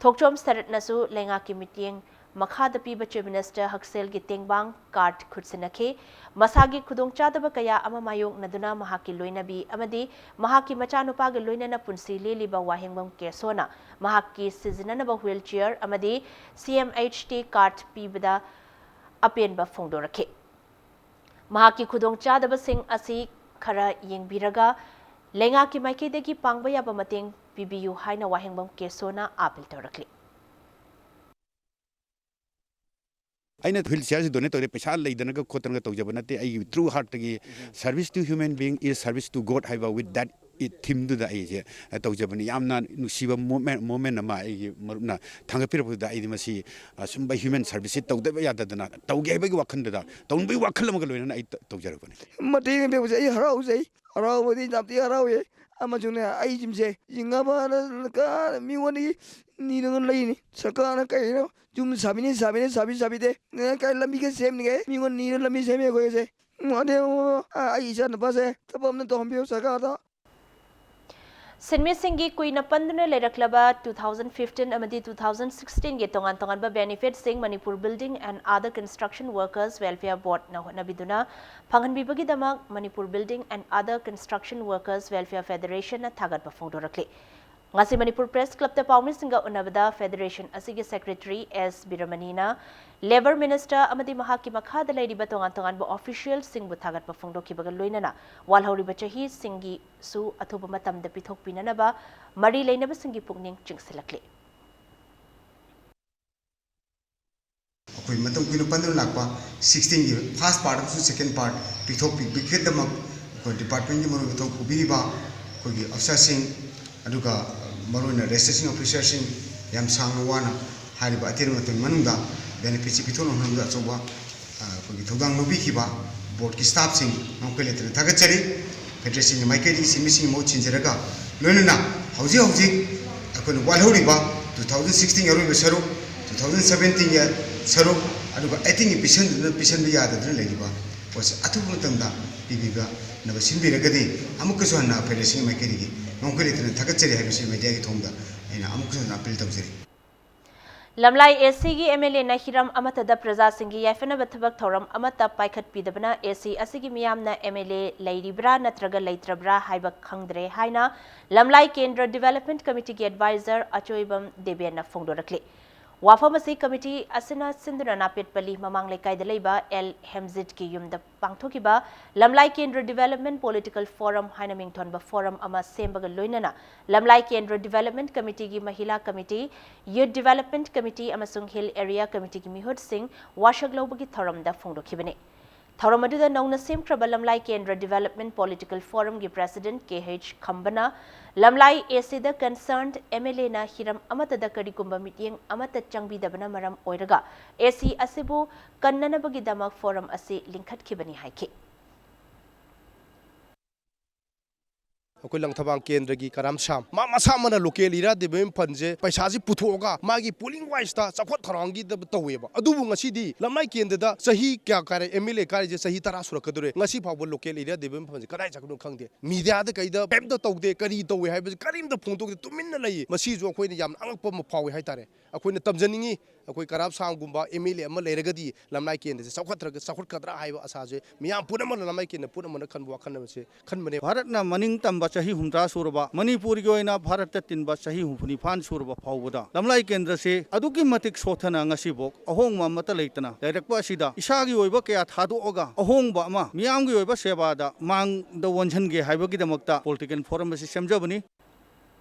ꯊꯣꯛꯆꯣꯝ ꯁꯔꯠꯅꯁꯨ ꯂꯩꯉꯥꯛꯀꯤ ꯃꯤꯠꯌꯦꯡ ꯃꯈꯥꯗ ꯄꯤꯕ Chief Minister ꯍꯛꯁꯦꯜꯒꯤ ꯇꯦꯡꯕꯥꯡ card ꯈꯨꯠꯁꯤꯟꯅꯈꯤ꯫ ꯃꯁꯥꯒꯤ ꯈꯨꯗꯣꯡꯆꯥꯗꯕ ꯀꯌꯥ ꯑꯃ ꯃꯥꯌꯣꯛꯅꯗꯨꯅ ꯃꯍꯥꯛꯀꯤ ꯂꯣꯏꯅꯕꯤ ꯑꯃꯗꯤ ꯃꯍꯥꯛꯀꯤ ꯃꯆꯥꯅꯨꯄꯥꯒ ꯂꯣꯏꯅꯅ ꯄꯨꯟꯁꯤ ꯂꯦꯜꯂꯤꯕ ꯋꯥꯍꯦꯡꯕꯝ ꯀꯦꯁꯣꯅ ꯃꯍꯥꯛꯀꯤ ꯁꯤꯖꯤꯟꯅꯅꯕ wheelchair ꯑꯃꯗꯤ C M H T card ꯄꯤꯕꯗ ꯑꯄꯦꯟꯕ ꯐꯣꯡꯗꯣꯔꯛꯈꯤ꯫ ꯃꯍꯥꯛꯀꯤ ꯈꯨꯗꯣꯡꯆꯥꯗꯕꯁꯤꯡ ꯑꯁꯤ ꯈꯔ ꯌꯦꯡꯕꯤꯔꯒ ꯂꯩꯉꯥꯛꯀꯤ ꯃꯥꯏꯀꯩꯗꯒꯤ ꯄꯥꯡꯕ ꯌꯥꯕ ꯃꯇꯦꯡ ꯄꯤꯕꯤꯌꯨ ꯍꯥꯏꯅ ꯋꯥꯍꯦꯡꯕꯝ ꯀꯦꯁꯣꯅ appeal ꯇꯧꯔꯛꯂꯤ꯫ ꯑꯩꯅ wheel chairꯁꯤ donate ꯇꯧꯔꯦ, ꯄꯩꯁꯥ ꯂꯩꯗꯅꯒ ꯈꯣꯠꯇꯅꯒ ꯇꯧꯖꯕ ꯅꯠꯇꯦ꯫ ꯑꯩꯒꯤ true heartꯇꯒꯤ service to human being is service to God ꯍꯥꯏꯕ with that themeꯗꯨꯗ ꯑꯩꯁꯦ ꯇꯧꯖꯕꯅꯤ꯫ ꯌꯥꯝꯅ ꯅꯨꯡꯁꯤꯕ moment, moment ꯑꯃ ꯑꯩꯒꯤ ꯃꯔꯨꯞꯅ ꯊꯥꯡꯒꯠꯄꯤꯔꯛꯄꯗꯨꯗ ꯑꯩꯗꯤ ꯃꯁꯤ ꯑꯁꯨꯝꯕ human serviceꯁꯤ ꯇꯧꯗꯕ ꯌꯥꯗꯗꯅ ꯇꯧꯒꯦ ꯍꯥꯏꯕꯒꯤ ꯋꯥꯈꯜꯗꯨꯗ, ꯇꯧꯅꯕꯒꯤ ꯋꯥꯈꯜ ꯑꯃꯒ ꯂꯣꯏꯅꯅ ꯑꯩ ꯇꯧꯖꯔꯛꯄꯅꯤ꯫ ꯃꯇꯦꯡ ꯇꯧꯕꯁꯦ ꯑꯩ ꯍꯔꯥꯎꯖꯩ꯫ ꯍꯔꯥꯎꯕꯗꯤ ꯌꯥꯝ ꯊꯤ ꯍꯔꯥꯎꯏ꯫ ꯑꯃꯁꯨꯡꯅꯦ ꯑꯩ ꯌꯨꯝꯁꯦ ꯌꯦꯡꯅꯕꯅ ꯃꯤꯉꯣꯟꯗꯒꯤ ꯅꯤꯔꯒ ꯂꯩꯅꯤ꯫ ꯁꯔꯀꯥꯔꯅ ꯀꯩꯅꯣ ꯌꯨꯝ ꯁꯥꯕꯤꯅꯤ ꯁꯥꯕꯤꯅꯤ ꯁꯥꯕꯤ ꯁꯥꯕꯤꯗꯦ꯫ ꯀꯩ ꯂꯝꯕꯤꯒ ꯁꯦꯝꯅꯤꯡꯉꯦ ꯃꯤꯉꯣꯟ ꯅꯤꯔ ꯂꯝꯕꯤ ꯁꯦꯝꯃꯦ ꯑꯩꯈꯣꯏꯁꯦ꯫ ꯑꯗꯩ ꯑꯩ ꯏꯆꯥ ꯅꯨꯄꯥꯁꯦ ꯊꯕꯛ ꯑꯃ ꯇꯧꯍꯟꯕꯤꯌꯨ ꯁꯔꯀꯥꯔꯗ꯫ ꯁꯤꯟꯃꯤꯁꯤꯡꯒꯤ ꯀꯨꯏꯅ ꯄꯟꯗꯨꯅ ꯂꯩꯔꯛꯂꯕ two thousand fifteen ꯑꯃꯗꯤ two thousand sixteen ꯒꯤ ꯇꯣꯉꯥꯟ ꯇꯣꯉꯥꯟꯕ benefit ꯁꯤꯡ Manipur Building and Other Construction Workers Welfare Board ꯅ ꯍꯣꯠꯅꯕꯤꯗꯨꯅ ꯐꯪꯍꯟꯕꯤꯕꯒꯤꯗꯃꯛ Manipur Building and Other Construction Workers Welfare Federation ꯅ ꯊꯥꯒꯠꯄ ꯐꯣꯡꯗꯣꯔꯛꯂꯤ꯫ ꯉꯁꯤ ꯃꯅꯤꯄꯨꯔ Press Club ꯇ ꯄꯥꯎꯃꯤꯁꯤꯡꯒ ꯎꯅꯕꯗ Federation ꯑꯁꯤꯒꯤ Secretary S ꯕꯤꯔꯃꯅꯤꯅ Labour Minister ꯑꯃꯗꯤ ꯃꯍꯥꯛꯀꯤ ꯃꯈꯥꯗ ꯂꯩꯔꯤꯕ ꯇꯣꯉꯥꯟ ꯇꯣꯉꯥꯟꯕ official ꯁꯤꯡꯕꯨ ꯊꯥꯒꯠꯄ ꯐꯣꯡꯗꯣꯛꯈꯤꯕꯒ ꯂꯣꯏꯅꯅ ꯋꯥꯜꯍꯧꯔꯤꯕ ꯆꯍꯤꯁꯤꯡꯒꯤꯁꯨ ꯑꯊꯨꯕ ꯃꯇꯝꯗ ꯄꯤꯊꯣꯛꯄꯤꯅꯅꯕ ꯃꯔꯤ ꯂꯩꯅꯕꯁꯤꯡꯒꯤ ꯄꯨꯛꯅꯤꯡ ꯆꯤꯡꯁꯤꯜꯂꯛꯂꯤ꯫ ꯑꯩꯈꯣꯏ ꯃꯇꯝ ꯀꯨꯏꯅ ꯄꯟꯗꯨꯅ ꯂꯥꯛꯄ sixteen ꯒꯤ first part ꯑꯃꯁꯨꯡ second part ꯄꯤꯊꯣꯛꯄꯤꯕꯒꯤꯗꯃꯛ ꯑꯩꯈꯣꯏ department ꯀꯤ ꯃꯔꯨꯑꯣꯏꯕ ꯊꯧ ꯄꯨꯕꯤꯔꯤꯕ ꯑꯩꯈꯣꯏꯒꯤ officer ꯁꯤꯡ, ꯑꯗꯨꯒ ꯃꯔꯨꯑꯣꯏꯅ registration officer ꯁꯤꯡ ꯌꯥꯝ ꯁꯥꯡꯅ ꯋꯥꯅ ꯍꯥꯏꯔꯤꯕ ꯑꯇꯦꯟꯕ ꯃꯇꯝꯒꯤ ꯃꯅꯨꯡꯗ benefit ꯁꯤ ꯄꯤꯊꯣꯛꯅꯕ ꯍꯣꯠꯅꯕꯗ ꯑꯆꯧꯕ, ꯑ, ꯑꯩꯈꯣꯏꯒꯤ ꯊꯧꯗꯥꯡ ꯂꯧꯕꯤꯈꯤꯕ board ꯀꯤ staff ꯁꯤꯡ ꯉꯝꯈꯩ ꯂꯩꯇꯅ ꯊꯥꯒꯠꯆꯔꯤ꯫ Federation ꯒꯤ ꯃꯥꯏꯀꯩꯗꯒꯤ ꯁꯤꯟꯃꯤꯁꯤꯡꯒꯤ ꯃꯍꯨꯠ ꯁꯤꯟꯖꯔꯒ ꯂꯣꯏꯅꯅ ꯍꯧꯖꯤꯛ ꯍꯧꯖꯤꯛ ꯑꯩꯈꯣꯏꯅ ꯋꯥꯠꯍꯧꯔꯤꯕ two thousand sixteen ꯒꯤ ꯑꯔꯣꯏꯕ ꯁꯔꯨꯛ, two thousand seventeen ꯒꯤ ꯁꯔꯨꯛ, ꯑꯗꯨꯒ eighteen ꯒꯤ ꯄꯤꯁꯟꯗꯨꯅ, ꯄꯤꯁꯟꯕ ꯌꯥꯗꯗꯨꯅ ꯂꯩꯔꯤꯕ ꯄꯣꯠꯁꯦ ꯑꯊꯨꯕ ꯃꯇꯝꯗ ꯄꯤꯕꯤꯅꯕ ꯁꯤꯟꯕꯤꯔꯒꯗꯤ ꯑꯃꯨꯛꯀꯁꯨ ꯍꯟꯅ Federation ꯒꯤ ꯃꯥꯏꯀꯩꯗꯒꯤ ꯉꯝꯈꯩ ꯂꯩꯇꯅ ꯊꯥꯒꯠꯆꯔꯤ ꯍꯥꯏꯕꯁꯤ media ꯒꯤ ꯊꯣꯡꯗ ꯑꯩꯅ ꯑꯃꯨꯛꯀꯁꯨ ꯍꯟꯅ appeal ꯇꯧꯖꯔꯤ꯫ ꯂꯝꯂꯥꯏ A C ꯒꯤ M L A ꯅ ꯍꯤꯔꯝ ꯑꯃꯠꯇꯗ ꯄ꯭ꯔꯖꯥꯁꯤꯡꯒꯤ ꯌꯥꯏꯐꯅꯕ ꯊꯕꯛ ꯊꯧꯔꯝ ꯑꯃꯠꯇ ꯄꯥꯏꯈꯠꯄꯤꯗꯕꯅ A C ꯑꯁꯤꯒꯤ ꯃꯤꯌꯥꯝꯅ M L A ꯂꯩꯔꯤꯕ꯭ꯔꯥ ꯅꯠꯇ꯭ꯔꯒ ꯂꯩꯇ꯭ꯔꯕ꯭ꯔꯥ ꯍꯥꯏꯕ ꯈꯪꯗ꯭ꯔꯦ ꯍꯥꯏꯅ ꯂꯝꯂꯥꯏ ꯀꯦꯟꯗ꯭ꯔ Development Committee ꯒꯤ advisor ꯑꯆꯣꯏꯕꯝ ꯗꯦꯕꯦꯟꯅ ꯐꯣꯡꯗꯣꯔꯛꯂꯤ꯫ ꯋꯥꯐꯝ ꯑꯁꯤ committee ꯑꯁꯤꯅ ꯁꯤꯟꯗꯨꯅ ꯅꯥꯄꯦꯠꯄꯜꯂꯤ ꯃꯃꯥꯡ ꯂꯩꯀꯥꯏꯗ ꯂꯩꯕ ꯑꯦꯜ ꯍꯦꯝꯖꯤꯠꯀꯤ ꯌꯨꯝꯗ ꯄꯥꯡꯊꯣꯛꯈꯤꯕ ꯂꯝꯂꯥꯏ ꯀꯦꯟꯗ꯭ꯔ Development Political Forum ꯍꯥꯏꯅ ꯃꯤꯡꯊꯣꯟꯕ forum ꯑꯃ ꯁꯦꯝꯕꯒ ꯂꯣꯏꯅꯅ ꯂꯝꯂꯥꯏ ꯀꯦꯟꯗ꯭ꯔ Development Committee ꯒꯤ ꯃꯍꯤꯂꯥ committee, Youth Development Committee ꯑꯃꯁꯨꯡ Hill Area Committee ꯒꯤ ꯃꯤꯍꯨꯠꯁꯤꯡ ꯋꯥꯁꯛ ꯂꯧꯕꯒꯤ ꯊꯧꯔꯝꯗ ꯐꯣꯡꯗꯣꯛꯈꯤꯕꯅꯤ꯫ ꯊꯧꯔꯝ ꯑꯗꯨꯗ ꯅꯧꯅ ꯁꯦꯝꯈ꯭ꯔꯕ ꯂꯝꯂꯥꯏ ꯀꯦꯟꯗ꯭ꯔ Development Political Forum ꯒꯤ President ꯀꯦ ꯑꯩꯆ ꯈꯝꯕꯅ ꯂꯝꯂꯥꯏ A C ꯗ concerned M L A ꯅ ꯍꯤꯔꯝ ꯑꯃꯠꯇꯗ ꯀꯔꯤꯒꯨꯝꯕ ꯃꯤꯠꯌꯦꯡ ꯑꯃꯠꯇ ꯆꯪꯕꯤꯗꯕꯅ ꯃꯔꯝ ꯑꯣꯏꯔꯒ A C ꯑꯁꯤꯕꯨ ꯀꯟꯅꯅꯕꯒꯤꯗꯃꯛ forum ꯑꯁꯤ ꯂꯤꯡꯈꯠꯈꯤꯕꯅꯤ ꯍꯥꯏꯈꯤ꯫ ꯑꯩꯈꯣꯏ ꯂꯪꯊꯕꯥꯜ ꯀꯦꯟꯗ꯭ꯔꯒꯤ ꯀꯔꯥꯝ ꯁꯥꯝ, ꯃꯥ ꯃꯁꯥꯃꯛꯅ local area development fund ꯁꯦ ꯄꯩꯁꯥꯁꯤ ꯄꯨꯊꯣꯛꯑꯒ ꯃꯥꯒꯤ polling wise ꯇ ꯆꯥꯎꯈꯠ ꯊꯧꯔꯥꯡꯒꯤꯗꯃꯛ ꯇꯧꯋꯦꯕ꯫ ꯑꯗꯨꯕꯨ ꯉꯁꯤꯗꯤ ꯂꯝꯂꯥꯏ ꯀꯦꯟꯗ꯭ꯔꯗ ꯆꯍꯤ ꯀꯌꯥ ꯀꯥꯔꯦ, M L A ꯀꯥꯔꯤꯁꯦ ꯆꯍꯤ ꯇꯔꯥ ꯁꯨꯔꯛꯀꯗꯧꯔꯦ, ꯉꯁꯤ ꯐꯥꯎꯕ local area development fund ꯁꯦ ꯀꯗꯥꯏ ꯆꯠꯈ꯭ꯔꯤꯅꯣ ꯈꯪꯗꯦ꯫ Media ꯗ ꯀꯩꯗ ꯀꯩꯝꯇ ꯇꯧꯗꯦ, ꯀꯔꯤ ꯇꯧꯋꯦ ꯍꯥꯏꯕꯁꯦ ꯀꯔꯤꯝꯇ ꯐꯣꯡꯗꯣꯛꯇꯦ, ꯇꯨꯃꯤꯟꯅ ꯂꯩꯌꯦ꯫ ꯃꯁꯤꯁꯨ ꯑꯩꯈꯣꯏꯅ ꯌꯥꯝꯅ ꯑꯉꯛꯄ ꯑꯃ ꯐꯥꯎꯏ ꯍꯥꯏꯇꯥꯔꯦ꯫ ꯑꯩꯈꯣꯏꯅ ꯇꯝꯖꯅꯤꯡꯉꯤ, ꯑꯩꯈꯣꯏ ꯀꯔꯥꯝ ꯁꯥꯝꯒꯨꯝꯕ M L A ꯑꯃ ꯂꯩꯔꯒꯗꯤ ꯂꯝꯂꯥꯏ ꯀꯦꯟꯗ꯭ꯔꯁꯦ ꯆꯥꯎꯈꯠꯇ꯭ꯔꯒ, ꯆꯥꯎꯈꯠꯀꯗ꯭ꯔꯥ ꯍꯥꯏꯕ ꯑꯁꯥꯁꯦ ꯃꯤꯌꯥꯝ ꯄꯨꯝꯅꯃꯛꯅ, ꯂꯝꯂꯥꯏ ꯀꯦꯟꯗ꯭ꯔ ꯄꯨꯝꯅꯃꯛꯅ ꯈꯟꯕ ꯋꯥꯈꯜ ꯑꯃꯁꯦ ꯈꯟꯕꯅꯦ꯫ ꯚꯥꯔꯠꯅ ꯃꯅꯤꯡ ꯇꯝꯕ ꯆꯍꯤ ꯍꯨꯝꯗ꯭ꯔꯥ ꯁꯨꯔꯕ, ꯃꯅꯤꯄꯨꯔꯒꯤ ꯑꯣꯏꯅ ꯚꯥꯔꯠꯇ ꯇꯤꯟꯕ ꯆꯍꯤ ꯍꯨꯝꯐꯨ ꯅꯤꯄꯥꯟ ꯁꯨꯔꯕ ꯐꯥꯎꯕꯗ ꯂꯝꯂꯥꯏ ꯀꯦꯟꯗ꯭ꯔꯁꯤ ꯑꯗꯨꯛꯀꯤ ꯃꯇꯤꯛ ꯁꯣꯠꯊꯅ ꯉꯁꯤꯐꯥꯎ ꯑꯍꯣꯡꯕ ꯑꯃꯠꯇ ꯂꯩꯇꯅ ꯂꯩꯔꯛꯄ ꯑꯁꯤꯗ ꯏꯁꯥꯒꯤ ꯑꯣꯏꯕ ꯀꯌꯥ ꯊꯥꯗꯣꯛꯑꯒ ꯑꯍꯣꯡꯕ ꯑꯃ, ꯃꯤꯌꯥꯝꯒꯤ ꯑꯣꯏꯕ ꯁꯦꯕꯥꯗ ꯃꯥꯡꯗ ꯑꯣꯟꯁꯤꯟꯒꯦ ꯍꯥꯏꯕꯒꯤꯗꯃꯛꯇ political forum ꯑꯁꯤ ꯁꯦꯝꯖꯕꯅꯤ꯫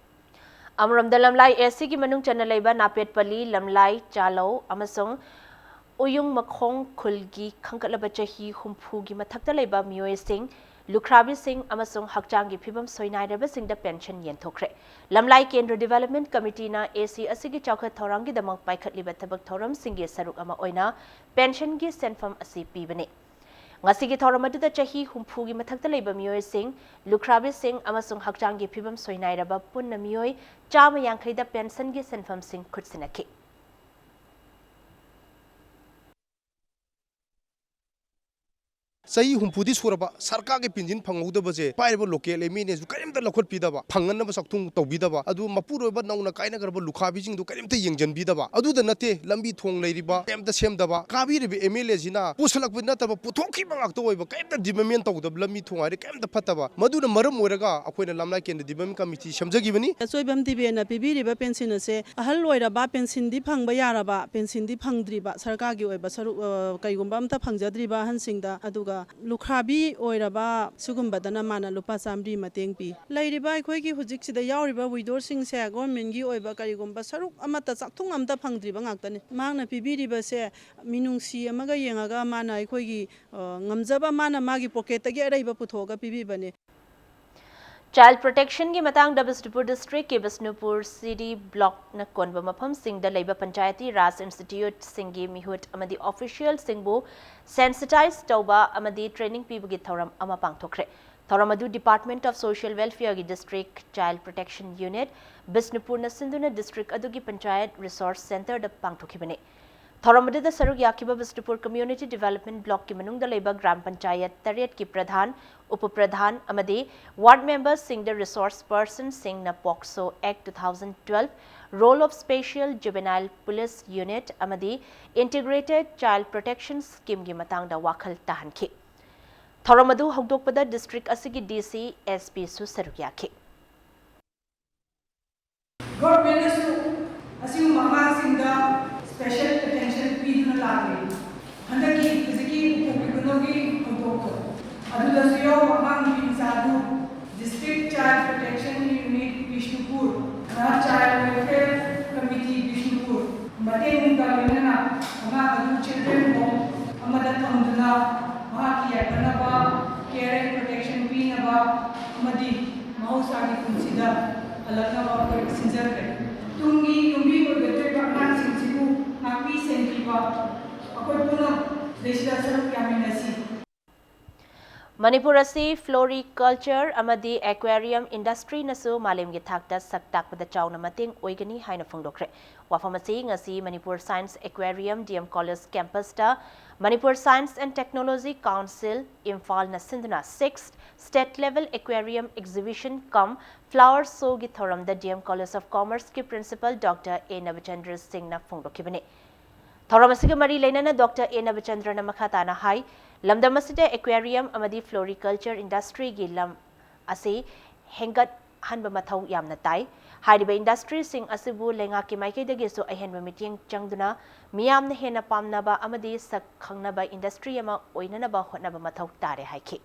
ꯑꯃꯔꯣꯝꯗ ꯂꯝꯂꯥꯏ A C ꯒꯤ ꯃꯅꯨꯡ ꯆꯟꯅ ꯂꯩꯕ ꯅꯥꯄꯦꯠꯄꯂꯤ, ꯂꯝꯂꯥꯏ, ꯆꯥꯂꯧ ꯑꯃꯁꯨꯡ ꯎꯌꯨꯡ ꯃꯈꯣꯡ ꯈꯨꯜꯒꯤ ꯈꯟꯒꯠꯂꯕ ꯆꯍꯤ ꯍꯨꯝꯐꯨꯒꯤ ꯃꯊꯛꯇ ꯂꯩꯕ ꯃꯤꯑꯣꯏꯁꯤꯡ, ꯂꯨꯈ꯭ꯔꯥꯕꯤꯁꯤꯡ ꯑꯃꯁꯨꯡ ꯍꯛꯆꯥꯡꯒꯤ ꯐꯤꯕꯝ ꯁꯣꯏꯅꯥꯏꯔꯕꯁꯤꯡꯗ pension ꯌꯦꯟꯊꯣꯛꯈ꯭ꯔꯦ꯫ ꯂꯝꯂꯥꯏ ꯀꯦꯟꯗ꯭ꯔ Development Committee ꯅ A C ꯑꯁꯤꯒꯤ ꯆꯥꯎꯈꯠ ꯊꯧꯔꯥꯡꯒꯤꯗꯃꯛ ꯄꯥꯏꯈꯠꯂꯤꯕ ꯊꯕꯛ ꯊꯧꯔꯝꯁꯤꯡꯒꯤ ꯁꯔꯨꯛ ꯑꯃ ꯑꯣꯏꯅ pension ꯒꯤ ꯁꯦꯟꯐꯝ ꯑꯁꯤ ꯄꯤꯕꯅꯤ꯫ ꯉꯁꯤꯒꯤ ꯊꯧꯔꯝ ꯑꯗꯨꯗ ꯆꯍꯤ ꯍꯨꯝꯐꯨꯒꯤ ꯃꯊꯛꯇ ꯂꯩꯕ ꯃꯤꯑꯣꯏꯁꯤꯡ, ꯂꯨꯈ꯭ꯔꯥꯕꯤꯁꯤꯡ ꯑꯃꯁꯨꯡ ꯍꯛꯆꯥꯡꯒꯤ ꯐꯤꯕꯝ ꯁꯣꯏꯅꯥꯏꯔꯕ ꯄꯨꯟꯅ ꯃꯤꯑꯣꯏ ꯆꯥꯝꯃ ꯌꯥꯡꯈꯩꯗ pension ꯒꯤ ꯁꯦꯟꯐꯝꯁꯤꯡ ꯈꯨꯠꯁꯤꯟꯅꯈꯤ꯫ ꯆꯍꯤ ꯍꯨꯝꯐꯨꯗꯤ ꯁꯨꯔꯕ ꯁꯔꯀꯥꯔꯒꯤ ꯄꯦꯟꯁꯤꯟ ꯐꯪꯍꯧꯗꯕꯁꯦ ꯄꯥꯏꯔꯤꯕ local M L A ꯁꯨ ꯀꯔꯤꯝꯇ ꯂꯧꯈꯠꯄꯤꯗꯕ, ꯐꯪꯅꯅꯕ ꯆꯥꯛꯊꯨꯡ ꯇꯧꯕꯤꯗꯕ, ꯑꯗꯨ ꯃꯄꯨꯔꯣꯏꯕ ꯅꯧꯅ ꯀꯥꯏꯅꯈ꯭ꯔꯕ ꯂꯨꯈ꯭ꯔꯥꯕꯤꯁꯤꯡꯗꯨ ꯀꯔꯤꯝꯇ ꯌꯦꯡꯁꯤꯟꯕꯤꯗꯕ꯫ ꯑꯗꯨꯗ ꯅꯠꯇꯦ, ꯂꯝꯕꯤ ꯊꯣꯡ ꯂꯩꯔꯤꯕ ꯀꯔꯤꯝꯇ ꯁꯦꯝꯗꯕ, ꯀꯥꯕꯤꯔꯤꯕ M L A ꯁꯤꯅ ꯄꯨꯁꯜꯂꯛꯄ ꯅꯠꯇꯕ ꯄꯨꯊꯣꯛꯈꯤꯕ ꯉꯥꯛꯇ ꯑꯣꯏꯕ, ꯀꯔꯤꯝꯇ development ꯇꯧꯗꯕ, ꯂꯝꯕꯤ ꯊꯣꯡ ꯍꯥꯏꯔꯦ ꯀꯔꯤꯝꯇ ꯐꯠꯇꯕ꯫ ꯃꯗꯨꯅ ꯃꯔꯝ ꯑꯣꯏꯔꯒ ꯑꯩꯈꯣꯏꯅ ꯂꯝꯂꯥꯏ ꯀꯦꯟꯗ꯭ꯔ Development Committee ꯁꯦꯝꯖꯈꯤꯕꯅꯤ꯫ ꯑꯆꯣꯏꯕꯝ ꯇꯤꯕꯦꯅ ꯄꯤꯕꯤꯔꯤꯕ ꯄꯦꯟꯁꯤꯟ ꯑꯁꯦ ꯑꯍꯜ ꯑꯣꯏꯔꯕ ꯄꯦꯟꯁꯤꯟꯗꯤ ꯐꯪꯕ ꯌꯥꯔꯕ, ꯄꯦꯟꯁꯤꯟꯗꯤ ꯐꯪꯗ꯭ꯔꯤꯕ, ꯁꯔꯀꯥꯔꯒꯤ ꯑꯣꯏꯕ ꯁꯔꯨꯛ, ꯑ, ꯀꯩꯒꯨꯝꯕ ꯑꯝꯇ ꯐꯪꯖꯗ꯭ꯔꯤꯕ ꯑꯍꯟꯁꯤꯡꯗ, ꯑꯗꯨꯒ ꯂꯨꯈ꯭ꯔꯥꯕꯤ ꯑꯣꯏꯔꯕ ꯁꯤꯒꯨꯝꯕꯗꯅ ꯃꯥꯅ ꯂꯨꯄꯥ ꯆꯥꯃꯔꯤ ꯃꯇꯦꯡ ꯄꯤ꯫ ꯂꯩꯔꯤꯕ ꯑꯩꯈꯣꯏꯒꯤ ꯍꯧꯖꯤꯛꯁꯤꯗ ꯌꯥꯎꯔꯤꯕ widow ꯁꯤꯡꯁꯦ government ꯀꯤ ꯑꯣꯏꯕ ꯀꯔꯤꯒꯨꯝꯕ ꯁꯔꯨꯛ ꯑꯃꯠꯇ, ꯆꯥꯛꯊꯨꯡ ꯑꯃꯠꯇ ꯐꯪꯗ꯭ꯔꯤꯕ ꯉꯥꯛꯇꯅꯤ꯫ ꯃꯍꯥꯛꯅ ꯄꯤꯕꯤꯔꯤꯕꯁꯦ ꯃꯤꯅꯨꯡꯁꯤ ꯑꯃꯒ ꯌꯦꯡꯉꯒ ꯃꯥꯅ ꯑꯩꯈꯣꯏꯒꯤ, ꯑ, ꯉꯝꯖꯕ ꯃꯥꯅ ꯃꯥꯒꯤ pocket ꯇꯒꯤ ꯑꯔꯩꯕ ꯄꯨꯊꯣꯛꯑꯒ ꯄꯤꯕꯤꯕꯅꯦ꯫ Child Protection ꯒꯤ ꯃꯇꯥꯡꯗ ꯕꯤꯁꯅꯨꯄꯨꯔ district ꯀꯤ ꯕꯤꯁꯅꯨꯄꯨꯔ city block ꯅ ꯀꯣꯟꯕ ꯃꯐꯝꯁꯤꯡꯗ ꯂꯩꯕ ꯄꯟꯆꯥꯌꯇꯤ ꯔꯥꯖ institute ꯁꯤꯡꯒꯤ ꯃꯤꯍꯨꯠ ꯑꯃꯗꯤ official ꯁꯤꯡꯕꯨ sensitize ꯇꯧꯕ ꯑꯃꯗꯤ training ꯄꯤꯕꯒꯤ ꯊꯧꯔꯝ ꯑꯃ ꯄꯥꯡꯊꯣꯛꯈ꯭ꯔꯦ꯫ ꯊꯧꯔꯝ ꯑꯗꯨ Department of Social Welfare ꯒꯤ District Child Protection Unit, ꯕꯤꯁꯅꯨꯄꯨꯔꯅ ꯁꯤꯟꯗꯨꯅ district ꯑꯗꯨꯒꯤ Panchayat Resource Centre ꯗ ꯄꯥꯡꯊꯣꯛꯈꯤꯕꯅꯤ꯫ ꯊꯧꯔꯝ ꯑꯗꯨꯗ ꯁꯔꯨꯛ ꯌꯥꯈꯤꯕ ꯕꯤꯁꯅꯨꯄꯨꯔ Community Development Block ꯀꯤ ꯃꯅꯨꯡꯗ ꯂꯩꯕ ꯒ꯭ꯔꯥꯝ ꯄꯟꯆꯥꯌꯠ ꯇꯔꯦꯠꯀꯤ ꯄ꯭ꯔꯙꯥꯟ, ꯎꯄ ꯄ꯭ꯔꯙꯥꯟ ꯑꯃꯗꯤ ward member ꯁꯤꯡꯗ resource person ꯁꯤꯡꯅ POCSO Act two thousand twelve, role of Special Juvenile Police Unit ꯑꯃꯗꯤ Integrated Child Protection Scheme ꯒꯤ ꯃꯇꯥꯡꯗ ꯋꯥꯈꯜ ꯇꯥꯍꯟꯈꯤ꯫ ꯊꯧꯔꯝ ꯑꯗꯨ ꯍꯧꯗꯣꯛꯄꯗ district ꯑꯁꯤꯒꯤ DC, SP ꯁꯨ ꯁꯔꯨꯛ ꯌꯥꯈꯤ꯫ Government ꯅꯁꯨ ꯑꯁꯤꯒꯨꯝꯕ ꯑꯉꯥꯡꯁꯤꯡꯗ special attention ꯄꯤꯗꯨꯅ ꯂꯥꯛꯂꯤ꯫ ꯍꯟꯗꯛꯀꯤ ꯍꯧꯖꯤꯛꯀꯤ ꯎꯄꯣꯛꯀꯤ ꯈꯨꯅꯧꯒꯤ ꯊꯧꯗꯣꯛꯇꯣ, ꯑꯗꯨꯗꯁꯨ ꯌꯥꯎꯕ ꯑꯉꯥꯡ ꯅꯨꯄꯤ ꯃꯆꯥꯗꯨ District Child Protection Unit Bishnupur, Child Welfare Committee Bishnupur ꯃꯇꯦꯡꯒ ꯂꯣꯏꯅꯅ ꯑꯉꯥꯡ ꯑꯗꯨ children home ꯑꯃꯗ ꯊꯝꯗꯨꯅ ꯃꯍꯥꯛꯀꯤ ꯌꯥꯏꯐꯅꯕ care and protection ꯄꯤꯅꯕ ꯑꯃꯗꯤ ꯃꯍꯧꯁꯥꯒꯤ ꯄꯨꯟꯁꯤꯗ ꯍꯜꯂꯛꯅꯕ ꯑꯩꯈꯣꯏ ꯁꯤꯟꯖꯈ꯭ꯔꯦ꯫ ꯇꯨꯡꯒꯤ ꯌꯨꯝꯕꯤ ꯑꯣꯏꯒꯗꯧꯔꯤꯕ ꯑꯉꯥꯡꯁꯤꯡꯁꯤꯕꯨ ꯉꯥꯛꯄꯤ ꯁꯦꯟꯕꯤꯕ ꯑꯩꯈꯣꯏ ꯄꯨꯝꯅꯃꯛ ꯁꯤꯗꯩꯁꯤꯗ ꯁꯔꯨꯛ ꯌꯥꯃꯤꯟꯅꯁꯤ꯫ ꯃꯅꯤꯄꯨꯔ ꯑꯁꯤ floriculture ꯑꯃꯗꯤ aquarium industry ꯅꯁꯨ ꯃꯥꯂꯦꯝꯒꯤ ꯊꯥꯛꯇ ꯁꯛ ꯇꯥꯛꯄꯗ ꯆꯥꯎꯅ ꯃꯇꯦꯡ ꯑꯣꯏꯒꯅꯤ ꯍꯥꯏꯅ ꯐꯣꯡꯗꯣꯛꯈ꯭ꯔꯦ꯫ ꯋꯥꯐꯝ ꯑꯁꯤ ꯉꯁꯤ Manipur Science Aquarium, DM College campus ꯇ Manipur Science and Technology Council, ꯏꯝꯐꯥꯜꯅ ꯁꯤꯟꯗꯨꯅ sixth State Level Aquarium Exhibition cum Flower Show ꯒꯤ ꯊꯧꯔꯝꯗ DM College of Commerce ꯀꯤ Principal Doctor A ꯅꯕꯆꯟꯗ꯭ꯔ ꯁꯤꯡꯅ ꯐꯣꯡꯗꯣꯛꯈꯤꯕꯅꯤ꯫ ꯊꯧꯔꯝ ꯑꯁꯤꯒ ꯃꯔꯤ ꯂꯩꯅꯅ Doctor A ꯅꯕꯆꯟꯗ꯭ꯔꯅ ꯃꯈꯥ ꯇꯥꯅ ꯍꯥꯏ, ꯂꯝꯗꯝ ꯑꯁꯤꯗ aquarium ꯑꯃꯗꯤ floriculture industry ꯒꯤ ꯂꯝ ꯑꯁꯤ ꯍꯦꯟꯒꯠꯍꯟꯕ ꯃꯊꯧ ꯌꯥꯝꯅ ꯇꯥꯏ꯫ ꯍꯥꯏꯔꯤꯕ industry ꯁꯤꯡ ꯑꯁꯤꯕꯨ ꯂꯩꯉꯥꯛꯀꯤ ꯃꯥꯏꯀꯩꯗꯒꯤꯁꯨ ꯑꯍꯦꯟꯕ ꯃꯤꯠꯌꯦꯡ ꯆꯪꯗꯨꯅ ꯃꯤꯌꯥꯝꯅ ꯍꯦꯟꯅ ꯄꯥꯝꯅꯕ ꯑꯃꯗꯤ ꯁꯛ ꯈꯪꯅꯕ industry ꯑꯃ ꯑꯣꯏꯅꯅꯕ ꯍꯣꯠꯅꯕ ꯃꯊꯧ ꯇꯥꯔꯦ ꯍꯥꯏꯈꯤ꯫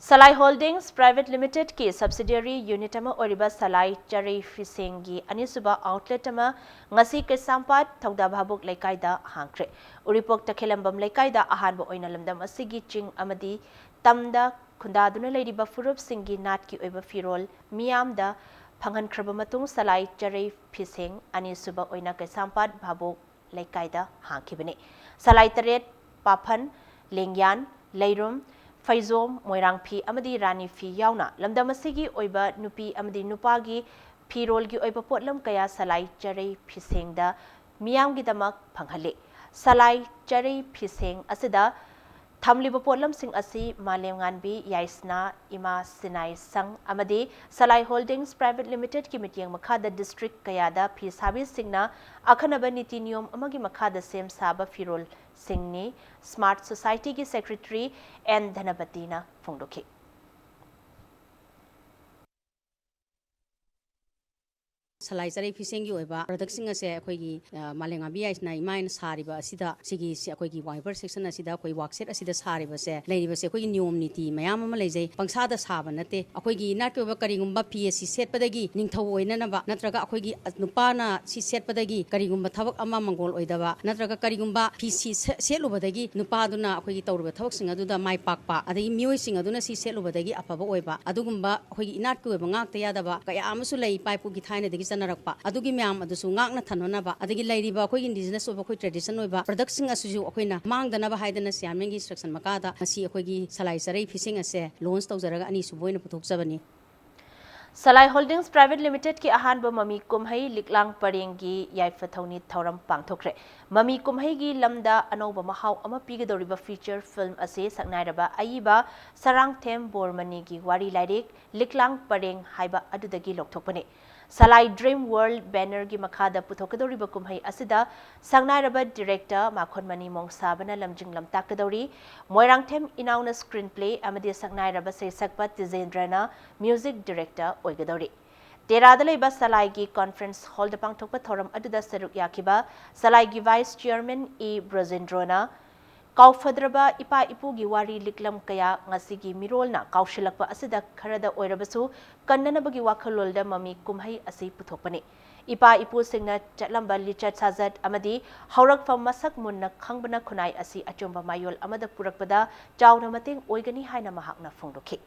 ꯁꯂꯥꯏ Holdings Private Limited ꯀꯤ subsidiary unit ꯑꯃ ꯑꯣꯏꯔꯤꯕ ꯁꯂꯥꯏ ꯆꯔꯩ ꯐꯤꯁꯦꯡꯒꯤ ꯑꯅꯤꯁꯨꯕ outlet ꯑꯃ ꯉꯁꯤ ꯀꯩꯁꯥꯝꯄꯥꯠ ꯊꯧꯗꯥ ꯚꯥꯕꯣꯛ ꯂꯩꯀꯥꯏꯗ ꯍꯥꯡꯈ꯭ꯔꯦ꯫ ꯎꯔꯤꯄꯣꯛ ꯇꯈꯦꯂꯝꯕꯝ ꯂꯩꯀꯥꯏꯗ ꯑꯍꯥꯟꯕ ꯑꯣꯏꯅ ꯂꯝꯗꯝ ꯑꯁꯤꯒꯤ ꯆꯤꯡ ꯑꯃꯗꯤ ꯇꯝꯗ ꯈꯨꯟꯗꯥꯗꯨꯅ ꯂꯩꯔꯤꯕ ꯐꯨꯔꯨꯞꯁꯤꯡꯒꯤ ꯅꯥꯠꯀꯤ ꯑꯣꯏꯕ ꯐꯤꯔꯣꯜ ꯃꯤꯌꯥꯝꯗ ꯐꯪꯍꯟꯈ꯭ꯔꯕ ꯃꯇꯨꯡ ꯁꯂꯥꯏ ꯆꯔꯩ ꯐꯤꯁꯦꯡ ꯑꯅꯤꯁꯨꯕ ꯑꯣꯏꯅ ꯀꯩꯁꯥꯝꯄꯥꯠ ꯚꯥꯕꯣꯛ ꯂꯩꯀꯥꯏꯗ ꯍꯥꯡꯈꯤꯕꯅꯤ꯫ ꯁꯂꯥꯏ ꯇꯔꯦꯠ, ꯄꯥꯐꯟ, ꯂꯦꯡꯌꯥꯟ, ꯂꯩꯔꯨꯝ, ꯐꯩꯖꯣꯝ, ꯃꯣꯏꯔꯥꯡ ꯐꯤ ꯑꯃꯗꯤ ꯔꯥꯅꯤ ꯐꯤ ꯌꯥꯎꯅ ꯂꯝꯗꯝ ꯑꯁꯤꯒꯤ ꯑꯣꯏꯕ ꯅꯨꯄꯤ ꯑꯃꯗꯤ ꯅꯨꯄꯥꯒꯤ ꯐꯤꯔꯣꯜꯒꯤ ꯑꯣꯏꯕ ꯄꯣꯠꯂꯝ ꯀꯌꯥ ꯁꯂꯥꯏ ꯆꯔꯩ ꯐꯤꯁꯦꯡꯗ ꯃꯤꯌꯥꯝꯒꯤꯗꯃꯛ ꯐꯪꯍꯜꯂꯤ꯫ ꯁꯂꯥꯏ ꯆꯔꯩ ꯐꯤꯁꯦꯡ ꯑꯁꯤꯗ ꯊꯝꯂꯤꯕ ꯄꯣꯠꯂꯝꯁꯤꯡ ꯑꯁꯤ ꯃꯥꯂꯦꯝꯉꯥꯟꯕꯤ ꯌꯥꯏꯁꯅꯥ, ꯏꯃꯥ ꯁꯤꯅꯥꯏ ꯁꯪ ꯑꯃꯗꯤ ꯁꯂꯥꯏ ꯍꯣꯜꯗꯤꯡꯁ ꯄ꯭ꯔꯥꯏꯚꯦꯠ ꯂꯤꯃꯤꯇꯦꯗꯀꯤ ꯃꯤꯠꯌꯦꯡ ꯃꯈꯥꯗ ꯗꯤꯁꯇ꯭ꯔꯤꯛ ꯀꯌꯥꯗ ꯐꯤ ꯁꯥꯕꯤꯁꯤꯡꯅ ꯑꯈꯟꯅꯕ ꯅꯤꯇꯤ ꯅꯤꯌꯣꯝ ꯑꯃꯒꯤ ꯃꯈꯥꯗ ꯁꯦꯝ ꯁꯥꯕ ꯐꯤꯔꯣꯜꯁꯤꯡꯅꯤ꯫ ꯁ꯭ꯃꯥꯔꯠ ꯁꯣꯁꯥꯏꯇꯤꯒꯤ ꯁꯦꯀ꯭ꯔꯦꯇꯔꯤ ꯑꯦꯟ ꯙꯅꯄꯇꯤꯅ ꯐꯣꯡꯗꯣꯛꯈꯤ꯫ ꯁꯂꯥꯏ ꯆꯔꯩ ꯐꯤꯁꯦꯡꯒꯤ ꯑꯣꯏꯕ ꯄ꯭ꯔꯗꯛꯁꯤꯡ ꯑꯁꯦ ꯑꯩꯈꯣꯏꯒꯤ, ꯑ, ꯃꯥꯂꯦꯝꯉꯥꯟꯕꯤ ꯌꯥꯏꯁꯅꯥ ꯏꯃꯥꯅ ꯁꯥꯔꯤꯕ ꯑꯁꯤꯗ, ꯁꯤꯒꯤ, ꯁꯤ ꯑꯩꯈꯣꯏꯒꯤ ꯋꯥꯏꯕꯔ ꯁꯦꯛꯁꯟ ꯑꯁꯤꯗ ꯑꯩꯈꯣꯏ ꯋꯥꯛꯁꯦꯠ ꯑꯁꯤꯗ ꯁꯥꯔꯤꯕꯁꯦ, ꯂꯩꯔꯤꯕꯁꯦ ꯑꯩꯈꯣꯏꯒꯤ ꯅꯤꯌꯣꯝ ꯅꯤꯇꯤ ꯃꯌꯥꯝ ꯑꯃ ꯂꯩꯖꯩ꯫ ꯄꯪꯁꯥꯗ ꯁꯥꯕ ꯅꯠꯇꯦ꯫ ꯑꯩꯈꯣꯏꯒꯤ ꯏꯅꯥꯠꯀꯤ ꯑꯣꯏꯕ ꯀꯔꯤꯒꯨꯝꯕ ꯐꯤ ꯑꯁꯤ ꯁꯦꯠꯄꯗꯒꯤ ꯅꯤꯡꯊꯧ ꯑꯣꯏꯅꯅꯕ, ꯅꯠꯇ꯭ꯔꯒ ꯑꯩꯈꯣꯏꯒꯤ ꯅꯨꯄꯥꯅ ꯁꯤ ꯁꯦꯠꯄꯗꯒꯤ ꯀꯔꯤꯒꯨꯝꯕ ꯊꯕꯛ ꯑꯃ ꯃꯪꯒꯣꯜ ꯑꯣꯏꯗꯕ, ꯅꯠꯇ꯭ꯔꯒ ꯀꯔꯤꯒꯨꯝꯕ ꯐꯤ ꯁꯤ ꯁꯦ-, ꯁꯦꯠꯂꯨꯕꯗꯒꯤ ꯅꯨꯄꯥꯗꯨꯅ ꯑꯩꯈꯣꯏꯒꯤ ꯇꯧꯔꯤꯕ ꯊꯕꯛꯁꯤꯡ ꯑꯗꯨꯗ ꯃꯥꯏ ꯄꯥꯛꯄ, ꯑꯗꯒꯤ ꯃꯤꯑꯣꯏꯁꯤꯡ ꯑꯗꯨꯅ ꯁꯤ ꯁꯦꯠꯂꯨꯕꯗꯒꯤ ꯑꯐꯕ ꯑꯣꯏꯕ, ꯑꯗꯨꯒꯨꯝꯕ ꯑꯩꯈꯣꯏꯒꯤ ꯏꯅꯥꯠꯀꯤ ꯑꯣꯏꯕ ꯉꯥꯛꯇ ꯌꯥꯗꯕ ꯀꯌꯥ ꯑꯃꯁꯨ ꯂꯩ, ꯏꯄꯥ ꯏꯄꯨꯒꯤ ꯊꯥꯏꯅꯗꯒꯤ ꯆꯠꯅꯔꯛꯄ꯫ ꯑꯗꯨꯒꯤ ꯃꯌꯥꯝ ꯑꯗꯨꯁꯨ ꯉꯥꯛꯅ ꯊꯝꯅꯅꯕ, ꯑꯗꯒꯤ ꯂꯩꯔꯤꯕ ꯑꯩꯈꯣꯏꯒꯤ ꯏꯟꯗꯤꯖꯤꯅꯁ ꯑꯣꯏꯕ ꯑꯩꯈꯣꯏ ꯇ꯭ꯔꯦꯗꯤꯁꯟ ꯑꯣꯏꯕ ꯄ꯭ꯔꯗꯛꯁꯤꯡ ꯑꯁꯤꯁꯨ ꯑꯩꯈꯣꯏꯅ ꯃꯥꯡꯗꯅꯕ ꯍꯥꯏꯗꯅ ꯆꯤꯌꯥꯔꯃꯦꯟꯒꯤ ꯏꯟꯁꯇ꯭ꯔꯛꯁꯟ ꯃꯈꯥꯗ ꯉꯁꯤ ꯑꯩꯈꯣꯏꯒꯤ ꯁꯂꯥꯏ ꯆꯔꯩ ꯐꯤꯁꯤꯡ ꯑꯁꯦ ꯂꯣꯟꯁ ꯇꯧꯖꯔꯒ ꯑꯅꯤꯁꯨꯕ ꯑꯣꯏꯅ ꯄꯨꯊꯣꯛꯆꯕꯅꯤ꯫ ꯁꯂꯥꯏ ꯍꯣꯜꯗꯤꯡꯁ ꯄ꯭ꯔꯥꯏꯚꯦꯠ ꯂꯤꯃꯤꯇꯦꯗꯀꯤ ꯑꯍꯥꯟꯕ ꯃꯃꯤ ꯀꯨꯝꯍꯩ ꯂꯤꯛꯂꯥꯡ ꯄꯔꯦꯡꯒꯤ ꯌꯥꯏꯐ ꯊꯧꯅꯤ ꯊꯧꯔꯝ ꯄꯥꯡꯊꯣꯛꯈ꯭ꯔꯦ꯫ ꯃꯃꯤ ꯀꯨꯝꯍꯩꯒꯤ ꯂꯝꯗ ꯑꯅꯧꯕ ꯃꯍꯥꯎ ꯑꯃ ꯄꯤꯒꯗꯧꯔꯤꯕ ꯐꯤꯆꯔ ꯐꯤꯜꯝ ꯑꯁꯤ ꯁꯛꯅꯥꯏꯔꯕ ꯑꯏꯕ ꯁꯔꯥꯡꯊꯦꯝ ꯕꯣꯔꯃꯅꯤꯒꯤ ꯋꯥꯔꯤ ꯂꯥꯏꯔꯤꯛ ꯂꯤꯛꯂꯥꯡ ꯄꯔꯦꯡ ꯍꯥꯏꯕ ꯑꯗꯨꯗꯒꯤ ꯂꯧꯊꯣꯛꯄꯅꯤ꯫ ꯁꯂꯥꯏ ꯗ꯭ꯔꯤꯝ ꯋꯥꯔꯜꯗ ꯕꯦꯅꯔꯒꯤ ꯃꯈꯥꯗ ꯄꯨꯊꯣꯛꯀꯗꯧꯔꯤꯕ ꯀꯨꯝꯍꯩ ꯑꯁꯤꯗ ꯁꯛꯅꯥꯏꯔꯕ ꯗꯤꯔꯦꯛꯇꯔ ꯃꯥꯈꯣꯟꯃꯅꯤ ꯃꯣꯡꯁꯥꯕꯅ ꯂꯝꯖꯤꯡ ꯂꯝꯇꯥꯛꯀꯗꯧꯔꯤ꯫ ꯃꯣꯏꯔꯥꯡꯊꯦꯝ ꯏꯅꯥꯎꯅ ꯁ꯭ꯀ꯭ꯔꯤꯟ ꯄ꯭ꯂꯦ ꯑꯃꯗꯤ ꯁꯛꯅꯥꯏꯔꯕ ꯁꯩꯁꯛꯄ ꯇꯤꯖꯦꯟꯗ꯭ꯔꯅ ꯃ꯭ꯌꯨꯖꯤꯛ ꯗꯤꯔꯦꯛꯇꯔ ꯑꯣꯏꯒꯗꯧꯔꯤ꯫ ꯇꯦꯔꯥꯗ ꯂꯩꯕ ꯁꯂꯥꯏꯒꯤ ꯀꯣꯟꯐ꯭ꯔꯦꯟꯁ ꯍꯣꯜꯗ ꯄꯥꯡꯊꯣꯛꯄ ꯊꯧꯔꯝ ꯑꯗꯨꯗ ꯁꯔꯨꯛ ꯌꯥꯈꯤꯕ ꯁꯂꯥꯏꯒꯤ ꯚꯥꯏꯁ ꯆꯤꯌꯔꯃꯦꯟ ꯏ ꯕ꯭ꯔꯖꯦꯟꯗ꯭ꯔꯣꯅ ꯀꯥꯎꯐꯗ꯭ꯔꯕ ꯏꯄꯥ ꯏꯄꯨꯒꯤ ꯋꯥꯔꯤ ꯂꯤꯛꯂꯝ ꯀꯌꯥ ꯉꯁꯤꯒꯤ ꯃꯤꯔꯣꯜꯅ ꯀꯥꯎꯁꯤꯜꯂꯛꯄ ꯑꯁꯤꯗ ꯈꯔꯗ ꯑꯣꯏꯔꯕꯁꯨ ꯀꯟꯅꯅꯕꯒꯤ ꯋꯥꯈꯜꯂꯣꯟꯗ ꯃꯃꯤ ꯀꯨꯝꯍꯩ ꯑꯁꯤ ꯄꯨꯊꯣꯛꯄꯅꯤ꯫ ꯏꯄꯥ ꯏꯄꯨꯁꯤꯡꯅ ꯆꯠꯂꯝꯕ ꯂꯤꯆꯠ ꯁꯥꯖꯠ ꯑꯃꯗꯤ ꯍꯧꯔꯛꯐꯝ ꯃꯁꯛ ꯃꯨꯟꯅ ꯈꯪꯕꯅ ꯈꯨꯟꯅꯥꯏ ꯑꯁꯤ ꯑꯆꯨꯝꯕ ꯃꯥꯌꯣꯜ ꯑꯃꯗ ꯄꯨꯔꯛꯄꯗ ꯆꯥꯎꯅ ꯃꯇꯦꯡ ꯑꯣꯏꯒꯅꯤ ꯍꯥꯏꯅ ꯃꯍꯥꯛꯅ ꯐꯣꯡꯗꯣꯛꯈꯤ꯫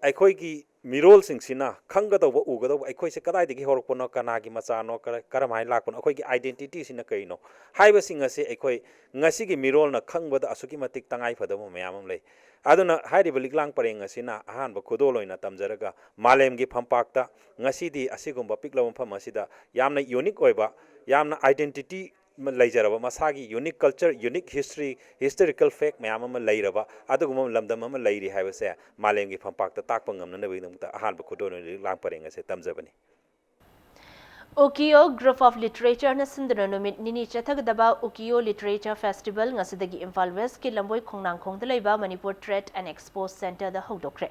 ꯑꯩꯈꯣꯏꯒꯤ ꯃꯤꯔꯣꯜꯁꯤꯡꯁꯤꯅ ꯈꯪꯒꯗꯧꯕ, ꯎꯒꯗꯧꯕ, ꯑꯩꯈꯣꯏꯁꯦ ꯀꯗꯥꯏꯗꯒꯤ ꯍꯧꯔꯛꯄꯅꯣ, ꯀꯅꯥꯒꯤ ꯃꯆꯥꯅꯣ, ꯀꯔ-, ꯀꯔꯝꯍꯥꯏꯅ ꯂꯥꯛꯄꯅꯣ, ꯑꯩꯈꯣꯏꯒꯤ identityꯁꯤꯅ ꯀꯩꯅꯣ ꯍꯥꯏꯕꯁꯤꯡ ꯑꯁꯤ ꯑꯩꯈꯣꯏ ꯉꯁꯤꯒꯤ ꯃꯤꯔꯣꯜꯅ ꯈꯪꯕꯗ ꯑꯁꯨꯛꯀꯤ ꯃꯇꯤꯛ ꯇꯉꯥꯏ ꯐꯗꯕ ꯃꯌꯥꯝ ꯑꯃ ꯂꯩ꯫ ꯑꯗꯨꯅ ꯍꯥꯏꯔꯤꯕ ꯂꯤꯛꯂꯥꯡ ꯄꯔꯦꯡ ꯑꯁꯤꯅ ꯑꯍꯥꯟꯕ ꯈꯨꯗꯣꯜ ꯑꯣꯏꯅ ꯇꯝꯖꯔꯒ, ꯃꯥꯂꯦꯝꯒꯤ ꯐꯝꯄꯥꯛꯇ ꯉꯁꯤꯗꯤ ꯑꯁꯤꯒꯨꯝꯕ ꯄꯤꯛꯂꯕ ꯃꯐꯝ ꯑꯁꯤꯗ ꯌꯥꯝꯅ unique ꯑꯣꯏꯕ, ꯌꯥꯝꯅ identity ꯂꯩꯖꯔꯕ, ꯃꯁꯥꯒꯤ unique culture, unique history, historical fact ꯃꯌꯥꯝ ꯑꯃ ꯂꯩꯔꯕ ꯑꯗꯨꯒꯨꯝꯕ ꯂꯝꯗꯝ ꯑꯃ ꯂꯩꯔꯤ ꯍꯥꯏꯕꯁꯦ ꯃꯥꯂꯦꯝꯒꯤ ꯐꯝꯄꯥꯛꯇ ꯇꯥꯛꯄ ꯉꯝꯅꯅꯕꯒꯤꯗꯃꯛꯇ ꯑꯍꯥꯟꯕ ꯈꯨꯗꯣꯜ ꯑꯣꯏꯅ ꯂꯤꯛꯂꯥꯡ ꯄꯔꯦꯡ ꯑꯁꯦ ꯇꯝꯖꯕꯅꯤ꯫ Ukiyo Group of Literatureꯅ ꯁꯤꯟꯗꯨꯅ ꯅꯨꯃꯤꯠ ꯅꯤꯅꯤ ꯆꯠꯊꯒꯗꯕ Ukiyo Literature Festival ꯉꯁꯤꯗꯒꯤ ꯏꯝꯐꯥꯜ ꯋꯦꯁꯀꯤ ꯂꯝꯕꯣꯏ ꯈꯣꯡꯅꯥꯡꯈꯣꯡꯗ ꯂꯩꯕ ꯃꯅꯤꯄꯨꯔ Trade and Expo Centreꯗ ꯍꯧꯗꯣꯛꯈ꯭ꯔꯦ꯫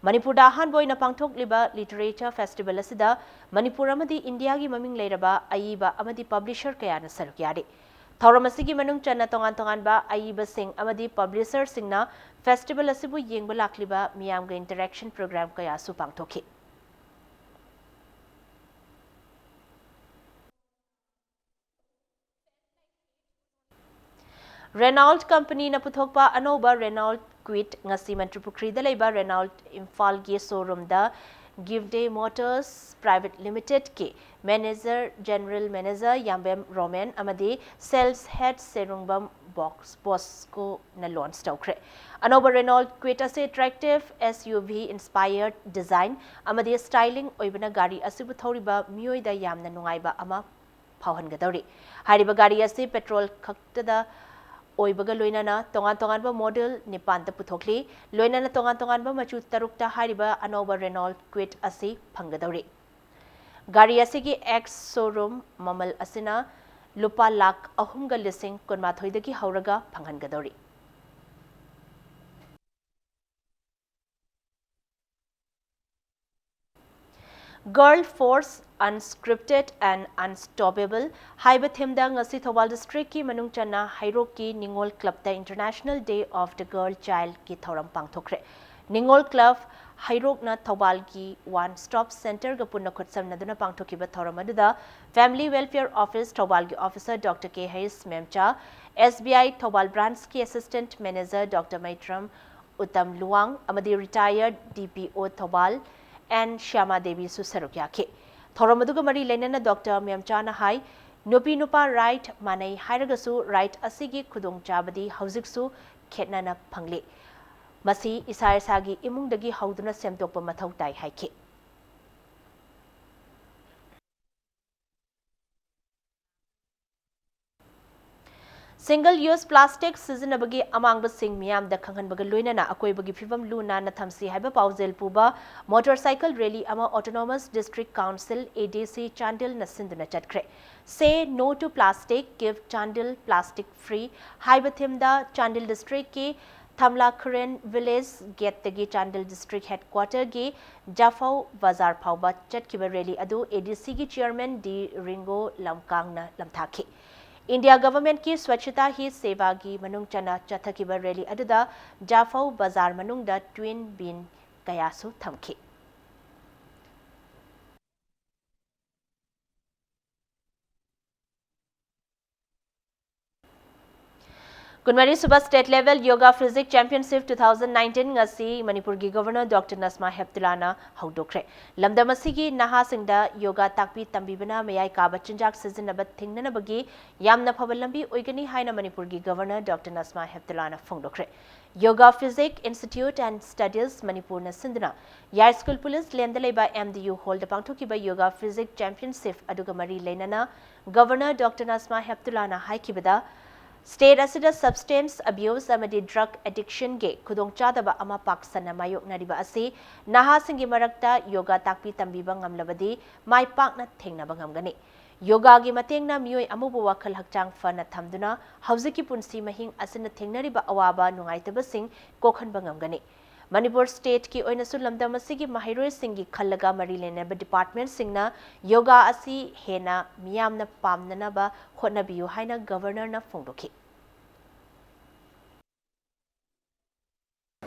ꯃꯅꯤꯄꯨꯔꯗ ꯑꯍꯥꯟꯕ ꯑꯣꯏꯅ ꯄꯥꯡꯊꯣꯛꯂꯤꯕ Literature Festival ꯑꯁꯤꯗ ꯃꯅꯤꯄꯨꯔ ꯑꯃꯗꯤ ꯏꯟꯗꯤꯌꯥꯒꯤ ꯃꯃꯤꯡ ꯂꯩꯔꯕ ꯑꯏꯕ ꯑꯃꯗꯤ publisher ꯀꯌꯥꯅ ꯁꯔꯨꯛ ꯌꯥꯔꯤ꯫ ꯊꯧꯔꯝ ꯑꯁꯤꯒꯤ ꯃꯅꯨꯡ ꯆꯟꯅ ꯇꯣꯉꯥꯟ ꯇꯣꯉꯥꯟꯕ ꯑꯏꯕꯁꯤꯡ ꯑꯃꯗꯤ publisherꯁꯤꯡꯅ festival ꯑꯁꯤꯕꯨ ꯌꯦꯡꯕ ꯂꯥꯛꯂꯤꯕ ꯃꯤꯌꯥꯝꯒ interaction program ꯀꯌꯥꯁꯨ ꯄꯥꯡꯊꯣꯛꯈꯤ꯫ Renault Companyꯅ ꯄꯨꯊꯣꯛꯄ ꯑꯅꯧꯕ Renault Kwid ꯉꯁꯤ ꯃꯟꯇ꯭ꯔꯤꯄꯨꯈ꯭ꯔꯤꯗ ꯂꯩꯕ Renault ꯏꯝꯐꯥꯜꯒꯤ showroomꯗ Givde Motors Private Limitedꯀꯤ Manager, General Manager Yambem Romen ꯑꯃꯗꯤ Sales Head ꯁꯦꯔꯨꯡꯕꯝ ꯕꯣꯁ-, ꯕꯣꯁꯀꯣꯅ launch ꯇꯧꯈ꯭ꯔꯦ꯫ ꯑꯅꯧꯕ Renault Kwid ꯑꯁꯤ attractive SUV inspired design ꯑꯃꯗꯤ styling ꯑꯣꯏꯕꯅ ꯒꯥꯔꯤ ꯑꯁꯤꯕꯨ ꯊꯧꯔꯤꯕ ꯃꯤꯑꯣꯏꯗ ꯌꯥꯝꯅ ꯅꯨꯡꯉꯥꯏꯕ ꯑꯃ ꯐꯥꯎꯍꯟꯒꯗꯧꯔꯤ꯫ ꯍꯥꯏꯔꯤꯕ ꯒꯥꯔꯤ ꯑꯁꯤ petrol ꯈꯛꯇꯗ ꯑꯣꯏꯕꯒ ꯂꯣꯏꯅꯅ ꯇꯣꯉꯥꯟ ꯇꯣꯉꯥꯟꯕ model ꯅꯤꯄꯥꯟꯗ ꯄꯨꯊꯣꯛꯂꯤ꯫ ꯂꯣꯏꯅꯅ ꯇꯣꯉꯥꯟ ꯇꯣꯉꯥꯟꯕ ꯃꯆꯨ ꯇꯔꯨꯛꯇ ꯍꯥꯏꯔꯤꯕ ꯑꯅꯧꯕ Renault Kwid ꯑꯁꯤ ꯐꯪꯒꯗꯧꯔꯤ꯫ ꯒꯥꯔꯤ ꯑꯁꯤꯒꯤ ex showroom ꯃꯃꯜ ꯑꯁꯤꯅ ꯂꯨꯄꯥ ꯂꯥꯈ ꯑꯍꯨꯝꯒ ꯂꯤꯁꯤꯡ ꯀꯨꯟꯃꯥꯊꯣꯏꯗꯒꯤ ꯍꯧꯔꯒ ꯐꯪꯍꯟꯒꯗꯧꯔꯤ꯫ Girl Force, Unscripted and Unstoppable ꯍꯥꯏꯕ themeꯗ ꯉꯁꯤ ꯊꯧꯕꯥꯜ districtꯀꯤ ꯃꯅꯨꯡ ꯆꯟꯅ ꯍꯩꯔꯣꯛꯀꯤ ꯅꯤꯉꯣꯜ clubꯇ International Day of the Girl Childꯀꯤ ꯊꯧꯔꯝ ꯄꯥꯡꯊꯣꯛꯈ꯭ꯔꯦ꯫ ꯅꯤꯉꯣꯜ club ꯍꯩꯔꯣꯛꯅ ꯊꯧꯕꯥꯜꯒꯤ One Stop Centreꯒ ꯄꯨꯟꯅ ꯈꯨꯠꯁꯝꯅꯗꯨꯅ ꯄꯥꯡꯊꯣꯛꯈꯤꯕ ꯊꯧꯔꯝ ꯑꯗꯨꯗ Family Welfare Office ꯊꯧꯕꯥꯜꯒꯤ officer Doctor K H ꯃꯦꯝꯆꯥ, S B I Thoubal branchꯀꯤ assistant manager Doctor ꯃꯩꯇ꯭ꯔꯝ Uttam Luwang ꯑꯃꯗꯤ retired D P O Thoubal N ꯁ꯭ꯌꯥꯃꯥ ꯗꯦꯕꯤꯁꯨ ꯁꯔꯨꯛ ꯌꯥꯈꯤ꯫ ꯊꯧꯔꯝ ꯑꯗꯨꯒ ꯃꯔꯤ ꯂꯩꯅꯅ ꯗꯣꯛꯇꯔ ꯃꯦꯝꯆꯥꯅ ꯍꯥꯏ, ꯅꯨꯄꯤ ꯅꯨꯄꯥ right ꯃꯥꯟꯅꯩ ꯍꯥꯏꯔꯒꯁꯨ right ꯑꯁꯤꯒꯤ ꯈꯨꯗꯣꯡꯆꯥꯕꯗꯤ ꯍꯧꯖꯤꯛꯁꯨ ꯈꯦꯠꯅꯅ ꯐꯪꯂꯤ꯫ ꯃꯁꯤ ꯏꯁꯥ ꯏꯁꯥꯒꯤ ꯏꯃꯨꯡꯗꯒꯤ ꯍꯧꯗꯨꯅ ꯁꯦꯝꯗꯣꯛꯄ ꯃꯊꯧ ꯇꯥꯏ ꯍꯥꯏꯈꯤ꯫ Single use plastic ꯁꯤꯖꯤꯟꯅꯕꯒꯤ ꯑꯃꯥꯡꯕꯁꯤꯡ ꯃꯤꯌꯥꯝꯗ ꯈꯪꯍꯟꯕꯒ ꯂꯣꯏꯅꯅ ꯑꯀꯣꯏꯕꯒꯤ ꯐꯤꯕꯝ ꯂꯨ ꯅꯥꯟꯅ ꯊꯝꯁꯤ ꯍꯥꯏꯕ ꯄꯥꯎꯖꯦꯜ ꯄꯨꯕ motorcycle rally ꯑꯃ Autonomous District Council, A D C, ꯆꯥꯟꯗꯦꯜꯅ ꯁꯤꯟꯗꯨꯅ ꯆꯠꯈ꯭ꯔꯦ꯫ Say no to plastic, give Chandel plastic free ꯍꯥꯏꯕ themeꯗ ꯆꯥꯟꯗꯦꯜ districtꯀꯤ ꯊꯝꯂꯥ ꯈꯨꯔꯦꯟ village gateꯇꯒꯤ ꯆꯥꯟꯗꯦꯜ district headquarterꯒꯤ ꯖꯥꯐꯧ ꯕꯖꯥꯔ ꯐꯥꯎꯕ ꯆꯠꯈꯤꯕ rally ꯑꯗꯨ A D Cꯒꯤ chairman D ꯔꯤꯡꯒꯣ ꯂꯝꯀꯥꯡꯅ ꯂꯝꯊꯥꯈꯤ꯫ India governmentꯀꯤ Swachhata Hi Sevaꯒꯤ ꯃꯅꯨꯡ ꯆꯟꯅ ꯆꯠꯊꯈꯤꯕ rally ꯑꯗꯨꯗ ꯖꯥꯐꯧ ꯕꯖꯥꯔ ꯃꯅꯨꯡꯗ twin bin ꯀꯌꯥꯁꯨ ꯊꯝꯈꯤ꯫ ꯀꯨꯟꯃꯔꯤ ꯁꯨꯕ State Level Yoga Physique Championship two thousand nineteen ꯉꯁꯤ ꯃꯅꯤꯄꯨꯔꯒꯤ Governor Doctor ꯅꯁꯃꯥ ꯍꯦꯞꯇꯨꯂꯥꯅ ꯍꯧꯗꯣꯛꯈ꯭ꯔꯦ꯫ ꯂꯝꯗꯝ ꯑꯁꯤꯒꯤ ꯅꯍꯥꯁꯤꯡꯗ ꯌꯣꯒꯥ ꯇꯥꯛꯄꯤ ꯇꯝꯕꯤꯕꯅ ꯃꯌꯥꯏ ꯀꯥꯕ ꯆꯤꯟꯖꯥꯛ ꯁꯤꯖꯤꯟꯅꯕ ꯊꯤꯡꯅꯅꯕꯒꯤ ꯌꯥꯝꯅ ꯐꯕ ꯂꯝꯕꯤ ꯑꯣꯏꯒꯅꯤ ꯍꯥꯏꯅ ꯃꯅꯤꯄꯨꯔꯒꯤ Governor Doctor Najma ꯍꯦꯞꯇꯨꯂꯥꯅ ꯐꯣꯡꯗꯣꯛꯈ꯭ꯔꯦ꯫ Yoga Physique Institute and Studies ꯃꯅꯤꯄꯨꯔꯅ ꯁꯤꯟꯗꯨꯅ ꯌꯥꯏꯁ꯭ꯀꯨꯜ ꯄꯨꯂꯤꯁ ꯂꯦꯟꯗ ꯂꯩꯕ M D U hallꯗ ꯄꯥꯡꯊꯣꯛꯈꯤꯕ Yoga Physique Championship ꯑꯗꯨꯒ ꯃꯔꯤ ꯂꯩꯅꯅ Governor Doctor ꯅꯁꯃꯥ ꯍꯦꯞꯇꯨꯂꯥꯅ ꯍꯥꯏꯈꯤꯕꯗ, state ꯑꯁꯤꯗ substance abuse ꯑꯃꯗꯤ drug addictionꯒꯤ ꯈꯨꯗꯣꯡꯆꯥꯗꯕ ꯑꯃ ꯄꯥꯛ ꯁꯟꯅ ꯃꯥꯌꯣꯛꯅꯔꯤꯕ ꯑꯁꯤ ꯅꯍꯥꯁꯤꯡꯒꯤ ꯃꯔꯛꯇ ꯌꯣꯒꯥ ꯇꯥꯛꯄꯤ ꯇꯝꯕꯤꯕ ꯉꯝꯂꯕꯗꯤ ꯃꯥꯏ ꯄꯥꯛꯅ ꯊꯦꯡꯅꯕ ꯉꯝꯒꯅꯤ꯫ ꯌꯣꯒꯥꯒꯤ ꯃꯇꯦꯡꯅ ꯃꯤꯑꯣꯏ ꯑꯃꯕꯨ ꯋꯥꯈꯜ ꯍꯛꯆꯥꯡ ꯐꯅ ꯊꯝꯗꯨꯅ ꯍꯧꯖꯤꯛꯀꯤ ꯄꯨꯟꯁꯤ ꯃꯍꯤꯡ ꯑꯁꯤꯅ ꯊꯦꯡꯅꯔꯤꯕ ꯑꯋꯥꯕ ꯅꯨꯡꯉꯥꯏꯇꯕꯁꯤꯡ ꯀꯣꯛꯍꯟꯕ ꯉꯝꯒꯅꯤ꯫ ꯃꯅꯤꯄꯨꯔ stateꯀꯤ ꯑꯣꯏꯅꯁꯨ ꯂꯝꯗꯝ ꯑꯁꯤꯒꯤ ꯃꯍꯩꯔꯣꯏꯁꯤꯡꯒꯤ ꯈꯜꯂꯒ ꯃꯔꯤ ꯂꯩꯅꯕ departmentꯁꯤꯡꯅ ꯌꯣꯒꯥ ꯑꯁꯤ ꯍꯦꯟꯅ ꯃꯤꯌꯥꯝꯅ ꯄꯥꯝꯅꯅꯕ ꯍꯣꯠꯅꯕꯤꯌꯨ ꯍꯥꯏꯅ Governorꯅ ꯐꯣꯡꯗꯣꯛꯈꯤ꯫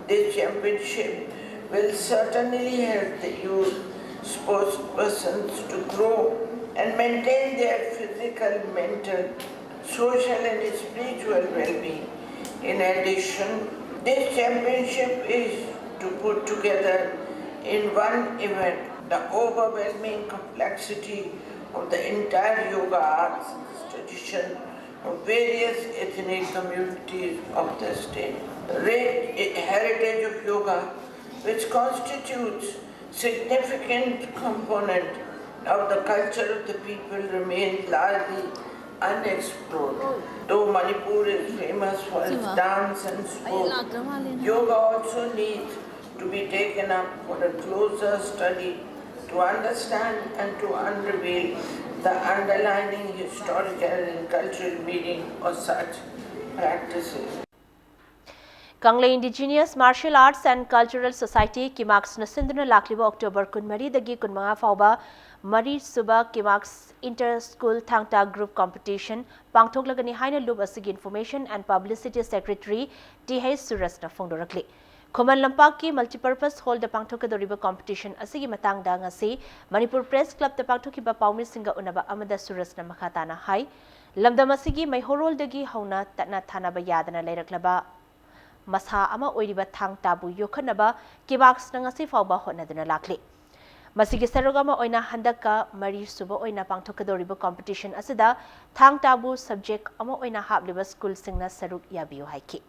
This championship will certainly help the youth sports persons to grow and maintain their physical, mental, social and spiritual well-being. In addition, This championship is to put together in one event the overwhelming complexity of the entire yoga arts tradition of various ethnic communities of the state. The rich heritage of yoga, which constitutes significant component of the culture of the people, remains largely unexplored. Though Manipur is famous for its dance and sports, yoga also needs to be taken up for a closer study to understand and to unveil the underlying historical and cultural meaning of such practices. Kanglei's Indigenous Martial Arts and Cultural Society, KIMARCSꯅ ꯁꯤꯟꯗꯨꯅ ꯂꯥꯛꯂꯤꯕ ꯑꯣꯛꯇꯣꯕꯔ ꯀꯨꯟꯃꯔꯤꯗꯒꯤ ꯀꯨꯟꯃꯉꯥ ꯐꯥꯎꯕ ꯃꯔꯤꯁꯨꯕ KIMARCS Inter School Thang Ta Group Competition ꯄꯥꯡꯊꯣꯛꯂꯒꯅꯤ ꯍꯥꯏꯅ ꯂꯨꯞ ꯑꯁꯤꯒꯤ Information and Publicity Secretary T H ꯁꯨꯔꯖꯅ ꯐꯣꯡꯗꯣꯔꯛꯂꯤ꯫ Khuman ꯂꯝꯄꯥꯛꯀꯤ Multipurpose Hallꯗ ꯄꯥꯡꯊꯣꯛꯀꯗꯧꯔꯤꯕ competition ꯑꯁꯤꯒꯤ ꯃꯇꯥꯡꯗ ꯉꯁꯤ ꯃꯅꯤꯄꯨꯔ Press Clubꯇ ꯄꯥꯡꯊꯣꯛꯈꯤꯕ ꯄꯥꯎꯃꯤꯁꯤꯡꯒ ꯎꯅꯕ ꯑꯃꯗ ꯁꯨꯔꯖꯅ ꯃꯈꯥ ꯇꯥꯅ ꯍꯥꯏ, ꯂꯝꯗꯝ ꯑꯁꯤꯒꯤ ꯃꯩꯍꯧꯔꯣꯜꯗꯒꯤ ꯍꯧꯅ ꯇꯠꯅ ꯊꯥꯅꯕ ꯌꯥꯗꯅ ꯂꯩꯔꯛꯂꯕ ꯃꯁꯥ ꯑꯃ ꯑꯣꯏꯔꯤꯕ ꯊꯥꯡ ꯇꯥꯕꯨ ꯌꯣꯛꯈꯠꯅꯕ KIMARCSꯅ ꯉꯁꯤ ꯐꯥꯎꯕ ꯍꯣꯠꯅꯗꯨꯅ ꯂꯥꯛꯂꯤ꯫ ꯃꯁꯤꯒꯤ ꯁꯔꯨꯛ ꯑꯃ ꯑꯣꯏꯅ ꯍꯟꯗꯛꯀ ꯃꯔꯤꯁꯨꯕ ꯑꯣꯏꯅ ꯄꯥꯡꯊꯣꯛꯀꯗꯧꯔꯤꯕ competition ꯑꯁꯤꯗ ꯊꯥꯡ ꯇꯥꯕꯨ subject ꯑꯃ ꯑꯣꯏꯅ ꯍꯥꯞꯂꯤꯕ schoolꯁꯤꯡꯅ ꯁꯔꯨꯛ ꯌꯥꯕꯤꯌꯨ ꯍꯥꯏꯈꯤ꯫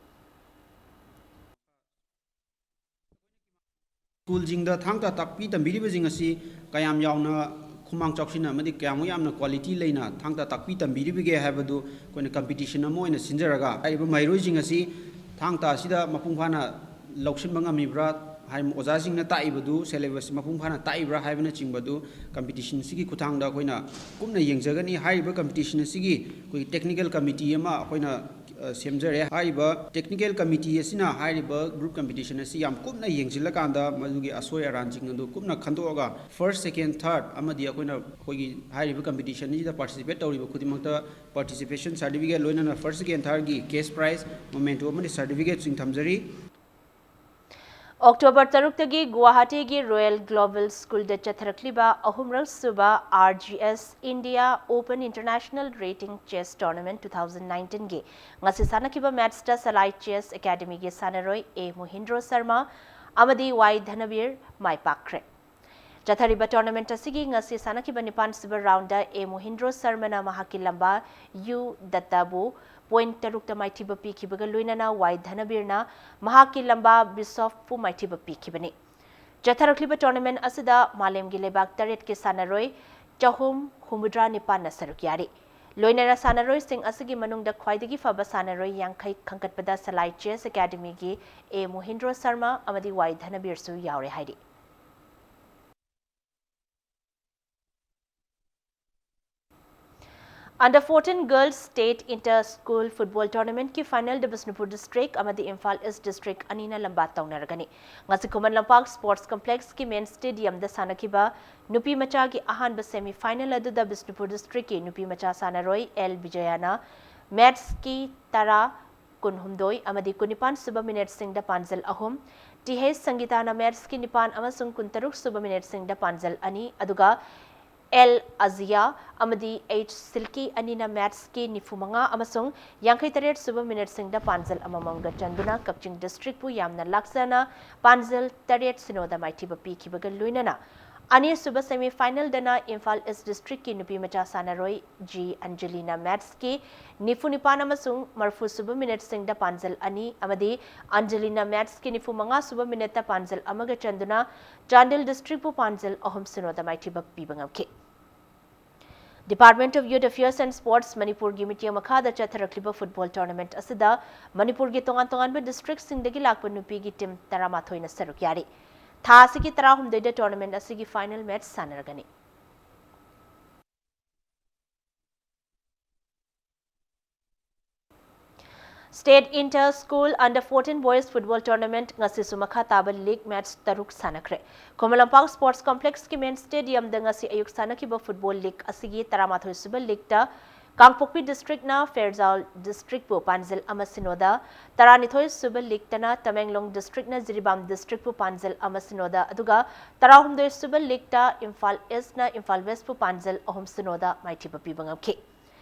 ꯁ꯭ꯀꯨꯜꯁꯤꯡꯗ ꯊꯥꯡ ꯇꯥ ꯇꯥꯛꯄꯤ ꯇꯝꯕꯤꯔꯤꯕꯁꯤꯡ ꯑꯁꯤ ꯀꯌꯥꯝ ꯌꯥꯝꯅ ꯈꯨꯃꯥꯡ ꯆꯥꯎꯁꯤꯟꯅ ꯑꯃꯗꯤ ꯀꯌꯥꯃꯨꯛ ꯌꯥꯝꯅ quality ꯂꯩꯅ ꯊꯥꯡ ꯇꯥ ꯇꯥꯛꯄꯤ ꯇꯝꯕꯤꯔꯤꯕꯒꯦ ꯍꯥꯏꯕꯗꯨ ꯑꯩꯈꯣꯏꯅ competition ꯑꯃ ꯑꯣꯏꯅ ꯁꯤꯟꯖꯔꯒ ꯍꯥꯏꯔꯤꯕ ꯃꯍꯩꯔꯣꯏꯁꯤꯡ ꯑꯁꯤ ꯊꯥꯡ ꯇꯥ ꯑꯁꯤꯗ ꯃꯄꯨꯡ ꯐꯥꯅ ꯂꯧꯁꯤꯟꯕ ꯉꯝꯃꯤꯕ꯭ꯔꯥ, ꯍꯥꯏ, ꯑꯣꯖꯥꯁꯤꯡꯅ ꯇꯥꯛꯏꯕꯗꯨ syllabus ꯃꯄꯨꯡ ꯐꯥꯅ ꯇꯥꯛꯏꯕ꯭ꯔꯥ ꯍꯥꯏꯕꯅꯆꯤꯡꯕꯗꯨ competition ꯑꯁꯤꯒꯤ ꯈꯨꯠꯊꯥꯡꯗ ꯑꯩꯈꯣꯏꯅ ꯀꯨꯞꯅ ꯌꯦꯡꯖꯒꯅꯤ꯫ ꯍꯥꯏꯔꯤꯕ competition ꯑꯁꯤꯒꯤ ꯑꯩꯈꯣꯏꯒꯤ technical committee ꯑꯃ ꯑꯩꯈꯣꯏꯅ ꯁꯦꯝꯖꯔꯦ꯫ ꯍꯥꯏꯔꯤꯕ technical committee ꯑꯁꯤꯅ ꯍꯥꯏꯔꯤꯕ group competition ꯑꯁꯤ ꯌꯥꯝ ꯀꯨꯞꯅ ꯌꯦꯡꯁꯤꯜꯂꯀꯥꯟꯗ ꯃꯗꯨꯒꯤ ꯑꯁꯣꯏ ꯑꯔꯥꯟꯁꯤꯡ ꯑꯗꯨ ꯀꯨꯞꯅ ꯈꯟꯗꯣꯛꯑꯒ first, second, third ꯑꯃꯗꯤ ꯑꯩꯈꯣꯏꯅ ꯑꯩꯈꯣꯏꯒꯤ ꯍꯥꯏꯔꯤꯕ competition ꯑꯁꯤꯗ participate ꯇꯧꯔꯤꯕ ꯈꯨꯗꯤꯡꯃꯛꯇ participation certificate ꯂꯣꯏꯅꯅ first, second, thirdꯒꯤ cash prize, memento ꯑꯃꯗꯤ certificateꯁꯤꯡ ꯊꯝꯖꯔꯤ꯫ ꯑꯣꯛꯇꯣꯕꯔ ꯇꯔꯨꯛꯇꯒꯤ ꯒꯨꯋꯥꯍꯥꯇꯤꯒꯤ ꯔꯣꯌꯦꯜ ꯒ꯭ꯂꯣꯕꯦꯜ ꯁ꯭ꯀꯨꯜꯗ ꯆꯠꯊꯔꯛꯂꯤꯕ ꯑꯍꯨꯝꯔꯛ ꯁꯨꯕ R G S India Open International Rating Chess Tournament two thousand nineteenꯒꯤ ꯉꯁꯤ ꯁꯥꯟꯅꯈꯤꯕ ꯃꯦꯠꯁꯇ ꯁꯂꯥꯏ ꯆꯦꯁ ꯑꯦꯀꯥꯗꯃꯤꯒꯤ ꯁꯥꯟꯅꯔꯣꯏ A ꯃꯣꯍꯤꯟꯗ꯭ꯔꯣ ꯁꯔꯃ ꯑꯃꯗꯤ Y ꯙꯅꯕꯤꯔ ꯃꯥꯏ ꯄꯥꯛꯈ꯭ꯔꯦ꯫ ꯆꯠꯊꯔꯤꯕ ꯇꯣꯔꯅꯥꯃꯦꯟꯠ ꯑꯁꯤꯒꯤ ꯉꯁꯤ ꯁꯥꯟꯅꯈꯤꯕ ꯅꯤꯄꯥꯟ ꯁꯨꯕ ꯔꯥꯎꯟꯗ A ꯃꯣꯍꯤꯟꯗ꯭ꯔꯣ ꯁꯔꯃꯅ ꯃꯍꯥꯛꯀꯤ ꯂꯝꯕꯥ U ꯗꯠꯇꯕꯨ ꯄꯣꯏꯟꯠ ꯇꯔꯨꯛꯇ ꯃꯥꯏꯊꯤꯕ ꯄꯤꯈꯤꯕꯒ ꯂꯣꯏꯅꯅ Y ꯙꯅꯕꯤꯔꯅ ꯃꯍꯥꯛꯀꯤ ꯂꯝꯕꯥ ꯕꯤꯁꯣꯞꯄꯨ ꯃꯥꯏꯊꯤꯕ ꯄꯤꯈꯤꯕꯅꯤ꯫ ꯆꯠꯊꯔꯛꯂꯤꯕ ꯇꯣꯔꯅꯥꯃꯦꯟꯠ ꯑꯁꯤꯗ ꯃꯥꯂꯦꯝꯒꯤ ꯂꯩꯕꯥꯛ ꯇꯔꯦꯠꯀꯤ ꯁꯥꯟꯅꯔꯣꯏ ꯆꯍꯨꯝ ꯍꯨꯝꯐꯨꯇꯔꯥ ꯅꯤꯄꯥꯟꯅ ꯁꯔꯨꯛ ꯌꯥꯔꯤ꯫ ꯂꯣꯏꯅꯅ ꯁꯥꯟꯅꯔꯣꯏꯁꯤꯡ ꯑꯁꯤꯒꯤ ꯃꯅꯨꯡꯗ ꯈ꯭ꯋꯥꯏꯗꯒꯤ ꯐꯕ ꯁꯥꯟꯅꯔꯣꯏ ꯌꯥꯡꯈꯩ ꯈꯟꯒꯠꯄꯗ ꯁꯂꯥꯏ ꯆꯦꯁ ꯑꯦꯀꯥꯗꯃꯤꯒꯤ A ꯃꯣꯍꯤꯟꯗ꯭ꯔꯣ ꯁꯔꯃ ꯑꯃꯗꯤ Y ꯙꯅꯕꯤꯔꯁꯨ ꯌꯥꯎꯔꯦ ꯍꯥꯏꯔꯤ꯫ Under fourteen Girls State Inter School Football Tournamentꯀꯤ ꯐꯥꯏꯅꯦꯜꯗ ꯕꯤꯁꯅꯨꯄꯨꯔ ꯗꯤꯁꯇ꯭ꯔꯤꯛ ꯑꯃꯗꯤ ꯏꯝꯐꯥꯜ ꯏꯁ ꯗꯤꯁꯇ꯭ꯔꯤꯛ ꯑꯅꯤꯅ ꯂꯝꯕꯥ ꯇꯧꯅꯔꯒꯅꯤ꯫ ꯉꯁꯤ ꯈꯨꯃꯟ ꯂꯝꯄꯥꯛ ꯁ꯭ꯄꯣꯔꯠꯁ ꯀꯝꯄ꯭ꯂꯦꯛꯁꯀꯤ ꯃꯦꯟ ꯁ꯭ꯇꯦꯗꯤꯌꯝꯗ ꯁꯥꯟꯅꯈꯤꯕ ꯅꯨꯄꯤ ꯃꯆꯥꯒꯤ ꯑꯍꯥꯟꯕ ꯁꯦꯃꯤ ꯐꯥꯏꯅꯦꯜ ꯑꯗꯨꯗ ꯕꯤꯁꯅꯨꯄꯨꯔ ꯗꯤꯁꯇ꯭ꯔꯤꯛꯀꯤ ꯅꯨꯄꯤ ꯃꯆꯥ ꯁꯥꯟꯅꯔꯣꯏ L ꯕꯤꯖꯌꯥꯅ ꯃꯦꯠꯁꯀꯤ ꯇꯔꯥ, ꯀꯨꯟꯍꯨꯝꯗꯣꯏ ꯑꯃꯗꯤ ꯀꯨꯟꯅꯤꯄꯥꯟ ꯁꯨꯕ ꯃꯤꯅꯠꯁꯤꯡꯗ ꯄꯥꯟꯖꯜ ꯑꯍꯨꯝ, T H ꯁꯪꯒꯤꯇꯥꯅ ꯃꯦꯠꯁꯀꯤ ꯅꯤꯄꯥꯟ ꯑꯃꯁꯨꯡ ꯀꯨꯟꯇꯔꯨꯛ ꯁꯨꯕ ꯃꯤꯅꯠꯁꯤꯡꯗ ꯄꯥꯟꯖꯜ ꯑꯅꯤ, ꯑꯗꯨꯒ L ꯑꯖꯤꯌꯥ ꯑꯃꯗꯤ H ꯁꯤꯜꯀꯤ ꯑꯅꯤꯅ ꯃꯦꯠꯁꯀꯤ ꯅꯤꯐꯨꯃꯉꯥ ꯑꯃꯁꯨꯡ ꯌꯥꯡꯈꯩꯇꯔꯦꯠ ꯁꯨꯕ ꯃꯤꯅꯠꯁꯤꯡꯗ ꯄꯥꯟꯖꯜ ꯑꯃꯃꯝꯒ ꯆꯟꯗꯨꯅ ꯀꯛꯆꯤꯡ ꯗꯤꯁꯇ꯭ꯔꯤꯛꯄꯨ ꯌꯥꯝꯅ ꯂꯥꯛꯆꯅ ꯄꯥꯟꯖꯜ ꯇꯔꯦꯠ ꯁꯤꯅꯣꯗ ꯃꯥꯏꯊꯤꯕ ꯄꯤꯈꯤꯕꯒ ꯂꯣꯏꯅꯅ ꯑꯅꯤꯁꯨꯕ ꯁꯦꯃꯤ ꯐꯥꯏꯅꯦꯜꯗꯅ ꯏꯝꯐꯥꯜ ꯏꯁ ꯗꯤꯁꯇ꯭ꯔꯤꯛꯀꯤ ꯅꯨꯄꯤ ꯃꯆꯥ ꯁꯥꯟꯅꯔꯣꯏ G ꯑꯟꯖꯂꯤꯅ ꯃꯦꯠꯁꯀꯤ ꯅꯤꯐꯨ ꯅꯤꯄꯥꯟ ꯑꯃꯁꯨꯡ ꯃꯔꯐꯨ ꯁꯨꯕ ꯃꯤꯅꯠꯁꯤꯡꯗ ꯄꯥꯟꯖꯜ ꯑꯅꯤ ꯑꯃꯗꯤ ꯑꯟꯖꯂꯤꯅ ꯃꯦꯠꯁꯀꯤ ꯅꯤꯐꯨ ꯃꯉꯥ ꯁꯨꯕ ꯃꯤꯅꯠꯇ ꯄꯥꯟꯖꯜ ꯑꯃꯒ ꯆꯟꯗꯨꯅ ꯆꯥꯟꯗꯦꯜ ꯗꯤꯁꯇ꯭ꯔꯤꯛꯄꯨ ꯄꯥꯟꯖꯜ ꯑꯍꯨꯝ ꯁꯤꯅꯣꯗ ꯃꯥꯏꯊꯤꯕ ꯄꯤꯕ ꯉꯝꯈꯤ꯫ Department of Youth Affairs and Sports ꯃꯅꯤꯄꯨꯔꯒꯤ ꯃꯤꯠꯌꯦꯡ ꯃꯈꯥꯗ ꯆꯠꯊꯔꯛꯂꯤꯕ ꯐꯨꯠꯕꯣꯜ ꯇꯣꯔꯅꯥꯃꯦꯟꯠ ꯑꯁꯤꯗ ꯃꯅꯤꯄꯨꯔꯒꯤ ꯇꯣꯉꯥꯟ ꯇꯣꯉꯥꯟꯕ ꯗꯤꯁꯇ꯭ꯔꯤꯛꯁꯤꯡꯗꯒꯤ ꯂꯥꯛꯄ ꯅꯨꯄꯤꯒꯤ ꯇꯤꯝ ꯇꯔꯥꯃꯥꯊꯣꯏꯅ ꯁꯔꯨꯛ ꯌꯥꯔꯤ꯫ ꯊꯥ ꯑꯁꯤꯒꯤ ꯇꯔꯥꯍꯨꯝꯗꯣꯏꯗ ꯇꯣꯔꯅꯥꯃꯦꯟꯠ ꯑꯁꯤꯒꯤ ꯐꯥꯏꯅꯦꯜ ꯃꯦꯠꯁ ꯁꯥꯟꯅꯔꯒꯅꯤ꯫ State Inter School Under fourteen Boys Football Tournament ꯉꯁꯤꯁꯨ ꯃꯈꯥ ꯇꯥꯕ ꯂꯤꯒ ꯃꯦꯠꯁ ꯇꯔꯨꯛ ꯁꯥꯟꯅꯈ꯭ꯔꯦ꯫ ꯈꯨꯃꯟ ꯂꯝꯄꯥꯛ ꯁ꯭ꯄꯣꯔꯠꯁ ꯀꯝꯄ꯭ꯂꯦꯛꯁꯀꯤ ꯃꯦꯟ ꯁ꯭ꯇꯦꯗꯤꯌꯝꯗ ꯉꯁꯤ ꯑꯌꯨꯛ ꯁꯥꯟꯅꯈꯤꯕ ꯐꯨꯠꯕꯣꯜ ꯂꯤꯒ ꯑꯁꯤꯒꯤ ꯇꯔꯥꯃꯥꯊꯣꯏ ꯁꯨꯕ ꯂꯤꯒꯇ ꯀꯥꯡꯄꯣꯛꯄꯤ ꯗꯤꯁꯇ꯭ꯔꯤꯛꯅ ꯐꯦꯔꯖꯥꯎꯜ ꯗꯤꯁꯇ꯭ꯔꯤꯛꯄꯨ ꯄꯥꯟꯖꯤꯜ ꯑꯃ ꯁꯤꯅꯣꯗ, ꯇꯔꯥꯅꯤꯊꯣꯏ ꯁꯨꯕ ꯂꯤꯛꯇꯅ ꯇꯃꯦꯡꯂꯣꯡ ꯗꯤꯁꯇ꯭ꯔꯤꯛꯅ ꯖꯤꯔꯤꯕꯥꯝ ꯗꯤꯁꯇ꯭ꯔꯤꯛꯄꯨ ꯄꯥꯟꯖꯤꯜ ꯑꯃ ꯁꯤꯅꯣꯗ, ꯑꯗꯨꯒ ꯇꯔꯥꯍꯨꯝꯗꯣꯏ ꯁꯨꯕ ꯂꯤꯛꯇ ꯏꯝꯐꯥꯜ ꯏꯁꯅ ꯏꯝꯐꯥꯜ ꯋꯦꯁꯄꯨ ꯄꯥꯟꯖꯤꯜ ꯑꯍꯨꯝ ꯁꯤꯅꯣꯗ ꯃꯥꯏꯊꯤꯕ ꯄꯤꯕ ꯉꯝꯈꯤ꯫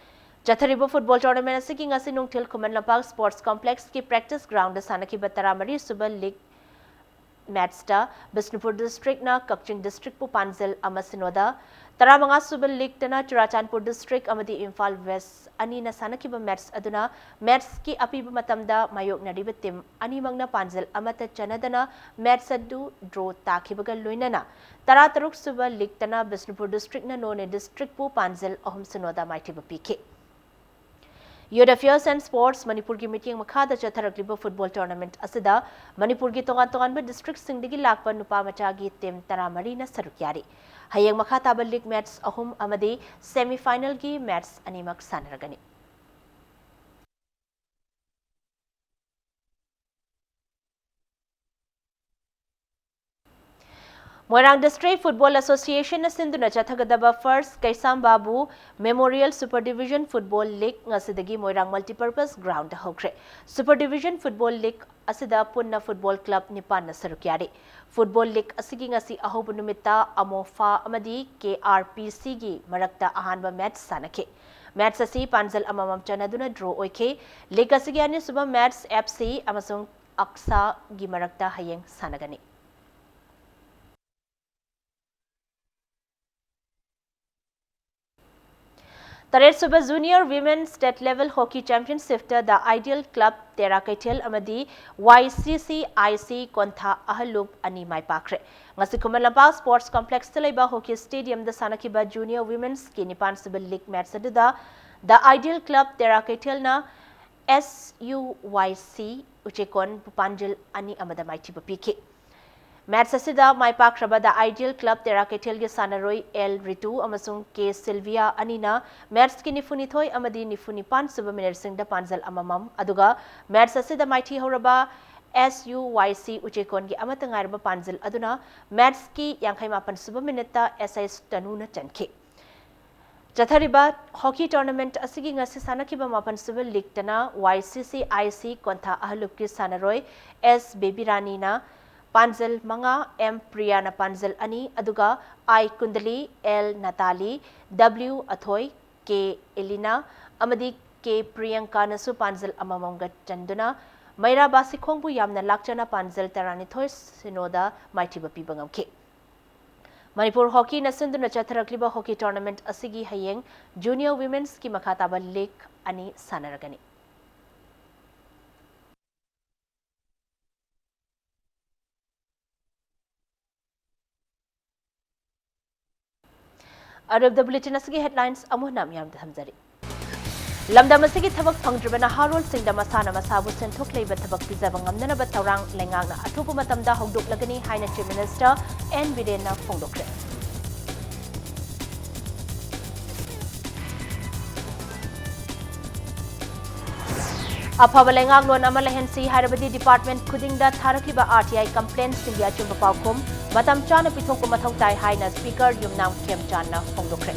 ꯆꯠꯊꯔꯤꯕ ꯐꯨꯠꯕꯣꯜ ꯇꯣꯔꯅꯥꯃꯦꯟ ꯑꯁꯤꯒꯤ ꯉꯁꯤ ꯅꯨꯡꯊꯤꯜ Khuman Lampak sports ꯀꯣꯝꯄ꯭ꯂꯦꯛꯁꯀꯤ practice ground ꯁꯥꯟꯅꯈꯤꯕ ꯇꯔꯥꯃꯔꯤ ꯁꯨꯕ ꯂꯤꯛ ꯃꯦꯠꯁꯇ ꯕꯤꯁꯅꯨꯄꯨꯔ ꯗꯤꯁꯇ꯭ꯔꯤꯛꯅ ꯀꯛꯆꯤꯡ ꯗꯤꯁꯇ꯭ꯔꯤꯛꯄꯨ ꯄꯥꯟꯖꯤꯜ ꯑꯃ ꯁꯤꯅꯣꯗ, ꯇꯔꯥꯃꯉꯥ ꯁꯨꯕ ꯂꯤꯛꯇꯅ ꯆꯨꯔꯥꯆꯥꯟꯄꯨꯔ ꯗꯤꯁꯇ꯭ꯔꯤꯛ ꯑꯃꯗꯤ ꯏꯝꯐꯥꯜ ꯋꯦꯁ ꯑꯅꯤꯅ ꯁꯥꯟꯅꯈꯤꯕ ꯃꯦꯠꯁ ꯑꯗꯨꯅ ꯃꯦꯠꯁꯀꯤ ꯑꯄꯤꯕ ꯃꯇꯝꯗ ꯃꯥꯌꯣꯛꯅꯔꯤꯕ ꯇꯤꯝ ꯑꯅꯤꯃꯛꯅ ꯄꯥꯟꯖꯤꯜ ꯑꯃꯠꯇ ꯆꯟꯅꯗꯅ ꯃꯦꯠꯁ ꯑꯗꯨ ꯗ꯭ꯔꯣ ꯇꯥꯈꯤꯕꯒ ꯂꯣꯏꯅꯅ ꯇꯔꯥꯇꯔꯨꯛ ꯁꯨꯕ ꯂꯤꯛꯇꯅ ꯕꯤꯁꯅꯨꯄꯨꯔ ꯗꯤꯁꯇ꯭ꯔꯤꯛꯅ ꯅꯣꯅꯦ ꯗꯤꯁꯇ꯭ꯔꯤꯛꯄꯨ ꯄꯥꯟꯖꯤꯜ ꯑꯍꯨꯝ ꯁꯤꯅꯣꯗ ꯃꯥꯏꯊꯤꯕ ꯄꯤꯈꯤ꯫ Youth Affairs and Sports ꯃꯅꯤꯄꯨꯔꯒꯤ ꯃꯤꯠꯌꯦꯡ ꯃꯈꯥꯗ ꯆꯠꯊꯔꯛꯂꯤꯕ ꯐꯨꯠꯕꯣꯜ ꯇꯣꯔꯅꯥꯃꯦꯟꯠ ꯑꯁꯤꯗ ꯃꯅꯤꯄꯨꯔꯒꯤ ꯇꯣꯉꯥꯟ ꯇꯣꯉꯥꯟꯕ ꯗꯤꯁꯇ꯭ꯔꯤꯛꯁꯤꯡꯗꯒꯤ ꯂꯥꯛꯄ ꯅꯨꯄꯥ ꯃꯆꯥꯒꯤ ꯇꯤꯝ ꯇꯔꯥꯃꯔꯤꯅ ꯁꯔꯨꯛ ꯌꯥꯔꯤ꯫ ꯍꯌꯦꯡ ꯃꯈꯥ ꯇꯥꯕ ꯂꯤꯒ ꯃꯦꯠꯆ ꯑꯍꯨꯝ ꯑꯃꯗꯤ ꯁꯦꯃꯤ ꯐꯥꯏꯅꯦꯜꯒꯤ ꯃꯦꯠꯆ ꯑꯅꯤꯃꯛ ꯁꯥꯟꯅꯔꯒꯅꯤ꯫ ꯃꯣꯏꯔꯥꯡ ꯗꯤꯁꯇ꯭ꯔꯤꯛ ꯐꯨꯠꯕꯣꯜ ꯑꯦꯁꯣꯁꯤꯌꯦꯁꯟꯅ ꯁꯤꯟꯗꯨꯅ ꯆꯠꯊꯒꯗꯕ ꯐꯥꯔꯁ ꯀꯩꯁꯥꯝꯕꯥꯕꯨ memorial super division football league ꯉꯁꯤꯗꯒꯤ ꯃꯣꯏꯔꯥꯡ ꯃꯜꯇꯤꯄꯔꯄꯁ ꯒ꯭ꯔꯥꯎꯟꯗ ꯍꯧꯈ꯭ꯔꯦ꯫ ꯁꯨꯄꯔ ꯗꯤꯚꯤꯖꯟ ꯐꯨꯠꯕꯣꯜ ꯂꯤꯒ ꯑꯁꯤꯗ ꯄꯨꯟꯅ ꯐꯨꯠꯕꯣꯜ ꯀ꯭ꯂꯕ ꯅꯤꯄꯥꯟꯅ ꯁꯔꯨꯛ ꯌꯥꯔꯤ꯫ ꯐꯨꯠꯕꯣꯜ ꯂꯤꯒ ꯑꯁꯤꯒꯤ ꯉꯁꯤ ꯑꯍꯧꯕ ꯅꯨꯃꯤꯠꯇ ꯑꯃꯣꯐꯥ ꯑꯃꯗꯤ ꯀꯦ ꯑꯥꯔ ꯄꯤ ꯁꯤꯒꯤ ꯃꯔꯛꯇ ꯑꯍꯥꯟꯕ ꯃꯦꯠꯆ ꯁꯥꯟꯅꯈꯤ꯫ ꯃꯦꯠꯆ ꯑꯁꯤ ꯄꯥꯟꯖꯜ ꯑꯃꯃꯝ ꯆꯟꯅꯗꯨꯅ ꯗ꯭ꯔꯣ ꯑꯣꯏꯈꯤ꯫ ꯂꯤꯒ ꯑꯁꯤꯒꯤ ꯑꯅꯤꯁꯨꯕ ꯃꯦꯠꯆ ꯑꯦꯐ ꯁꯤ ꯑꯃꯁꯨꯡ ꯑꯛꯁꯥꯒꯤ ꯃꯔꯛꯇ ꯍꯌꯦꯡ ꯁꯥꯟꯅꯒꯅꯤ꯫ ꯇꯔꯦꯠꯁꯨꯕ junior women state level hockey ꯆꯦꯝꯄꯤꯌꯟꯁꯤꯞꯇ ꯗ ꯑꯥꯏꯗꯤꯌꯦꯜ ꯀ꯭ꯂꯕ ꯇꯦꯔꯥ ꯀꯩꯊꯦꯜ ꯑꯃꯗꯤ ꯋꯥꯏ ꯁꯤ ꯁꯤ ꯑꯥꯏ ꯁꯤ ꯀꯣꯟꯊꯥ ꯑꯍꯜꯂꯨꯞ ꯑꯅꯤ ꯃꯥꯏ ꯄꯥꯛꯈ꯭ꯔꯦ꯫ ꯉꯁꯤ ꯈꯨꯃꯟ ꯂꯝꯄꯥꯛ ꯁ꯭ꯄꯣꯔꯠꯁ ꯀꯣꯝꯄ꯭ꯂꯦꯛꯁꯇ ꯂꯩꯕ ꯍꯣꯀꯤ ꯁ꯭ꯇꯦꯗꯤꯌꯝꯗ ꯁꯥꯟꯅꯈꯤꯕ ꯖꯨꯅꯤꯌꯔ ꯋꯤꯃꯦꯟꯁꯀꯤ ꯅꯤꯄꯥꯟꯁꯨꯕ ꯂꯤꯒ ꯃꯦꯠꯆ ꯑꯗꯨꯗ ꯗ ꯑꯥꯏꯗꯤꯌꯦꯜ ꯀ꯭ꯂꯕ ꯇꯦꯔꯥ ꯀꯩꯊꯦꯜꯅ ꯑꯦꯁ ꯌꯨ ꯋꯥꯏ ꯁꯤ ꯎꯆꯦꯀꯣꯟꯕꯨ ꯄꯥꯟꯖꯤꯜ ꯑꯅꯤ ꯑꯃꯗ ꯃꯥꯏꯊꯤꯕ ꯄꯤꯈꯤ꯫ ꯃꯦꯠꯆ ꯑꯁꯤꯗ ꯃꯥꯏ ꯄꯥꯛꯈ꯭ꯔꯕ ꯗ ꯑꯥꯏꯗꯤꯌꯦꯜ ꯀ꯭ꯂꯕ ꯇꯦꯔꯥ ꯀꯩꯊꯦꯜꯒꯤ ꯁꯥꯟꯅꯔꯣꯏ ꯑꯦꯜ ꯔꯤꯇꯨ ꯑꯃꯁꯨꯡ ꯀꯦ ꯁꯤꯜꯚꯤꯌꯥ ꯑꯅꯤꯅ ꯃꯦꯠꯆꯀꯤ ꯅꯤꯐꯨꯅꯤꯊꯣꯏ ꯑꯃꯗꯤ ꯅꯤꯐꯨꯅꯤꯄꯥꯟ ꯁꯨꯕ ꯃꯤꯅꯠꯁꯤꯡꯗ ꯄꯥꯟꯖꯜ ꯑꯃꯃꯝ, ꯑꯗꯨꯒ ꯃꯦꯠꯆ ꯑꯁꯤꯗ ꯃꯥꯏꯊꯤꯍꯧꯔꯕ ꯑꯦꯁ ꯌꯨ ꯋꯥꯏ ꯁꯤ ꯎꯆꯦꯀꯣꯟꯒꯤ ꯑꯃꯠꯇ ꯉꯥꯏꯔꯕ ꯄꯥꯟꯖꯜ ꯑꯗꯨꯅ ꯃꯦꯠꯆꯀꯤ ꯌꯥꯡꯈꯩ ꯃꯥꯄꯟ ꯁꯨꯕ ꯃꯤꯅꯠꯇ ꯑꯦꯁ ꯑꯩꯁ ꯇꯅꯨꯅ ꯆꯟꯈꯤ꯫ ꯆꯠꯊꯔꯤꯕ ꯍꯣꯀꯤ ꯇꯣꯔꯅꯥꯃꯦꯟꯠ ꯑꯁꯤꯒꯤ ꯉꯁꯤ ꯁꯥꯟꯅꯈꯤꯕ ꯃꯥꯄꯟꯁꯨꯕ ꯂꯤꯒꯇꯅ ꯋꯥꯏ ꯁꯤ ꯁꯤ ꯑꯥꯏ ꯁꯤ ꯀꯣꯟꯊꯥ ꯑꯍꯜꯂꯨꯞꯀꯤ ꯁꯥꯟꯅꯔꯣꯏ ꯑꯦꯁ ꯕꯦꯕꯤꯔꯥꯅꯤꯅ ꯄꯥꯟꯖꯜ ꯃꯉꯥ, ꯑꯦꯝ ꯄ꯭ꯔꯤꯌꯥꯅ ꯄꯥꯟꯖꯜ ꯑꯅꯤ, ꯑꯗꯨꯒ ꯑꯥꯏ ꯀꯨꯟꯗꯂꯤ, ꯑꯦꯜ ꯅꯇꯥꯂꯤ, ꯗꯕ꯭ꯂꯤꯎ ꯑꯊꯣꯏ, ꯀꯦ ꯑꯦꯂꯤꯅꯥ ꯑꯃꯗꯤ ꯀꯦ ꯄ꯭ꯔꯤꯌꯪꯀꯥꯅꯁꯨ ꯄꯥꯟꯖꯜ ꯑꯃꯃꯝꯒ ꯆꯟꯗꯨꯅ ꯃꯩꯔꯥ ꯕꯥꯁꯤꯈꯣꯡꯕꯨ ꯌꯥꯝꯅ ꯂꯥꯛꯆꯅ ꯄꯥꯟꯖꯜ ꯇꯔꯥꯅꯤꯊꯣꯏ ꯁꯤꯅꯣꯗ ꯃꯥꯏꯊꯤꯕ ꯄꯤꯕ ꯉꯝꯈꯤ꯫ ꯃꯅꯤꯄꯨꯔ ꯍꯣꯀꯤꯅ ꯁꯤꯟꯗꯨꯅ ꯆꯠꯊꯔꯛꯂꯤꯕ ꯍꯣꯀꯤ ꯇꯣꯔꯅꯥꯃꯦꯟꯠ ꯑꯁꯤꯒꯤ ꯍꯌꯦꯡ ꯖꯨꯅꯤꯌꯔ ꯋꯤꯃꯦꯟꯁꯀꯤ ꯃꯈꯥ ꯇꯥꯕ ꯂꯤꯒ ꯑꯅꯤ ꯁꯥꯟꯅꯔꯒꯅꯤ꯫ ꯑꯔꯣꯏꯕꯗ ꯕꯨꯂꯦꯇꯤꯟ ꯑꯁꯤꯒꯤ ꯍꯦꯗꯂꯥꯏꯟꯁ ꯑꯃꯨꯛ ꯍꯟꯅ ꯃꯤꯌꯥꯝꯗ ꯊꯝꯖꯔꯤ꯫ ꯂꯝꯗꯝ ꯑꯁꯤꯒꯤ ꯊꯕꯛ ꯐꯪꯗ꯭ꯔꯤꯕ ꯅꯍꯥꯔꯣꯜꯁꯤꯡꯗ ꯃꯁꯥꯅ ꯃꯁꯥꯕꯨ ꯁꯦꯟꯊꯣꯛ ꯂꯩꯕ ꯊꯕꯛ ꯄꯤꯖꯕ ꯉꯝꯅꯅꯕ ꯊꯧꯔꯥꯡ ꯂꯩꯉꯥꯛꯅ ꯑꯊꯨꯕ ꯃꯇꯝꯗ ꯍꯧꯗꯣꯛꯂꯒꯅꯤ ꯍꯥꯏꯅ ꯆꯤꯐ ꯃꯤꯅꯤꯁꯇꯔ ꯑꯦꯟ ꯕꯤꯔꯦꯟꯅ ꯐꯣꯡꯗꯣꯛꯈ꯭ꯔꯦ꯫ ꯑꯐꯕ ꯂꯩꯉꯥꯛꯂꯣꯟ ꯑꯃ ꯂꯩꯍꯟꯁꯤ ꯍꯥꯏꯔꯕꯗꯤ ꯗꯤꯄꯥꯔꯠꯃꯦꯟꯠ ꯈꯨꯗꯤꯡꯗ ꯊꯥꯔꯛꯂꯤꯕ ꯑꯥꯔ ꯇꯤ ꯑꯥꯏ ꯀꯝꯄ꯭ꯂꯦꯟꯁꯤꯡꯒꯤ ꯑꯆꯨꯝꯕ ꯄꯥꯎꯈꯨꯝ ꯃꯇꯝ ꯆꯥꯅ ꯄꯤꯊꯣꯛꯄ ꯃꯊꯧ ꯇꯥꯏ ꯍꯥꯏꯅ ꯁ꯭ꯄꯤꯀꯔ ꯌꯨꯝꯅꯥꯝ ꯈꯦꯝꯆꯥꯟꯅ ꯐꯣꯡꯗꯣꯛꯈ꯭ꯔꯦ꯫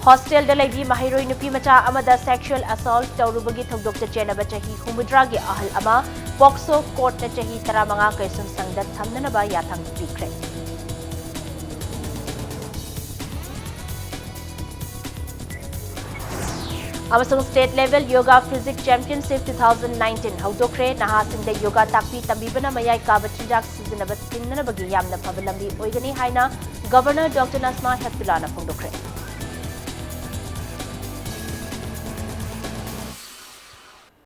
ꯍꯣꯁꯇꯦꯜꯗ ꯂꯩꯕꯤ ꯃꯍꯩꯔꯣꯏ ꯅꯨꯄꯤ ꯃꯆꯥ ꯑꯃꯗ ꯁꯦꯛꯁꯨꯑꯦꯜ ꯑꯁꯣꯜꯠ ꯇꯧꯔꯨꯕꯒꯤ ꯊꯧꯗꯣꯛꯇ ꯆꯦꯟꯅꯕ ꯆꯍꯤ ꯍꯨꯝꯐꯨꯇꯔꯥꯒꯤ ꯑꯍꯜ ꯑꯃ ꯄꯣꯛꯁꯣ ꯀꯣꯔꯠꯅ ꯆꯍꯤ ꯇꯔꯥꯃꯉꯥ ꯀꯩꯁꯨꯝꯁꯪꯗ ꯊꯝꯅꯅꯕ ꯌꯥꯊꯪ ꯄꯤꯈ꯭ꯔꯦ꯫ ꯑꯃꯁꯨꯡ state level yoga physique championship two thousand nineteen ꯍꯧꯗꯣꯛꯈ꯭ꯔꯦ꯫ ꯅꯍꯥꯁꯤꯡꯗ ꯌꯣꯒꯥ ꯇꯥꯛꯄꯤ ꯇꯝꯕꯤꯕꯅ ꯃꯌꯥꯏ ꯀꯥꯕ ꯆꯤꯟꯖꯥꯛ ꯁꯤꯖꯤꯟꯅꯕ ꯊꯤꯡꯅꯅꯕꯒꯤ ꯌꯥꯝꯅ ꯐꯕ ꯂꯝꯕꯤ ꯑꯣꯏꯒꯅꯤ ꯍꯥꯏꯅ ꯒꯚꯔꯅꯔ ꯗꯣꯛꯇꯔ ꯅꯁꯃꯥ ꯍꯦꯞꯇꯨꯂꯥꯅ ꯐꯣꯡꯗꯣꯛꯈ꯭ꯔꯦ꯫